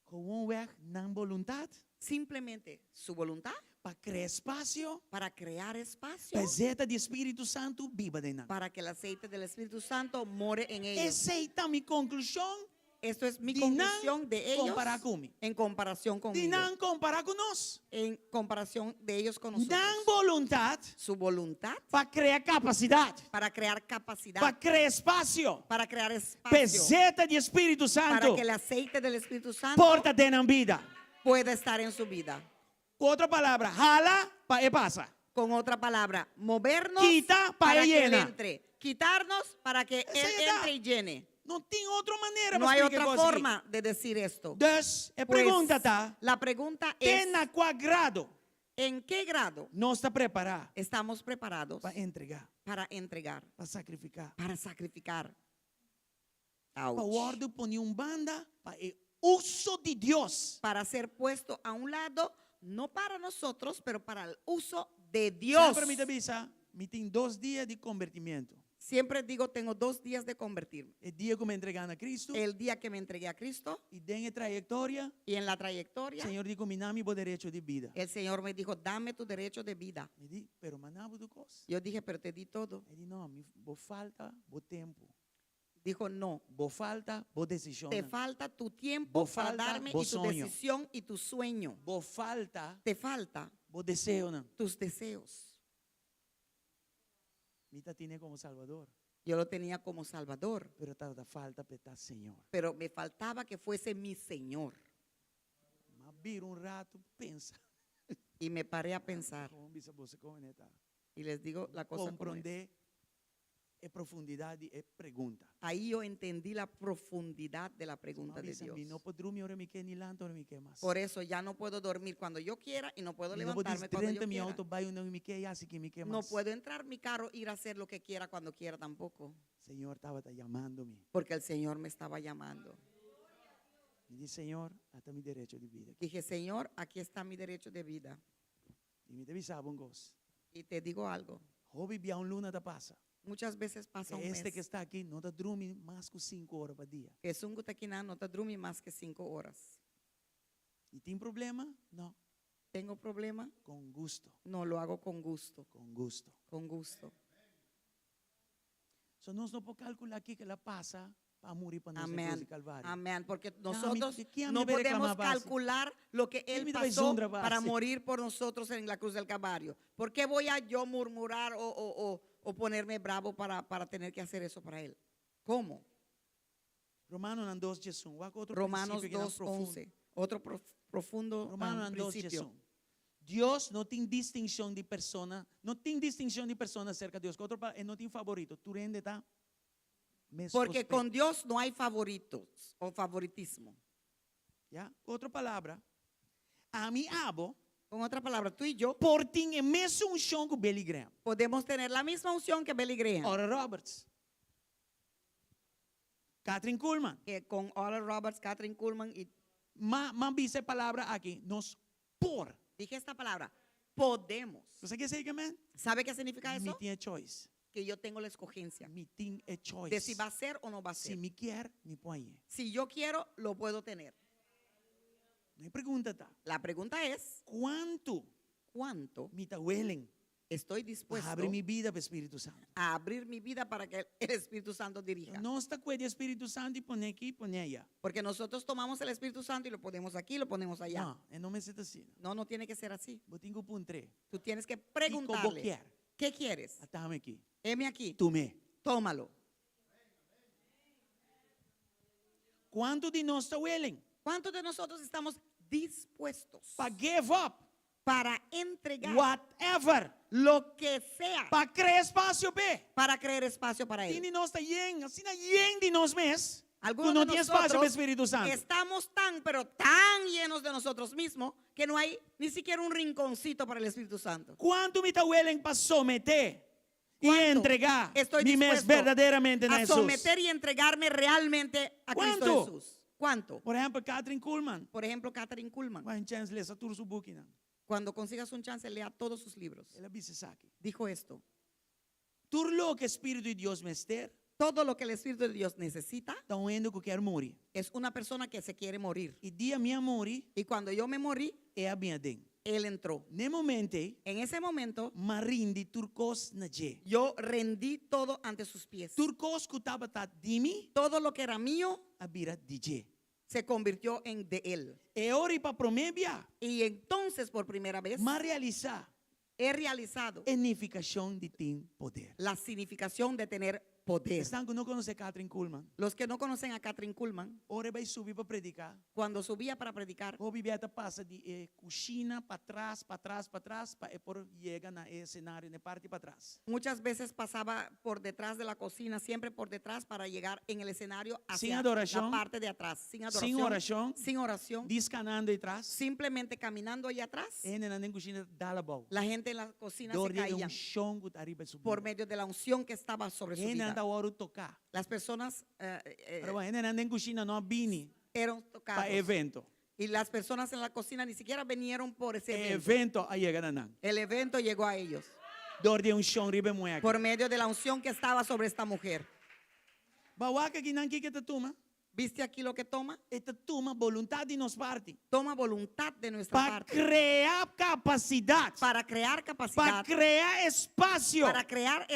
Gewoonweg nan boluntat Simplemente su voluntad pa krea espasio para crear espacio pa e zeta di Spiritu Santu biba den nan. para que el aceite del Espíritu Santo more en ellos. Esei ta mi konklushon Esto es mi Di nan conclusión de ellos kompará ku mi. en comparación Di conmigo. nan kompará ku nos. En comparación de ellos con nosotros. Nan boluntat Su voluntad pa krea kapasidat, para crear capacidad, pa krea espasio, para crear espacio, pa e zeta di Spiritu para Santu que el aceite del Espíritu Santo por ta den nan bida. pueda estar en su vida. Ku otro palabra, hala pa e pasa. Con otra palabra, movernos Kita pa para e que Él llena. entre. Quitarnos para que Esa Él ya está. entre y llene. No tin otro manera No pa hay splika otra kos aki. forma de decir esto. Dus, e Pues, pregunta ta, la pregunta te es, na kua grado ¿en qué grado nos ta prepará estamos preparados pa entregá, para entregar, pa sakrifiká? para sacrificar? Pa Ouch. wòrdu poní un banda pa e uso di Dios. Para ser puesto a un lado, no para nosotros, pero para el uso de Dios. Semper mi ta bisa, Mi tin dos dia di kombertimentu. Siempre digo, tengo dos días de convertirme. E dia ku mi a entregá na Kristu El día que me entregué a Cristo i den e trayektoria, y en la trayectoria, Señor di ku mi dami bo derecho di bida. el Señor me dijo, dame tu derecho de vida. Mi di, pero m'a duna bo tur kos. Yo dije, pero te di todo. E di, no, mi, bo falta bo tempu. Dijo, no, Bo falta bo desishon. te falta tu tiempo Bo para falta darme bo y tu soño. decisión y tu sueño. Bo falta Te falta bo deseonan. tus deseos. Mi tatin'é komo Salbador, Yo lo tenía como Salvador, pero tabata falta p'e ta Señor. pero me faltaba que fuese mi Señor. M'a bira un ratu pensa. Y me paré a pensar Kon bisa boso kon e ta. y les digo la cosa como es. Komprondé e profundidat di e pregunta. Ahí yo entendí la profundidad de la pregunta M'a de bisa, Dios. Mi no por drumi ora mi ke ni lanta ora mi ke mas. Por eso ya no puedo dormir cuando yo quiera y no puedo Mi no por levantarme cuando yo drenta mi quiera. outo bai unda mi ke i hasi ke mi ke No mas. puedo entrar mi carro, ir a hacer lo que quiera cuando quiera tampoco. Señor tabata yamando mi. Porque el Señor me estaba llamando. Mi di, Señor, ata mi derecho di bida. Dije, Señor, aquí está mi derecho de vida. I mi ta bisa bo un kos. Y te digo algo. Hopi bia un luna ta pasa. Muchas veces pasa un Este mes ku ta aki no ta drumi mas ku sinku ora pa dia. que esun ku ta akinan no ta drumi mas que cinco horas. I tin problema? No. ¿Tengo problema? Con gusto. No, lo hago con gusto. Con gusto. Con gusto. So nos no por kalkulá kiko el a pasa pa muri pa nos na Amén. krus di Kalvario. Amén. Porque mi- nosotros ¿quién no me debe podemos reclamar base? calcular lo que Él me debe pasó zundra base? para morir por nosotros en la cruz del Calvario. ¿Por qué voy a yo murmurar o, o- o- o ponerme bravo para, para tener que hacer eso para Él? ¿Cómo? Romanonan 2, 11. Wak otro Romanos prinsipio ku ta 2, profundo. 11. Otro prof- profundo Romanonan 2, principio. 11. Dios no tin distinshon di persona, no tin distinshon di persona serka Dios. Ku otro palabra, e no tin favorito. Tur hende ta mes Porque kos p'e. con Dios no hay favoritos o favoritismo. Ya? Ku otro palabra, ami abo Con otra palabra, tú y yo por tin e mesun unshon ku Billy Graham. podemos tener la misma unción que Billy Graham, Oral Roberts. Kathryn Kuhlman. que con Oral Roberts, Kathryn Kuhlman y M'a m'a bisa e palabra aki, nos por. dije esta palabra, podemos. Bo sa kiko esei ke men? ¿Sabe qué significa Mi eso? tin e choice. Que yo tengo la escogencia Mi tin e choice. de si va a ser o no va a Si ser. mi ke, mi por hañ'é. Si yo quiero, lo puedo tener. E pregunta ta. La pregunta es, Kuantu ¿cuánto mi ta willing estoy pa dispuesto habri mi bida pa Spiritu Santu? a abrir mi vida para que el Espíritu Santo dirija? Nos ta kue Spiritu Santu i pon'é aki, pon'é aya. Porque nosotros tomamos el Espíritu Santo y lo ponemos aquí, lo ponemos allá. No, e no mester ta asina. No, no tiene que ser así. Bo tin ku puntr'é. Tú tienes que Kiko bo preguntarle, ke? ¿qué quieres? At'ami aki. Heme aquí, Tum'é. tómalo. Kuantu di nos ta willing ¿Cuántos de nosotros estamos dispuestos pa give up para entregar whatever lo que sea pa krea espasio p'e? para crear espacio para Tin Él? di nos ta yen, asina yen di nos mes. Algunos no de tin espasio pa nosotros Spiritu Santu. estamos tan, pero tan llenos de nosotros mismos que no hay ni siquiera un rinconcito para el Espíritu Santo. Kuantu mi ta willing pa someté i ¿Cuánto entregá Estoy mi mes dispuesto berdaderamente na a Hesus? someter y entregarme realmente a Cristo ¿Cuánto? Jesús. ¿Cuánto? Por ehèmpel, Kathryn Kuhlman. Por ejemplo, Kathryn Kuhlman. Bo haña chèns lesa tur su bukinan. Cuando consigas un chance, lea todos sus libros. El a bisa esaki. Dijo esto. Tur loke Spiritu di Dios mester, Todo lo que el Espíritu de Dios necesita ta un hende ku ke muri. es una persona que se quiere morir. I dia mi a muri, Y cuando yo me morí, el a bin aden. Él entró. Na e momento ei, En ese momento, m'a rindi tur kos na dje. yo rendí todo ante sus pies. Tur kos ku tabata di mi, Todo lo que era mío a bira di dje. se convirtió en de Él. E ora ei pa promé bia, Y entonces, por primera vez, m'a realisá he realizado e nifikashon di tin poder. la significación de tener poder. Esnan ku no konosé Kathryn Kuhlman. Los que no conocen a Kathryn Kuhlman, Ora e bai subi pa prediká. cuando subía para predicar, Hopi bia e ta pasa di eh, kushina patras, patras, patras, pa e por yega na e esenario, na parti patras. muchas veces pasaba por detrás de la cocina, siempre por detrás para llegar en el escenario Sin hacia adoración. la parte de atrás, sin adoración, Sin orashon. sin oración, Djis kanando atras. simplemente caminando allá atrás. E hendenan den kushina dal abou. La gente en la cocina Dor se di caía unshon ku ta riba su por bida. medio de la unción que estaba sobre su Hendenan vida. ta wòrdu toká. Las personas eh, eh, Pero hendenan den kushina no a bini eran pa tocadas. evento. Y las personas en la cocina ni siquiera vinieron por ese evento. Evento a yega na nan. El evento llegó a ellos. Dor di e unshon riba e muhé aki. Por medio de la unción que estaba sobre esta mujer. Bo wak aki nan kiko e ta tuma? ¿Viste aquí lo que toma? E ta tuma boluntat di nos parti. Toma voluntad de nuestra Pa parte. krea kapasidat. Para crear Pa capacidad. krea espasio. Para crear Pa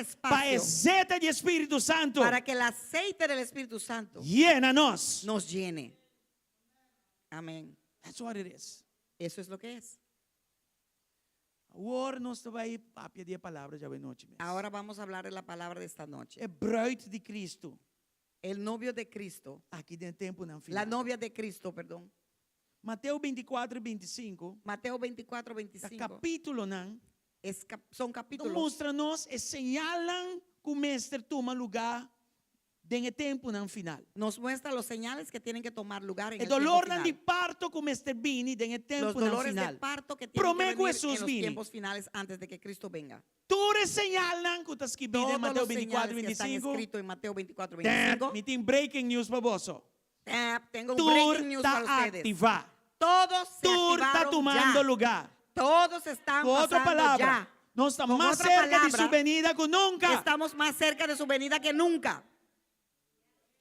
e espacio. zeta di e Spiritu Santu Para que el aceite del Espíritu Santo yena nos. nos llene. Amén. That's what it is. Eso es lo que es. Awor nos ta bai papia di e palabra djawe nochi mes. Ahora vamos a hablar de la palabra de esta noche. E bruid di Cristo. El novio de Cristo. Aki den temponan La final. novia de Cristo, perdón. Mateo 24 i 25 Mateo 24, ta 25. kapítulonan Es cap- son ta capítulos mustra nos e señalnan ku mester tuma lugá den e tempunan final. Nos muestra los señales que tienen que tomar lugar en E el tiempo dolornan di final. parto ku mester bini den e Los tempunan dolores de final. parto que tienen que Promé ku venir en Hesus los bini. tiempos finales antes de que Cristo venga. Tur e señalnan ku ta skibí den Todos Mateo los 24, señales que están 25. escritos en Mateo 24, Tap, 25. mi tin breaking news pa boso. Tap, tengo un Tur breaking news ta para ustedes. aktivá. Todos se Tur ta activaron tumando ya. lugá. Todos están Ku otro pasando palabra, ya. nos ta Con mas otra serka di su palabra, benida ku nunka. Estamos más cerca de su venida que nunca.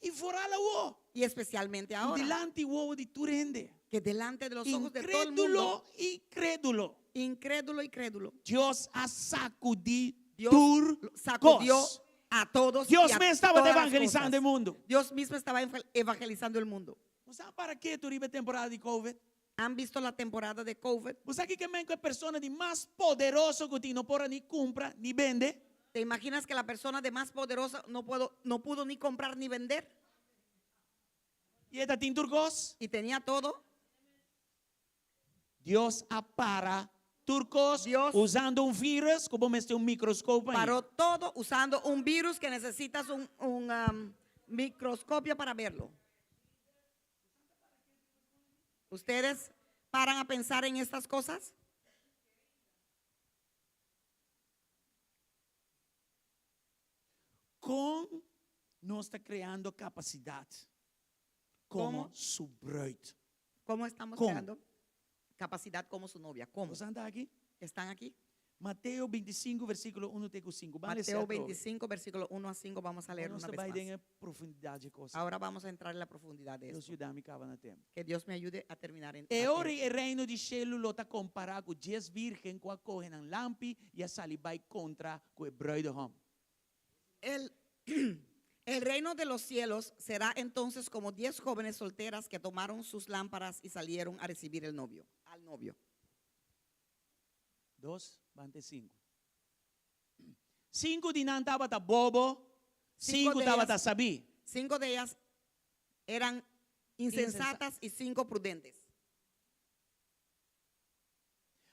I foral awo. Y especialmente ahora. Dilanti wowo di tur hende. Que delante de los ojos de todo el mundo. Inkrédulo i krédulo. Incrédulo y crédulo. Dios a sakudí Dios tur sacudió kos. a todos. Dios y a mes tabata todas las evangelisando cosas. e mundu. Dios mismo estaba evangelizando el mundo. Bo sa para ketu riba e temporada di COVID? ¿Han visto la temporada de COVID? Bo sa kiko men ku e persona di mas poderoso ku tin no por a ni kumpra ni bende? ¿Te imaginas que la persona de más poderosa no, puedo, no pudo ni comprar ni vender? I e ta tin tur kos? Y tenía todo. Dios a para tur kos Dios usando un virus ku bo mester un microscope ahí. Paró todo usando un virus que necesitas un, un, microscopio para verlo. ¿Ustedes paran a pensar en estas cosas? Kon nos ta kreando kapasidat komo Komo? su bruid? ¿Cómo estamos ¿Cómo? creando capacidad como su novia? ¿Cómo? Boso ta aki? ¿Están aquí? Mateo 25, versíkulo 1 te ku 5. Ban lesa Mateo atrobe. 25, versículo 1 a 5, vamos a leer Nos una ta vez bai más. den e profundidad di kos. Ahora vamos a entrar en la profundidad de Dios esto. yuda mi kaba na tempu. Que Dios me ayude a terminar en E a ora tiempo. e reino di shelu lo ta kompará ku dies virgen ku a kohe nan lampi i a sali bai kontra ku e bruidegom. El, el reino de los cielos será entonces como diez jóvenes solteras que tomaron sus lámparas y salieron a recibir el novio, al novio. Dos, bante sinku. Sinku di nan tabata bobo, Sinku sinku de tabata ellas- sabí. Cinco de ellas eran insensatas y cinco prudentes.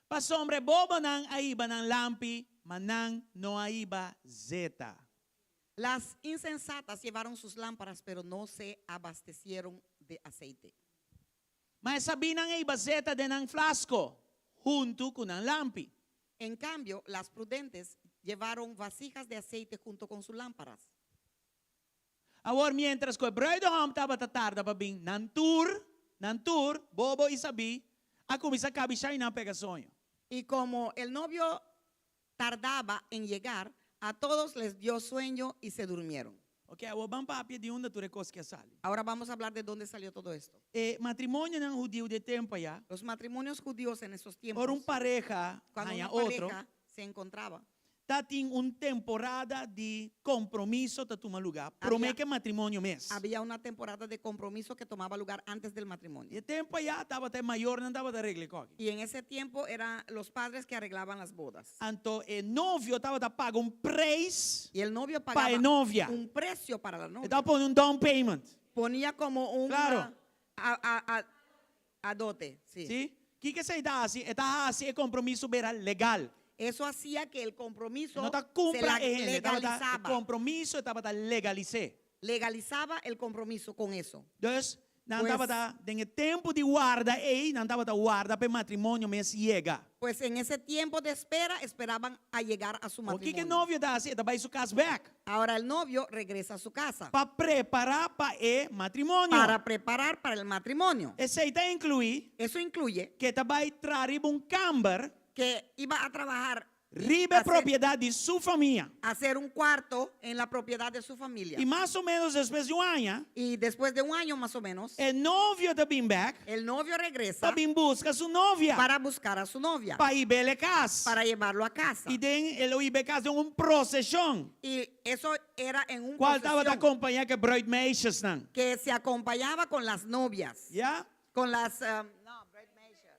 Pasobra e bobonan a hiba nan lampi, ma nan no a hiba zeta. Las insensatas llevaron sus lámparas, pero no se abastecieron de aceite. Ma e sabínan a hiba zeta den nan flasko, huntu ku nan lampi. En cambio, las prudentes llevaron vasijas de aceite junto con sus lámparas. Awor, miéntras ku e bruidegom tabata tarda pa bin, nan tur, nan tur, bobo i sabí, a kuminsá kabishá i nan a pega soño. Y como el novio tardaba en llegar, a todos les dio sueño y se durmieron. Ok, awor ban papia di unda tur e kos aki a sali. Ahora vamos a hablar de dónde salió todo esto. E matrimonionan hudiu di e tempu ayá. Los matrimonios judíos en esos tiempos, Ora un pareha cuando haña una otro, pareja se encontraba, ta tin un temporada di kompromiso ta tuma lugá promé ku e matrimonio mes. Había una temporada de compromiso que tomaba lugar antes del matrimonio. E tempu ayá tabata e mayornan tabata regla e kos aki. Y en ese tiempo eran los padres que arreglaban las bodas. Anto e novio tabata paga un preis Y el novio pa pagaba e novia. un precio para la novia. E tabata pone un down payment. Ponía como un Claro. a, a, a, a dote, sí. Sí? Kiko esei ta hasi? E ta hasi e kompromiso bira legal. Eso hacía que el compromiso No ta se cumpra la e hende, tabata e legalizaba. compromiso tabata legalis'é. Legalizaba el compromiso con eso. Dus, nan Pues, tabata den e tempu di warda ei, nan tabata warda pa e matrimonio mes yega. Pues en ese tiempo de espera esperaban a llegar a su Awor kiko e matrimonio. novio ta hasi? E ta bai su kas bèk. Ahora el novio regresa a su casa Pa prepará pa e matrimonio. para preparar para el matrimonio. Esei ta inkluí Eso incluye ku e ta bai traha riba un kamber que iba a trabajar. Riba Hacer- propiedat di su famia. Hacer un cuarto en la propiedad de su familia. I mas o ménos despues di un aña, Y después de un año más o menos, e novio ta bin bèk, el novio regresa pa bin buska su novia, para buscar a su novia, pa hib'é kas. para llevarlo a casa. I den e lo hib'é kas den un proseshon, Y eso era en un kual tabata procesión kompañá ku e bruidmeisjesnan. que se acompañaba con las novias, Ya? con las, no, bruidmeisjes,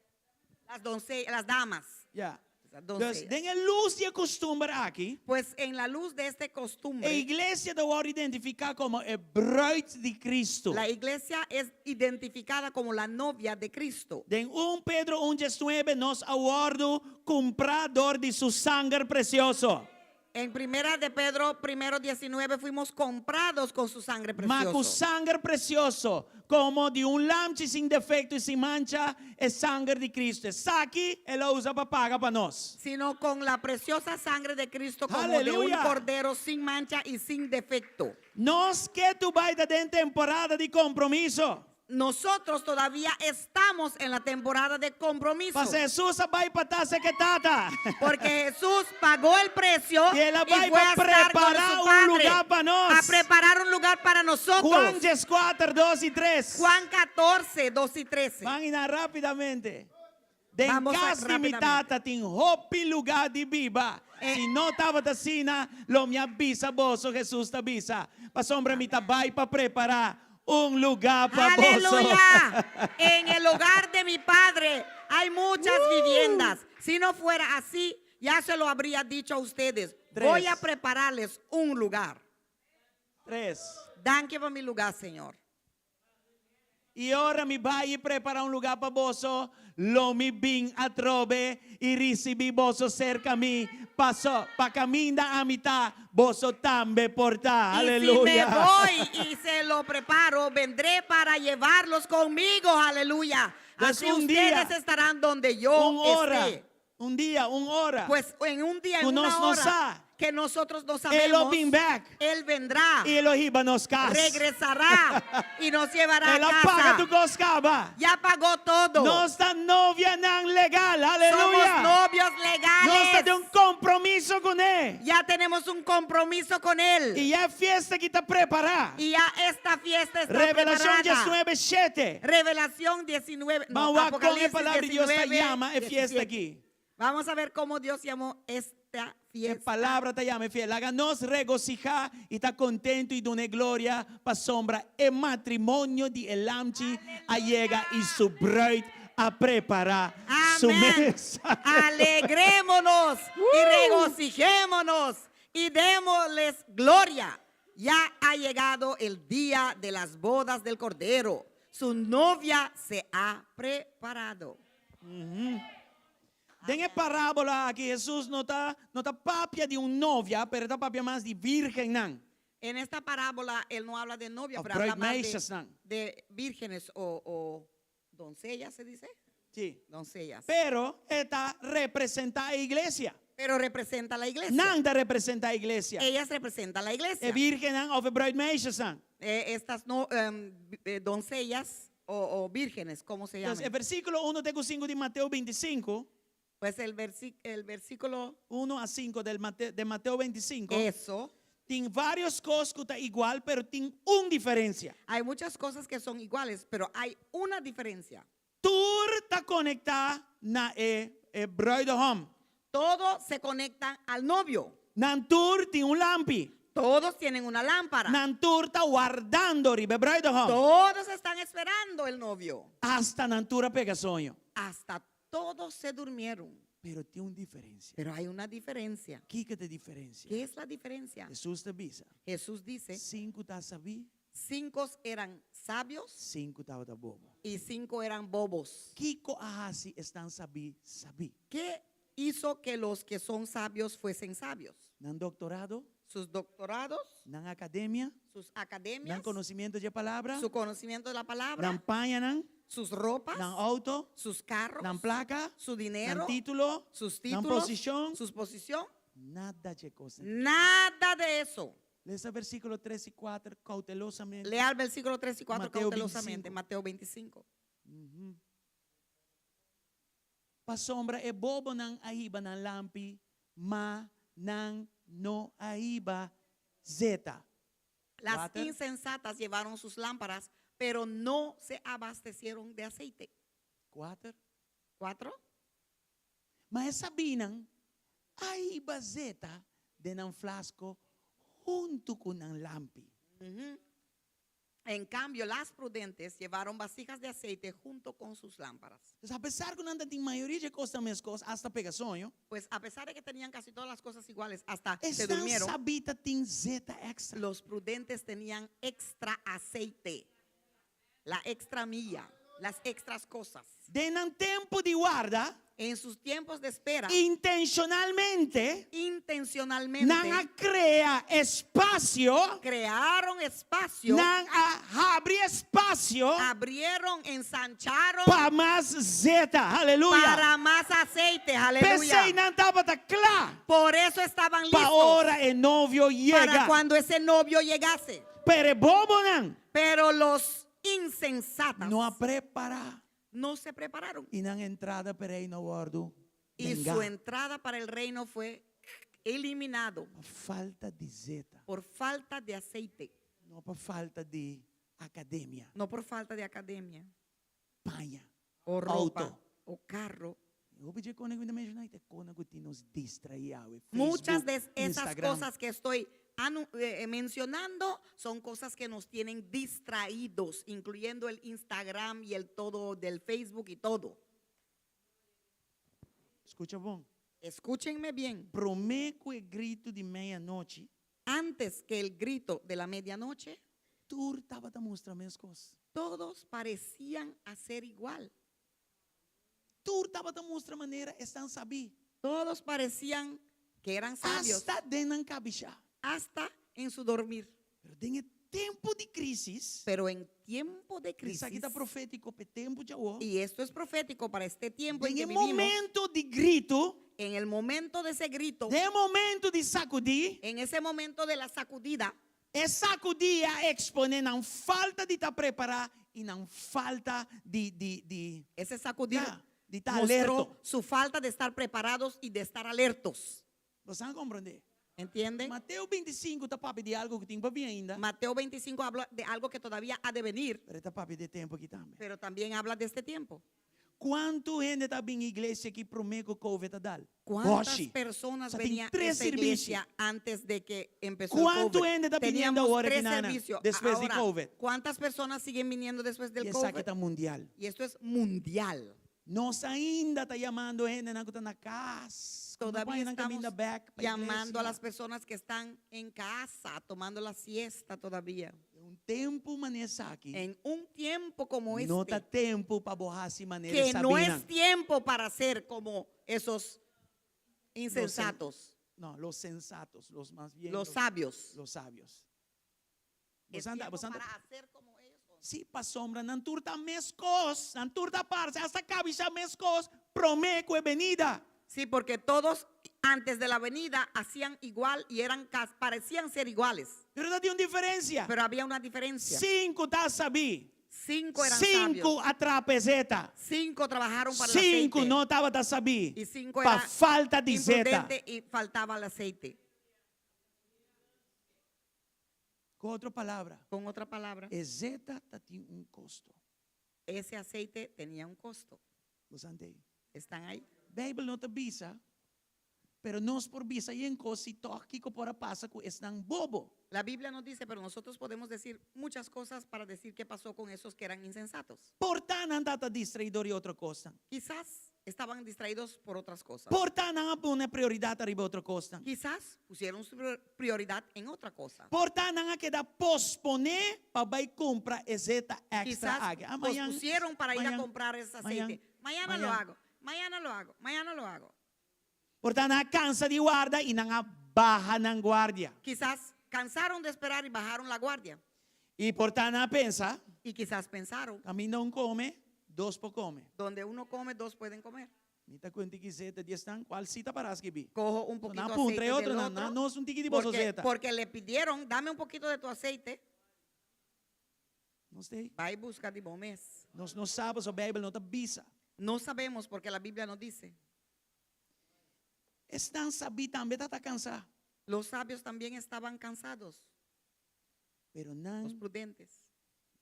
las doncellas, las damas. Ya. Las Dus doncellas. den e lus di e kustumber aki, Pues en la luz de esta costumbre, e iglesia ta wòrdu identifiká komo e bruid di Kristu. la iglesia es identificada como la novia de Cristo. Den 1 Pedro 1 19 nos a wòrdu kumprá dor di su sanger presioso. En primera de Pedro, primero 19, fuimos comprados con su sangre Ma ku preciosa. sanger presioso, komo di un lamchi sin defekto i sin mancha, e sanger di Kristu. Esaki el a usa pa paga pa nos. Sino con la preciosa sangre de Cristo como de un Aleluya. cordero sin mancha y sin defecto. Nos ketu bai ta den temporada di kompromiso. Nosotros todavía estamos en la temporada de compromiso. Paso Hesus a bai pa ta serka Tata. Porque Jesús pagó el precio Y él y va fue a a estar con preparar su un padre, lugar para nos. a preparar un lugar para nosotros. Juan 14, 2 y 3. Juan 14, 2 y 13. Van ina rápidamente. Den Vamos a- kas di mi rápidamente. tata tin hopi lugá di biba. Eh. Si no tabata asina, lo mi a bisa boso, Hesus ta bisa. Pasobra mi ta bai pa prepará un lugá pa boso. Aleluya. En el hogar de mi padre hay muchas viviendas. Si no fuera así, ya se lo habría dicho a ustedes. Tres. Voy a prepararles un lugar. Tres. Danke pa mi lugá, Señor. I ora mi bai i prepará un lugá pa boso, lo mi bin atrobe i risibí boso serka mi, paso pa kaminda ami ta, boso tambe por ta. Y si me Aleluya. voy y se lo preparo, vendré para llevarlos conmigo. Aleluya. Dus Así un día, ustedes estarán donde yo Un hora, esté. un dia, un ora. Pues en un día, en Ku una nos no hora, sa. que nosotros no E lo sabemos, bin bèk. Él vendrá, I lo hiba nos kas. regresará y nos llevará El a a paga casa. tur kos kaba. Ya pagó todo. Nos ta novianan legal. Somos Aleluya. novios Nos ta legales. den un kompromiso kuné. Ya tenemos un compromiso con Él. I ya e fiesta aki ta prepará. Y ya esta fiesta está Revelashon preparada. 19, 7. Revelación 19. No, Ban wak kon e Apocalipsis palabra di Dios ta 19, yama e fiesta 17. aki. Vamos a ver cómo Dios llamó esta E fiesta. palabra ta yama e fiesta. Laga nos regosihá i ta kontentu i dun'é gloria pasobra e matrimonio di e Lamchi a yega i su bruid a prepará su Amén. mesa. Alegrémonos y regocijémonos y démosles gloria. Ya ha llegado el día de las bodas del Cordero. Su novia se ha preparado. Den e parábola aki Hesus no ta no ta papia di un novia, pero e ta papia mas di virgennan. En esta parábola él no habla de novia, Of pero habla más de, bruidmeisjesnan. de vírgenes o, o doncellas, ¿se dice? Sí. Doncellas. Pero e ta representá e iglesia. Pero representa la iglesia. Nan ta representá e iglesia. Ellas representan la iglesia. E virgennan òf e bruidmeisjesnan. Eh, estas no, em, eh, doncellas o, o vírgenes, ¿cómo se Entonces, llaman? e versíkulo 1 te ku 5 di Mateo 25. Pues el, versi- el versículo 1 a 5 del Mate, de Mateo 25. eso. Tin vários kos ku ta igual, pero tin un diferensia. Hay muchas cosas que son iguales, pero hay una diferencia. Tur ta konektá na e, e bruidegom. Todos se conectan al novio. Nan tur tin un lampi. Todos tienen una lámpara. Nan tur ta wardando riba e bruidegom. Todos están esperando el novio. Asta nan tur a pega soño. Hasta todos se durmieron. Pero tin un diferensia. Pero hay una diferencia. Kiko ta e diferensia? ¿Qué es la diferencia? Hesus ta bisa. Jesús dice, Sinku ta sabí, cinco eran sabios sinku tabata bobo. y cinco eran bobos. Kiko a hasi esnan sabí sabí? ¿Qué hizo que los que son sabios fuesen sabios? Nan doktorado, Sus doctorados, nan akademia, sus academias, nan konosementu di palabra, su conocimiento de la palabra, nan pañanan, sus ropas, nan outo, sus carros, nan plaka, su dinero, nan título, sus nan títulos, posishon, sus posición, nada di e kos. nada de eso. Lesa versíkulo 3 i 4 koutelosamente. Lea el versículo 3 y 4 Mateo cautelosamente, 25. Mateo 25. Pasobra e bobonan a hiba nan lampi. Ma nan no a hiba zeta. Las Water. insensatas llevaron sus lámparas, pero no se abastecieron de aceite. Kuater. Cuatro. Ma e sabínan a hiba zeta den nan flasko huntu ku nan lampi. Ujú. En cambio, las prudentes llevaron vasijas de aceite junto con sus lámparas. Pues apesar ku nan tatin mayoria dje kosnan meskos, asta pega soño, Pues a pesar de que tenían casi todas las cosas iguales, hasta se esnan durmieron, sabí tatin zeta èkstra. los prudentes tenían extra aceite, la extra milla, las extras cosas. Den nan tempu di warda, En sus tiempos de espera, intenshonalmente, intencionalmente, nan a krea espasio, crearon espacio, nan a habri espasio abrieron, ensancharon pa mas zeta. Aleluya. para más aceite. Aleluya. P'esei nan tabata kla Por eso estaban pa listos ora e novio para yega. cuando ese novio llegase. Pero e bobonan Pero los insensatas no a prepará no se prepararon. i nan entrada pa e reino a wòrdu Y nengá. su entrada para el reino fue eliminado Pa falta di zeta, por falta de aceite, no pa falta di akademia, no por falta de academia paña, o ropa Auto. o carro. Hopi dje kosnan ku mi ta menshoná ta kosnan ku tin nos distraí awe. Muchas de Facebook, esas Instagram. cosas que estoy mencionando son cosas que nos tienen distraídos, incluyendo el Instagram y el todo del Facebook y todo. Skucha bon. Escúchenme bien. Promé ku e gritu di meianochi, Antes que el grito de la medianoche, tur tabata mustra meskos. todos parecían hacer igual. Tur tabata mustra manera esnan sabí. Todos parecían que eran sabios Asta den nan kabishá. hasta en su dormir. Pero den e tempu di krísis, Pero en tiempo de crisis, esaki ta profétiko pa e tempu djawo, y esto es profético para este tiempo en den que e vivimos, momento di gritu, en el momento de ese grito, den e momento di sakudí, en ese momento de la sacudida, e sakudí a eksponé nan falta di ta prepará i nan falta di di di ese sacudir ya, di ta mostró alerto. su falta de estar preparados y de estar alertos. Boso a komprondé? ¿Entienden? Mateo 25 ta papia di algu ku tin pa bin ainda. Mateo 25 habla de algo que todavía ha de venir, Pero e ta papia di e tempu aki tambe. pero también habla de este tiempo. Kuantu hende ta bin iglesia aki promé ku Covid a dal? ¿Cuántas Boshi. personas Sa tin venían a tres esta servicio. iglesia antes de que empezó el Kuantu COVID? hende ta biniendo Teníamos awor tres aki nana servicios. despues di Ahora, COVID? ¿Cuántas personas siguen viniendo después del I esaki COVID? ta mundial. Y esto es mundial. Nos ainda ta yamando hendenan ku ta na kas. Ku no Todavía por nan estamos kaminda bèk pa llamando a iglesia. las personas que están en casa, tomando la siesta todavía. Den un tempu manera esaki. En un tiempo como No ta este, tempu pa bo hasi manera que no sabínan. es tiempo para ser como esos insensatos, No, los sensatos, los más bien. los sabios. Los sabios. Es Bo sa, tiempo bo sa, para hacer como ellos. Sí, pasobra, nan tur ta meskos, nan tur ta parse, asta kabishá meskos, promé ku e benida. Sí, porque todos antes de la venida hacían igual y eran parecían ser iguales, Pero tabatin un diferensia. pero había una diferencia. Sinku ta sabí. Cinco eran Sinku sabios. a traha pa e zeta. Cinco trabajaron para el Sinku aceite. no tabata sabí. Y cinco Pa era falta di zeta. imprudente y faltaba el aceite. Ku otro palabra, Con otra palabra, e zeta tabatin un kosto. ese aceite tenía un costo. Boso t'ei. ¿Están ahí? Beibel no ta bisa, pero nos por bisa yen kos si tòg kiko por a pasa ku esnan bobo. La Biblia nos dice, pero nosotros podemos decir muchas cosas para decir qué pasó con esos que eran insensatos. Por ta nan tabata distraí dor di otro kosnan. Quizás estaban distraídos por otras cosas. Por ta nan a pone prioridat ariba otro kosnan. Quizás pusieron su prioridad en otra cosa. Por ta nan a keda posponé pa bai kumpra e zeta èkstra Quizás aki. Ah, mañan, pospusieron para ir a mañan, comprar ese aceite. mañan, Mañana lo mañan. hago, mañana lo hago, mañana lo hago. Por ta nan a kansa di warda i nan a baha nan guardia. Quizás cansaron de esperar y bajaron la guardia. I por ta nan a pensa, Y quizás pensaron, kaminda un kome, dos por kome. donde uno come, dos pueden comer. Mi ta kue un tiki zeta di esnan, kual si ta pará skibí. Cojo un So, poquito nan de puntra aceite e otro, del nan, otro. nan nos un tiki di boso Porque, zeta. porque le pidieron, dame un poquito de tu aceite. Nos t'ei. Va y busca di bo mes. Nos no sa paso Beibel no ta bisa. No sabemos porque la Biblia no dice. Esnan sabí tambe tabata kansá. Los sabios también estaban cansados. Pero nan. Los prudentes.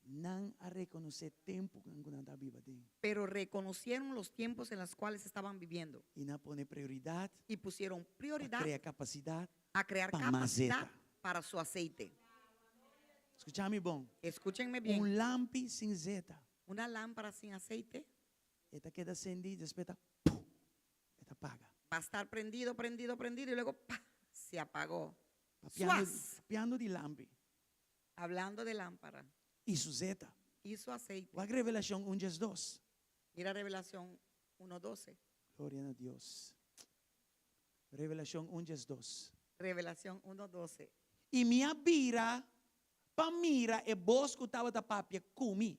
Nan a rekonosé tempunan ku nan ta biba den. Pero reconocieron los tiempos en los cuales estaban viviendo. I nan a pone prioridat. Y pusieron prioridad. Pa krea kapasidat. A crear pa mas capacidad zeta. para su aceite. Skucha mi bon. Escúchenme bien. Un lampi sin zeta. Una lámpara sin aceite. E ta keda sendí, despues ta puf, e ta paga. Va a estar prendido, prendido, prendido y luego pa, se apagó. Papiando, Suas. papiando di lampi. Hablando de lámpara. Y su zeta. Y su aceite. Wak Revelacion un diesdos. Mira Revelacion uno doce. Gloria na Dios. Revelacion un diesdos. Revelacion uno doce. Y mi a bira pa mira e bos cu tabata papia cu mi.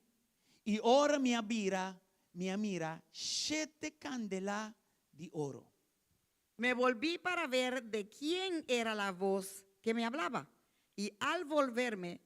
Y ora mi a bira, mi a mira shete candela di oro. Me volví para ver de quién era la voz que me hablaba, y al volverme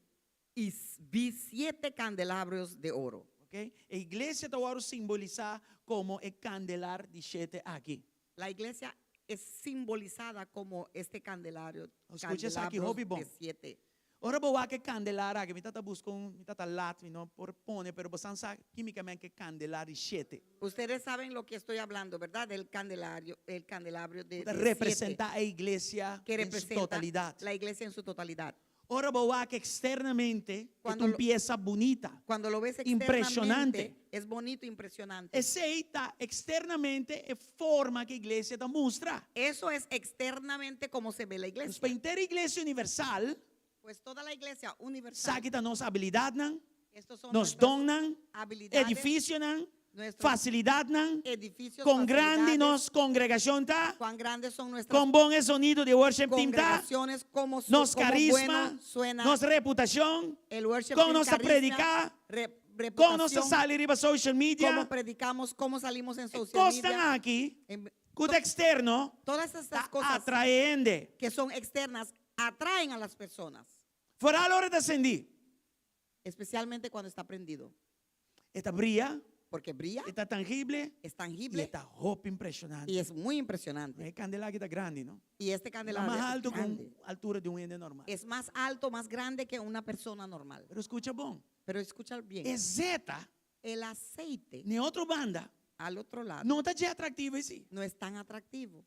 y vi siete candelabrios de oro. Ok, e iglesia ta wòrdu simbolisá komo e kandelar di shete aki. La iglesia es simbolizada como este candelario, Skucha esaki candelabros hopi bon. de siete. Ora bo wak e kandelar aki, mi ta ta buska un, mi ta ta lat, mi no por pone, pero bosan sa kimikamente ke kandelar di shete. Ustedes saben lo que estoy hablando, verdad? Del candelario, el candelabrio de Ku ta de siete. representá e iglesia Que den su representa totalidat. la iglesia en su totalidad. Ora bo wak eksternamente, e ta Cuando un lo piesa bunita, Cuando lo ves impresionante. externamente, es bonito, impresionante. Esei ta eksternamente e forma ku e iglesia ta mustra. Eso es externamente como se ve la Nos iglesia. pa henter iglesia universal, Pues toda la iglesia universal. Esaki ta nos abilidatnan, Estos son nos nuestras donnan, habilidades, edificionan, nuestros fasilidatnan, edificios, kon grandi facilidades, nos kongregashon ta, cuán grandes son nuestras kon bon e sonido di worship team ta, congregaciones, cómo su, nos cómo karisma, bueno suena nos reputashon, el worship kon team, nos ta carisma, prediká, kon nos ta reputación, sali riba social media. cómo predicamos, cómo salimos en E social kosnan media. aki En ku ta eksterno todas estas ta cosas atrae hende. que son externas atraen a las personas, Foral ora ta sendí. especialmente cuando está prendido. E ta bria, Porque brilla, e ta tangible es i tangible e ta hopi impreshonante. y es muy impresionante. E kandela aki ta grandi, no? Y este Ta candelabro mas es alto ku grande. altura di un hende normal. Es más alto, más grande que una persona normal. Pero skucha bon. Pero escucha bien. E zeta El aceite n'e otro banda al otro lado no ta dje atractivo esei. no es tan atractivo.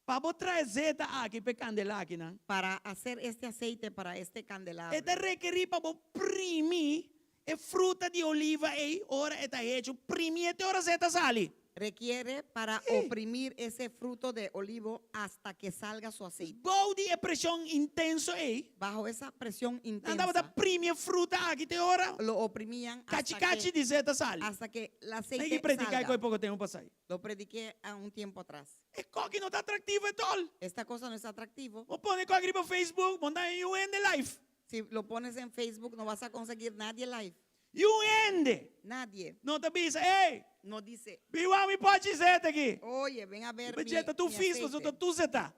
Pa bo trae zeta aki p'e kandela akinan. Para hacer este aceite para este candelabro. E ta rekerí pa bo primi e fruta di oliva ei ora e ta hecho. Primi e te ora zeta sali. Requiere para Sí. oprimir ese fruto de olivo hasta que salga su aceite. Bou di e preshon intenso ei. Bajo esa presión Nan intensa. tabata primi e fruta aki te ora. Lo oprimían hasta Kachi kachi que, di zeta sali. hasta que el Nan aceite ki prediká salga. koi poko tempu pasá. Lo prediqué a un tiempo atrás. E koki no ta atractivo at all. Esta cosa no es atractivo. Bo pone koki riba Facebook, bo no ta haña un hende live. Si lo pones en Facebook no vas a conseguir nadie live. Y un hende Nadie no ta bisa, ey, no dice, bin wak mi pochi zeta aki. oye, ven a ver mi, Bajeta tu mi fisco, aceite. so tu zeta.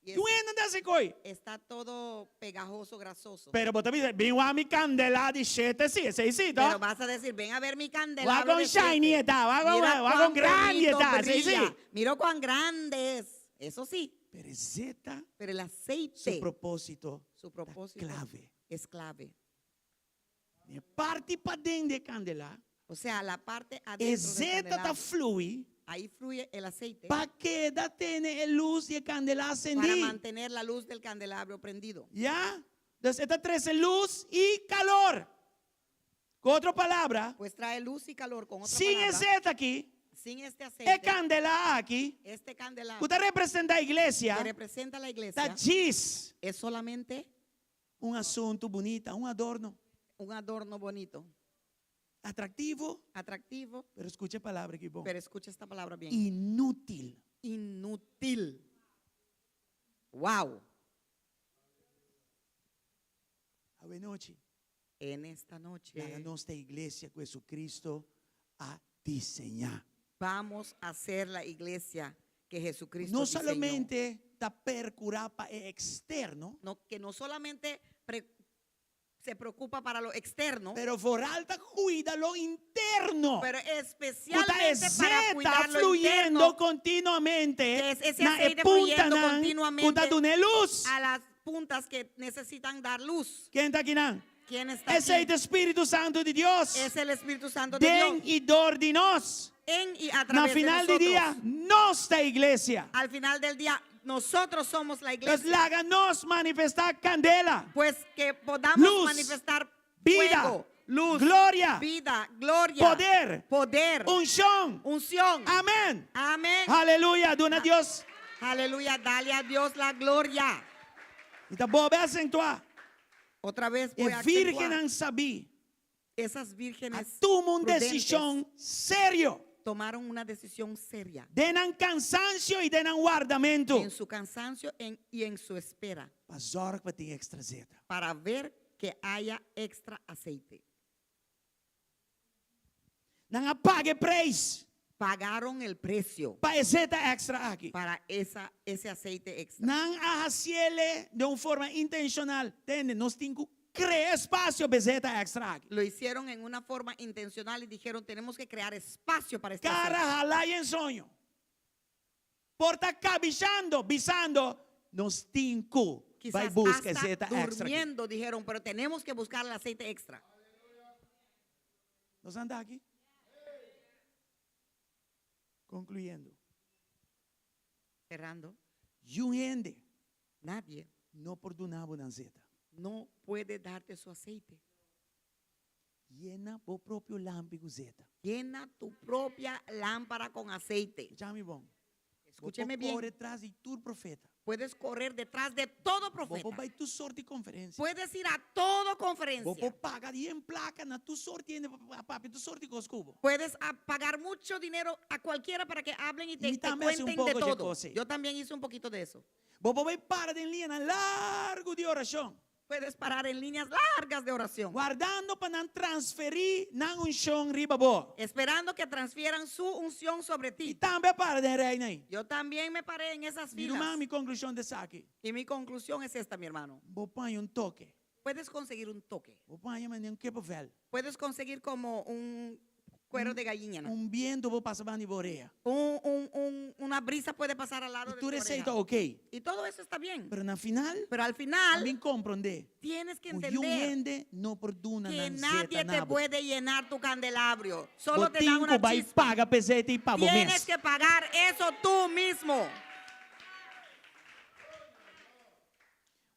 Y Y un hende no ta hasi koi. Está todo pegajoso, grasoso. Pero bo ta bisa, bin wak mi candela di shete, si, esei si, to. Pero vas a decir, ven a ver mi candelabro Wak con de shiny siete. eta, wak con, Mira wak cuán con grandi bonito eta, esei si. brilla. Mira cuán grande es. Eso sí. Pero e zeta, Pero el aceite, su propósito, su ta propósito clave. es clave. E parti paden di e candela, O sea, la parte e adentro del zeta ta candelabro. flui Ahí fluye el aceite pa keda tene e luz di e candela para sendí. mantener la luz del candelabro prendido. Ya? Dus e ta trese luz y calor. Cu otro palabra, Pues trae luz y calor con otra sin e palabra. zeta aki, Sin este e aceite, candela aki, este candelabro cu ta representa iglesia, que representa la iglesia, ta djis es solamente un asunto bunita, un adorno. un adorno bonito, Atractivo, atractivo, pero escucha e palabra aki bon. pero escucha esta palabra bien. Inútil. Inútil. Wow. Awe nochi. En esta noche. Laga nos ta e iglesia ku Jesucristo a diseñá. Vamos a ser la iglesia que Jesucristo No diseñó. solamente ta percurá pa e externo, No, que no solamente pre, Se preocupa para lo externo, Pero vooral ta cuida lo interno. pero Ku ta e especialmente para zeta cuidar lo fluyendo interno, continuamente que es ese na e aceite fluyendo puntanan ku ta continuamente duna lus. a las puntas que necesitan dar luz. Ken ta akinan? ¿Quién está Esei aquí? ta Spiritu Santu di Dios. Es el Espíritu Santo de Den Dios. i dor di nos. En y a Na través de final di nosotros. dia, nos ta iglesia. Al final del día, nosotros somos la Pues iglesia. laga nos manifestá kandela. Pues que podamos Luz, manifestar vida, fuego, luz, gloria, vida, gloria, poder, poder, unshon. unción. Amèn. Amén. Aleluya. Duna Dios. Aleluya, dale a Dios la gloria. I ta bolbe asentuá. Otra vez E voy a acentuar. vírgennan sabí Esas a vírgenes tuma un prudentes desishon serio. tomaron una decisión seria Den nan kansansio i den nan wardamentu. en su cansancio en- y en su espera Pa zòrg pa tin èkstra zeta. para ver que haya extra aceite. Nan a paga e preis Pagaron el precio pa e zeta èkstra aki. para esa, ese aceite extra. Nan a hasiele den un forma intenshonal. Tende, nos tin ku krea espasio pa e zeta èkstra aki. Lo hicieron en una forma intencional y dijeron, tenemos que crear espacio para este Kara aceite. halá i en soño. Por ta kabishando, bisando, nos tin ku bai Quizás buska e hasta zeta èkstra aki. durmiendo dijeron, pero tenemos que buscar el aceite extra. Nos anda aki? Concluyendo. Cerrando, Yun hende nadie no por duna bo nan zeta. no puede darte su aceite. Yena bo propio lampi ku zeta. Llena tu propia lámpara con aceite. Skucha mi bon. Escúcheme Bo por bien. kore tras di tur profeta. Puedes correr detrás de todo Bo por profeta. bai tur sorti konferensia. Puedes ir a toda Bo conferencia. por paga dien plaka na tur sorti hende pa papia tur sorti kos ku bo. Puedes a- pagar mucho dinero a cualquiera para que hablen y te, Y te también hace un cuenten de poco de todo. cosa. Yo también hice un poquito de eso. Bo por bai para den liñanan largu di orashon. Puedes parar en líneas largas de oración. Wardando pa nan transferí nan unshon riba bo. Esperando que transfieran su unción sobre I ti. tambe a para den reinan ei. Yo también me paré en esas Mi ruman, filas. mi konklushon ta esaki. Y mi conclusión es esta, mi hermano. Bo por haña un toke. Puedes conseguir un toque. Bo por haña manera un kippenvel. Puedes conseguir como un cuero de gallina. ¿no? Un bientu por pasa banda di bo orea. Un- un- un- una brisa puede pasar al lado I de tu tur esei oreja. ta ok. Y todo eso está bien. Pero na final, Pero al final también komprondé. tienes que Ku niun entender hende no por duna que nan nadie zeta te na bo. puede llenar tu candelabro. Solo te dan Bo tin una ku bai chispa. paga p'e zeta ei pa bo Tienes mes. que pagar eso tú mismo.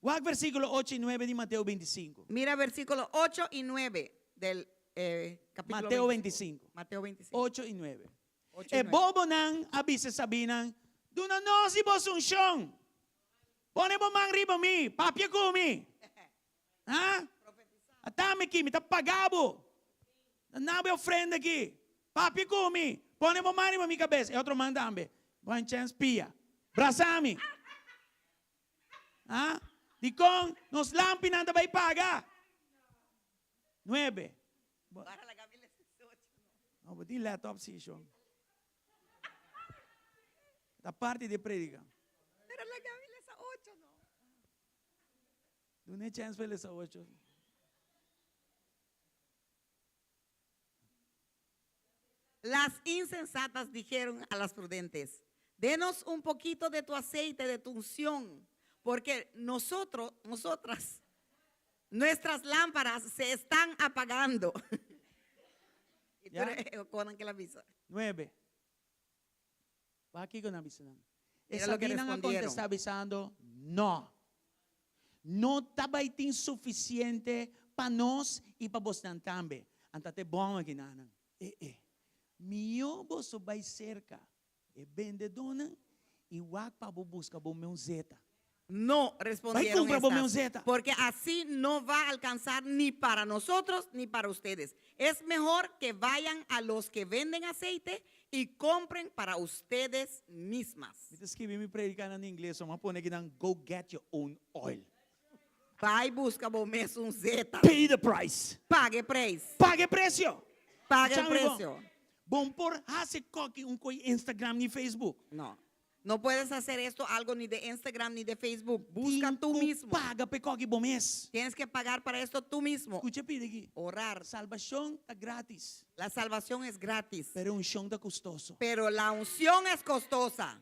Wak versíkulo ocho i nuebe di Mateo 25. Mira versículo 8 y 9 del eh, capítulo Mateo 25. 25. Mateo 25. 8 i 9. 8 y E 9. bobonan a bisa e sabinan, Duna nos di boso unshon. Pone bo man riba mi, papia ku mi. Ha? Ata mi aki, mi ta paga bo. Na bo e ofrenda aki. Papia ku mi. Pone bo man riba mi kabes. E otro man tambe. Bo haña chèns pia. Brasa mi. Ha? Dikon nos lampinan ta bai paga? Nuebe. No, bo tin laptop si, shon. Ta parti di predica. Pero la Gaby lesa ocho, no. Duna e chance pa e lesa ocho. Las insensatas dijeron a las prudentes, denos un poquito de tu aceite, de tu unción, porque nosotros, nosotras, nuestras lámparas se están apagando. Y tú Ya. eres Conan que la avisa. Nuebe. Wak kiko nan a bisa nan. Mira lo que Esakinan a respondieron. kontestá bisando, No. No ta bai tin sufisiente pa nos i pa bosnan tambe. Anta te bon aki nanan. E e. Mihó boso bai serka e bendedónan i wak pa bo buska bo meun zeta. No, Bai respondieron kumpra bo estas, meun zeta. porque así no va a alcanzar ni para nosotros ni para ustedes. Es mejor que vayan a los que venden aceite y compren para ustedes mismas. Mi ta skibi mi predikanan na ingles, so mi a pone akinan, Go get your own oil. Bai busca bo mes un zeta. Pay the price. Paga e preis. Paga e precio. Paga e Chami bon. precio. Bon por hasi koki un koi Instagram ni Facebook. No. No puedes hacer esto algo ni de Instagram ni de Facebook. Busca Tin tú ku mismo. Paga p'e kos aki bo mes. Tienes que pagar para esto tú mismo. Skucha pida aki. Orar. Salbashon ta gratis, La salvación es gratis, pero unshon ta kostoso. pero la unción es costosa.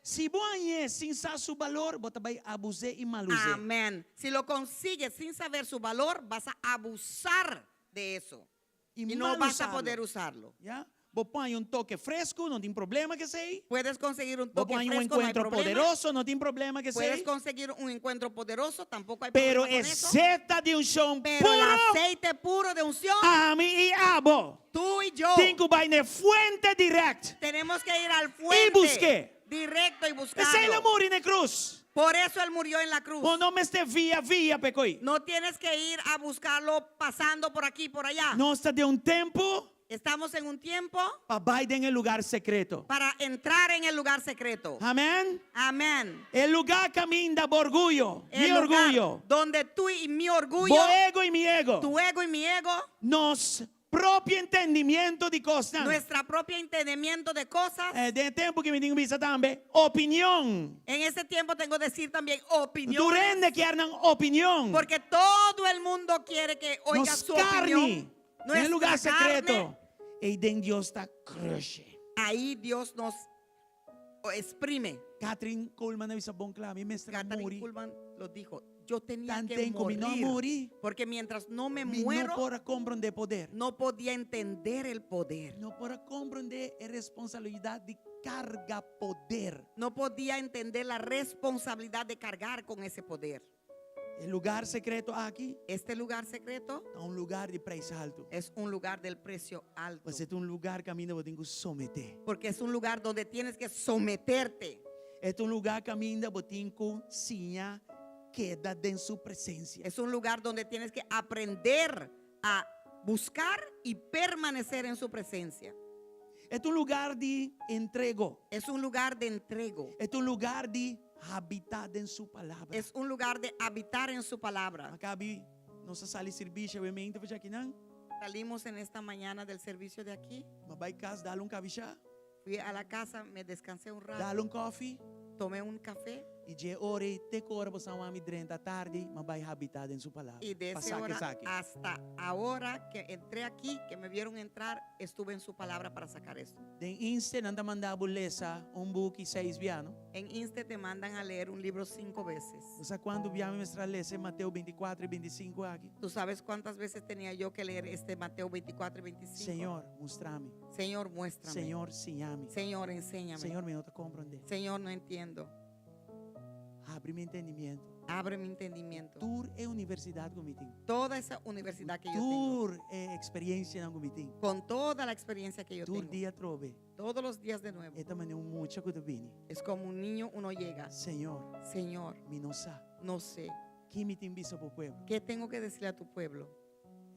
Si bo hañ'é sin sa su balor, bo ta bai abus'é i malus'é. Amén. Si lo consigues sin saber su valor, vas a abusar de eso. I Y no vas a malusarlo. poder usarlo. Ya? Bo por haña un toke fresku, no tin problema ku esei. Puedes conseguir un Bo toque por haña un fresco, no hay enkuentro problema. poderoso, no tin problema ku Puedes esei. conseguir un encuentro poderoso, tampoco hay Pero problema con eso. zeta di unshon Pero el puro, aceite puro de unción, ami i abo. tú y yo Tin ku bai na fuente dirèkt. tenemos que ir al fuente busk'é. directo y P'esei el a buscarlo. muri na krus. Por eso él murió en la cruz. Bo no mester via via p'e kos ei. No tienes que ir a buscarlo pasando por aquí y por allá. Nos ta den un tempu Estamos en un tiempo pa bai den e lugá sekreto. para entrar en el lugar secreto. Amèn. Amén. E lugá kaminda bo orguyo, El mi lugar orguyo, donde tú y mi orgullo, bo ego i mi ego, tu ego y mi ego, nos propio entendimentu di kosnan. nuestra propio entendimiento de cosas. Eh, den tempu ku mi tin ku bisa tambe, opinion. En ese tiempo tengo que decir también opinión. Tur hende ke nan opinion. Porque todo el mundo quiere que oiga Nos su karni. opinión. Den Nuestra lugá sekreto. carne, Eiden Dios ta crush. ahí Dios nos exprime. Kathryn Kuhlman a bisa bon kla, mi mester Kathryn muri. Kuhlman lo dijo. Yo tenía que Tanten ku mi no morir. muri. Porque mientras no me Mi no muero, por a komprondé poder. no podía entender el poder. No por a komprondé e responsabilidat di karga poder. No podía entender la responsabilidad de cargar con ese poder. E lugá sekreto aki Este lugar secreto ta un lugá di preis haltu. es un lugar del precio alto. Pasobra e ta un lugá kaminda bo tin ku someté. Porque es un lugar donde tienes que someterte. E ta un lugá kaminda bo tin ku siña keda den su presensia. Es un lugar donde tienes que aprender a buscar y permanecer en su presencia. E ta un lugá di entrego. Es un lugar de entrego. E ta un lugá di habitá den su palabra. Es un lugar de habitar en su palabra. A kaba nos a sali servisio awe mainta for di akinan. Salimos en esta mañana del servicio de aquí. M'a bai kas dal un kabishá. Fui a la casa, me descansé un rato. Dal un kòfi. Tomé un café. I di e ora ei te ku ora boso a wak mi drenta atardi, m'a bai habitá den su palabra. Y de esa Pa saka hora esaki. hasta ahora que entré aquí, que me vieron entrar, estuve en su palabra para sacar esto. Den Inste nan ta manda bo lesa un buki seis bia, no? En Inste te mandan a leer un libro cinco veces. Bo sa kuantu bia mi mester a lesa Mateo 24 i 25 aki? ¿Tú sabes cuántas veces tenía yo que leer este Mateo 24 y 25? Señor, mustra mi. Señor, muéstrame. Señor, siña mi. Señor, enséñame. Señor, mi no ta komprondé. Señor, no entiendo. Habri mi entendimentu. Abre mi entendimiento. Tur e universidat ku mi tin. Toda esa universidad que yo tengo. Tur e eksperensianan ku mi tin. Con toda la experiencia que yo Tur tengo. dia atrobe. Todos los días de nuevo. E ta manera un mucha ku ta bini. Es como un niño, uno llega. Señor, Señor, mi no sa. no sé. Ki mi tin bisa bo pueblo? ¿Qué tengo que decirle a tu pueblo?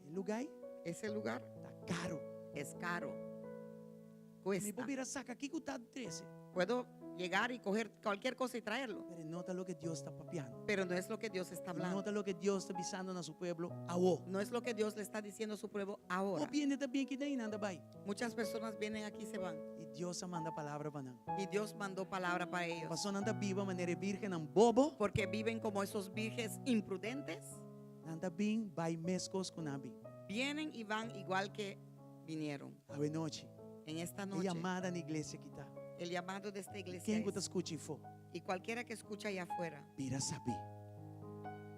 E lugá ei Ese lugar ta karu. es caro. Mi Cuesta. por bira saka kiko ta trese. Puedo llegar y coger cualquier cosa y traerlo. Pero no ta loke Dios ta papiando. Pero no es lo que Dios está hablando. No ta loke Dios ta bisando na su pueblo awor. No es lo que Dios le está diciendo a su pueblo ahora. Hopi hende ta bin aki i nan ta bai. Muchas personas vienen aquí y se van. I Dios a manda palabra pa nan. Y Dios mandó palabra para ellos. Paso nan ta biba manera bírgennan bobo. Porque viven como esos vírgenes imprudentes. Nan ta bin bai meskos ku nan a bin. Vienen y van igual que vinieron. Awe nochi. En esta E noche. yamada na iglesia aki ta. El llamado de esta iglesia Ken ku ta es, skucha eifó? y cualquiera que escucha allá afuera, Bira sabí.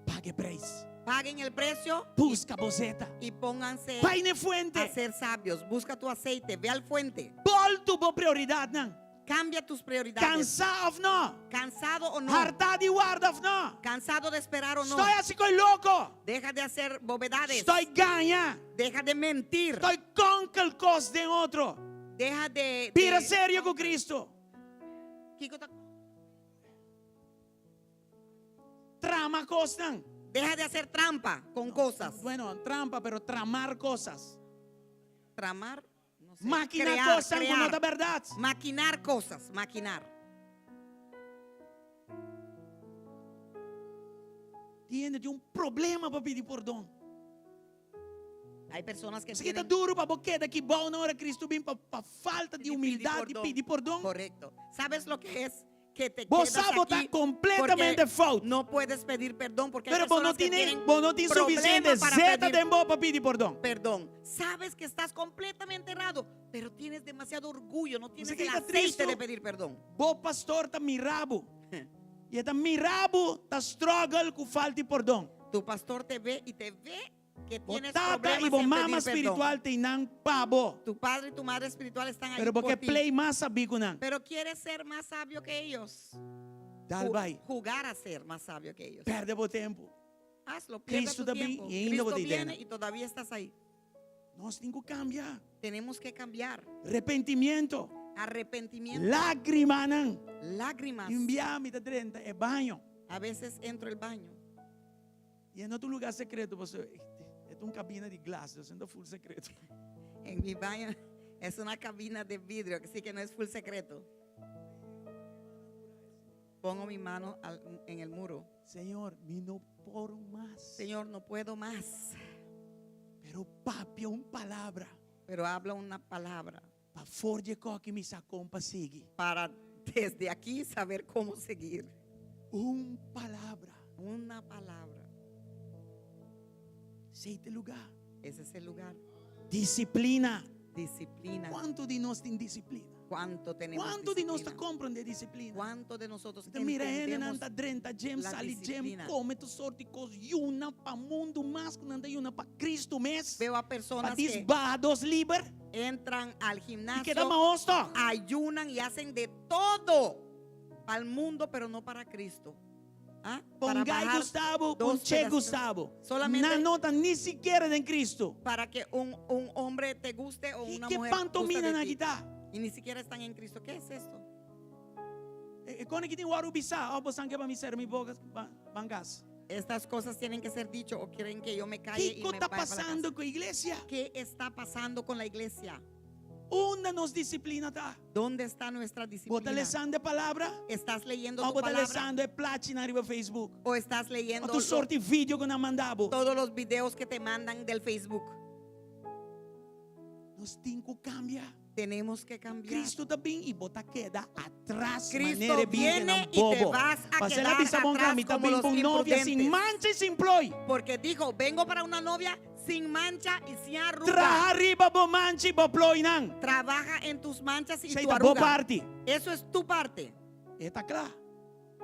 Paga e preis. paguen el precio Buska bo zeta. y pónganse Bai na fuente. a ser sabios. Busca tu aceite, ve al fuente. Bòltu bo prioridatnan. Cambia tus prioridades. Kansá òf no? Cansado o no. Hartá di warda òf no? Cansado de esperar o no. Stòp hasi kos loko. Deja de hacer bobedades. Stòp gaña. Deja de mentir. Stòp konkel kos den otro. Deja de, Bira de- serio ku Kristu. Kiko ta- Trama kosnan. Deja de hacer trampa con cosas. Bueno, trampa, pero tramar cosas. Tramar, no sé. Makiná Crear, kosnan crear. ku no ta bèrdat. Maquinar cosas, maquinar. Tin hende tin un problema pa pidi pordon. Hay personas que Esaki ta tienen duru pa bo keda aki bou na ora Kristu bin pa pa falta di pidi humildat di pordon. pidi pordon. Correcto. ¿Sabes lo que es? Que te Bo quedas sa bo ta aquí completamente porque fout. No puedes pedir perdón porque hay Pero bo no personas que tin tienen bo no tin problema sufisiente para zeta pedir den bo pa pidi pordon. perdón. Sabes que estás completamente errado, pero tienes demasiado orgullo, no tienes que el está aceite triste. de pedir perdón. Bo pastor ta mira bo. I e ta mira bo ta struggle ku falta di pordon. Tu pastor te ve y te ve que Bo tienes tata problemas i bo en mama pedir perdón. spiritual t'einan pa bo. Tu padre y tu madre espiritual están ahí Pero bo por ke ti. play mas sabí ku nan. Pero quieres ser más sabio que ellos. Dal bai. Jugar a ser más sabio que ellos. Pèrdè bo tempu. Hazlo, pierde Cristo tu ta bin tiempo. i ainda bo Cristo ta viene einan. y todavía estás ahí. Nos tin ku kambia. Tenemos que cambiar. Repentimiento. Arrepentimiento. Lágrimanan. Lágrimas. Un bia mi ta drenta e baño. A veces entro al baño. I e no ta un lugá sekreto, pasobra e ta un kabina di glas, dus no ta full sekreto. En mi baño es una cabina de vidrio, así que no es full secreto. Pongo mi mano en el muro. Señor, mi no por mas. Señor, no puedo más. Pero papia un palabra. Pero habla una palabra. Pa for di e kos aki mi sa kon pa sigui. Para desde aquí saber cómo seguir. Un palabra. Una palabra. Esei ta e lugá. Ese es el lugar. Disiplina. Disciplina. Kuantu di nos tin disiplina? ¿Cuánto tenemos Kuantu di nos ta disciplina? komprondé disiplina? ¿Cuánto de nosotros Ta mira hendenan entendemos ta drenta gym, la sali gym, disciplina? kome tur sorti kos, yuna pa mundu mas ku nan ta yuna pa Kristu mes. Veo a Pa personas dis que baha dos liber entran al i gimnasio, keda mahos tòg. ayunan y hacen de todo para el mundo, pero no para Cristo. ¿Ah? Para Pon gai bajar gusta bo, dos pon che pedazos. gusta bo. Solamente Nan no ta ni sikiera den Kristu. para que un, un hombre te guste o I una ke mujer guste pantomina de nan ti. aki ta? Y ni siquiera están en Cristo. ¿Qué es esto? E kos aki tin wòrdu bisá, òf boso ke pa mi sera mi boka ban kas. Estas cosas tienen que ser dicho o quieren que yo me calle y Kiko me ta vaya para la pasando casa. ku iglesia? ¿Qué está pasando con la iglesia? Unda nos disiplina ta? ¿Dónde está nuestra Bo ta disciplina? lesando e palabra? ¿Estás leyendo Òf tu bo ta palabra? lesando e plachinan riba Facebook? ¿O estás leyendo Òf tur sorti video ku nan manda bo? todos los videos que te mandan del Facebook? Nos tin ku kambia. Tenemos que cambiar. Cristo ta bin i bo ta keda atras Cristo manera e viene birgennan y te bobo. vas a Pasela quedar bisa bon atrás mi ta como bin los pa un novia sin imprudentes. mancha i sin ploi. Porque dijo, vengo para una novia sin mancha y sin arruga. Traha riba bo mancha i bo ploinan. Trabaja en tus manchas y Esei tu ta bo arruga. parti. Eso es tu parte. E ta kla.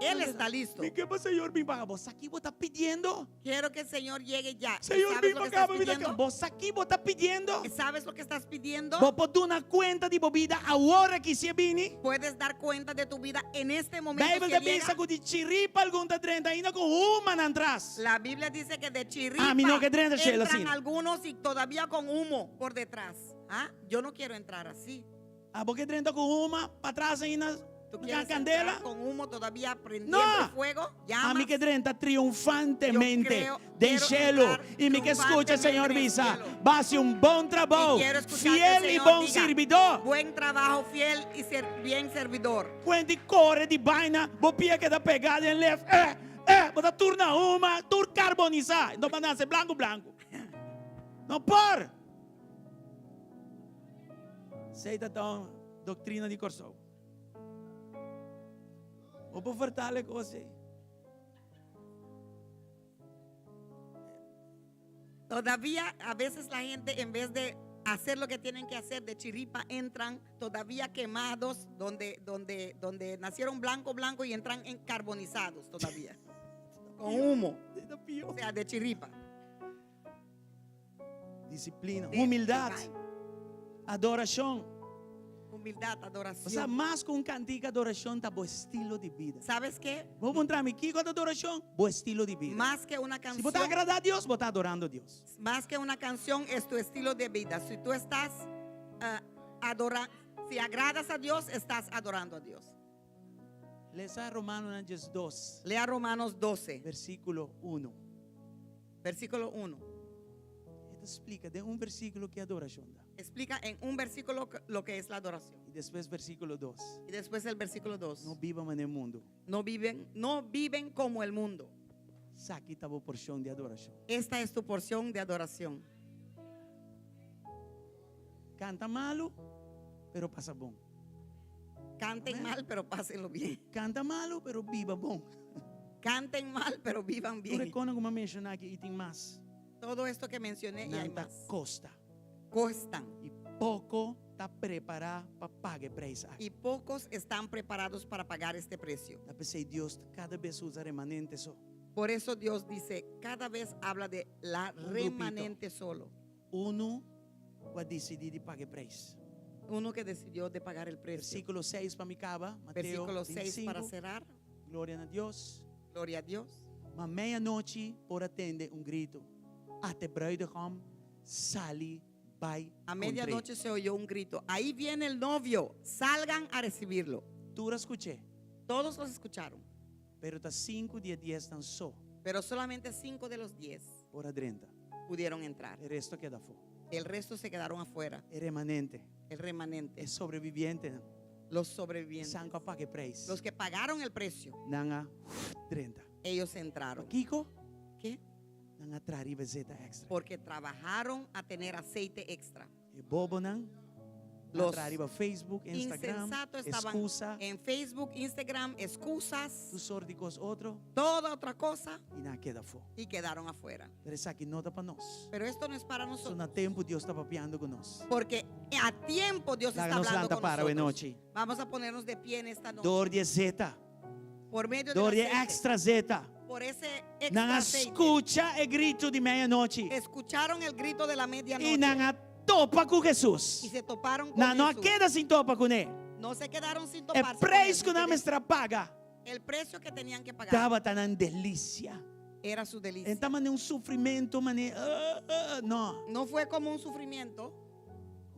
Él está listo. Mi ke pa Señor bin pa bo sa ki bo ta pidiendo. Quiero que el Señor llegue ya. ¿Y Señor ¿Sabes bin lo pa que estás ka, mi ta pidiendo? Bo sa ki bo ta pidiendo. ¿Sabes lo que estás pidiendo? Bo por duna kuenta di bo bida awor aki si e bini. Puedes dar cuenta de tu vida en este momento. Bijbel que ta bisa llega. ku di chiripa algun ta drenta ainda ku huma nan tras. La Biblia dice que de chiripa Ah, mi no ke drenta shelo entran asina. algunos y todavía con humo por detrás. ¿Ah? Yo no quiero entrar así. Abo ke drenta ku huma patras ainda ¿Tú ku quieres kandela? entrar con humo todavía prendiendo No. el fuego? A Llamas. mi ke drenta triunfantemente Yo creo- den quiero shelo. entrar I mi ke skucha Señor triunfantemente en el bisa, cielo. B'a hasi un bon trabou, Y quiero escuchar que el fiel i Señor bon diga, sirbidó. Buen trabajo, fiel y ser, bien servidor. Kuenti kore di baina, bo pia keda pegá den lef. Eh, eh, bo ta tur na huma, tur karbonisá. No bo a nase blanku blanku. No por! Esei ta ta un doktrina di Kòrsou. Bo por vertale e kos ei. Todavía a veces la gente en vez de hacer lo que tienen que hacer de chiripa entran todavía quemados donde, donde, donde nacieron blanco, blanco y entran en carbonizados todavía. Con humo. O sea, de chiripa. Disiplina, De- humildat, de adorashon. Humildad, adoración. O sea, mas ku un kantika adorashon ta bo estilo di bida. ¿Sabes qué? Bo puntra mi, kiko ta adorashon? Bo estilo di bida. Más que una Si bo ta canción, agradá Dios, bo ta adorando Dios. más que una canción es tu estilo de vida. Si tú estás adorando, si agradas a Dios, estás adorando a Dios. Lesa Romanonan 12, Lea Romanos 12, versíkulo 1. versículo 1. E ta splika den un versíkulo kiko adorashon ta. Explica en un versículo lo que es la adoración. I despues versíkulo 2. Y después el versículo 2. No biba manera mundu. No viven, no viven como el mundo. Esaki ta bo porshon di adorashon. Esta es tu porción de adoración. Kanta malu, pero pasa bon. Canten Amén. mal, pero pásenlo bien. Kanta malu, pero biba bon. Canten mal, pero vivan Tur bien. e kosnan ku mi a menshoná aki i tin mas. Todo esto que mencioné y hay Nan ta más. kosta. Cuestan. I poko ta prepará pa paga e preis aki. Y pocos están preparados para pagar este precio. Ta p'esei Dios kada bes usa remanente so. Por eso Dios dice, cada vez habla de la Un grupito. remanente solo. Unu ku a disidí di paga e preis. Uno que decidió de pagar el precio. Versíkulo 6 pa mi kaba, Mateo Versículo 6 para 25. cerrar. Gloria na Dios. Gloria a Dios. Ma meianochi por a tende un gritu, Ata e bruidegom, sali bai A kontr'é. medianoche se oyó un grito. Ahí viene el novio. Salgan a recibirlo. Tur a skuch'é, Todos los escucharon. pero ta sinku di e diesnan so Pero solamente cinco de los diez por a drenta. pudieron entrar. E resto a keda afó. El resto se quedaron afuera. E remanente, El remanente. e sobrevivientenan, Los sobrevivientes. esnan ku a paga e preis, Los que pagaron el precio. nan a drenta. Ellos entraron. Pakiko? ¿Qué? Nan a traha riba zeta extra. Porque trabajaron a tener aceite extra. E bobonan Los a traha riba Facebook, Instagram, Insensatos estaban excusa, en Facebook, Instagram, excusas, tur sort di kos otro, toda otra cosa i nan a keda afó. y quedaron afuera. Pero esaki no ta pa nos. Pero esto no es para So nosotros. na tempu Dios ta papiando ku nos. Porque a tiempo Dios Laga está nos hablando lanta con para awe nosotros. nochi. Vamos a ponernos de pie en esta noche. Dor di e zeta. Por medio Dor del di e aceite. extra zeta. Por ese Nan extra a aceite. skucha e gritu di meianochi. Escucharon el grito de la I medianoche nan a topa ku Hesus. y se toparon con Nan no a Jesús. keda sin topa kuné. No se quedaron sin E toparse. con preis él. ku nan mester a paga El precio que tenían que pagar tabata nan delisia. era su delicia. E n' ta manera un sufrimentu, manera, ah, ah, no. No fue como un sufrimiento,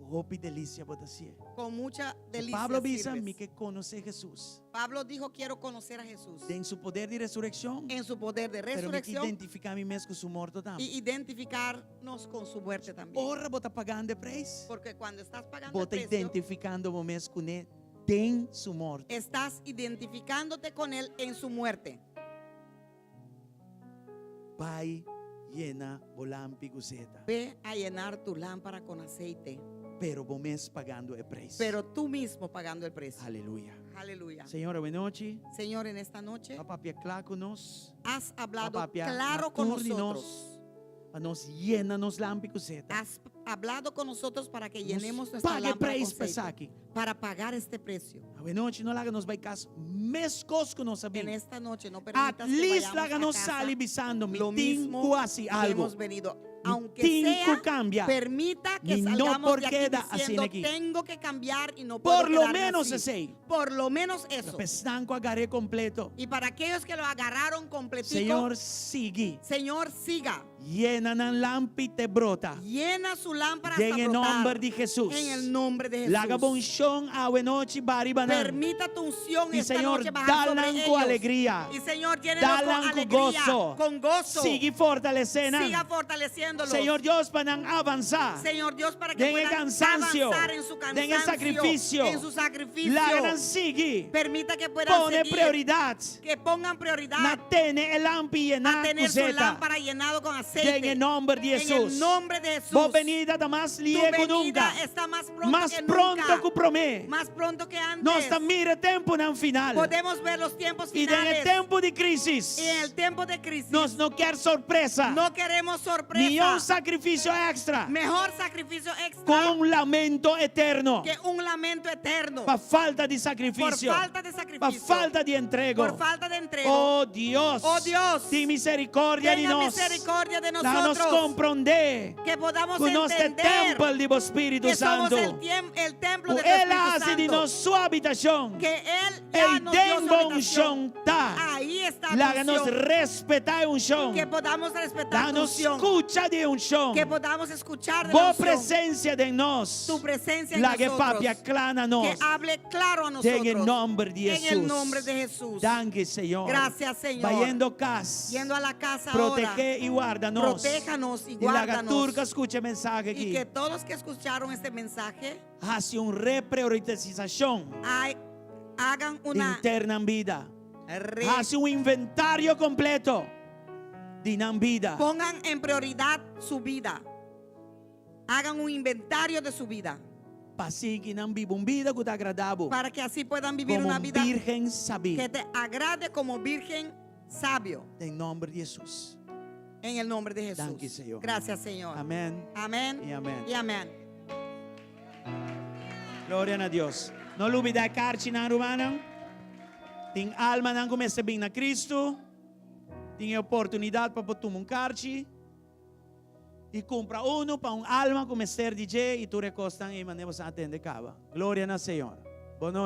Hopi delisia bo ta hasié. con mucha delicia. Pablo a bisa, sirves. mi ke konosé Hesus. Pablo dijo, quiero conocer a Jesús Den su poder di resurekshon. en su poder de Pero mi ke resurrección identifiká mi mes ku su morto tambe. y identificarnos con su muerte también. Ora bo ta pagando e preis, Porque cuando estás pagando bo el ta precio, identifikando bo mes kuné den su morto. estás identificándote con él en su muerte. Bai yena bo lampi ku zeta. Ve a llenar tu lámpara con aceite, Pero bo mes pagando e preis. pero tú mismo pagando el precio. Aleluya. Aleluya. Señor, awe nochi. Señor, en esta noche Bo a papia kla ku nos. has hablado Bo a papia claro na con tur di nos. nosotros. Pa nos yena nos lampi ku zeta. Has hablado con nosotros para que Nos llenemos nuestra paga e lámpara con preis pa aceite, esaki. para pagar este precio. Awe nochi no laga nos bai kas meskos ku nos a En bin. esta noche no At permitas que least vayamos laga a nos casa sali bisando mi lo tin mismo ku hasi que algo. hemos venido. Mi Aunque tin sea, ku kambia. permita que Mi no salgamos por de aquí keda diciendo, asina aki. tengo que cambiar y no puedo Por lo quedarme menos así. esei. Por lo menos eso. Pa esnan ku a gar'é kompleto. Y para aquellos que lo agarraron completico, Señor, sigui. Señor, siga. Yena nan lampi te brota. Llena su lámpara Den hasta e brotar. nòmber di Hesus. En el nombre de Jesús. Laga bo unshon awe nochi baha riba nan. Permita tu unción Y esta Señor, noche bajar sobre dal nan ku ellos. alegria. Y Señor, llénelos con Dal nan ku alegría, goso. con gozo. Sigui fortalesé nan. Siga fortaleciéndolos. Señor Dios, pa nan avansá. Señor Dios, para que Den e puedan kansansio. avanzar en su Den e cansancio, sakrifisio. en su sacrificio. Laga nan sigui. Permita que puedan Pone seguir, prioridat. que pongan prioridad Na tene e lampi yená a tener su ku zeta. lámpara llenado con aceite. Den e nòmber di En Hesus. el nombre de Jesús. Bo benida ta mas Tu lihé ku venida nunka. está más pronto Mas que pronto nunca. ku promé. Más pronto que antes. Nos ta mira e tempunan final. Podemos ver los tiempos I den e finales. tempu di krísis. Y en el tiempo de crisis. Nos no ke sorpresa. No queremos sorpresa. Mihó sakrifisio èkstra. Mejor sacrificio extra Ku un lamento eterno. que un lamento eterno. Pa falta di Por sakrifisio. falta de Pa sacrificio. falta di entrego. Por falta de entrego. Oh Dios. Oh, Dios. Tin miserikordia di Tenga nos. misericordia de Laga nos nosotros. komprondé. Que podamos Ku nos ta e entender tèmpel di bo Spiritu que somos Santu. el, tiem- el templo Ku de tu El Espíritu a hasi di Santo. nos su habitashon. Que Él ya Ei nos dio den su bo habitación. unshon ta. Ahí está tu Laga nos unción. respetá e unshon. Que podamos respetar Laga tu nos unción. skucha di e unshon. Que podamos escuchar de la Bo unción. presensia den nos. Tu presencia en Laga nosotros. papia kla na nos. Que hable claro a nosotros. Den e nòmber di En Hesus. el nombre de Jesús. Danki, Señor. Gracias, Señor. Bayendo kas. Yendo a la casa ahora. Protehé i warda nos. Protéjanos y I laga guárdanos. tur ku a skucha e mensahe Y aki. que todos que escucharon este mensaje Hasi un repriorisashon ay- hagan una den nan bida. re- Hasi un inventario kompleto di nan bida. pongan en prioridad su vida. Hagan un inventario de su vida. Pa asina nan biba un bida ku ta agradá bo. Para que así puedan vivir Komo una un vida virgen sabí. que te agrade como virgen sabio. Den nòmber di Hesus. En el nombre de Jesús. Danki, Señor. Gracias, Señor. Amèn. Amén. I amèn. Y amén. Gloria na Dios. No lubidá karchinan, rumannan. Tin almanan ku mester bin na Kristu. Tin oportunidat pa tuma un karchi. I kumpra un pa un alma ku mester di dje i tur e kosnan ei manera bo a tende kaba. Gloria na Señor. Bon nochi.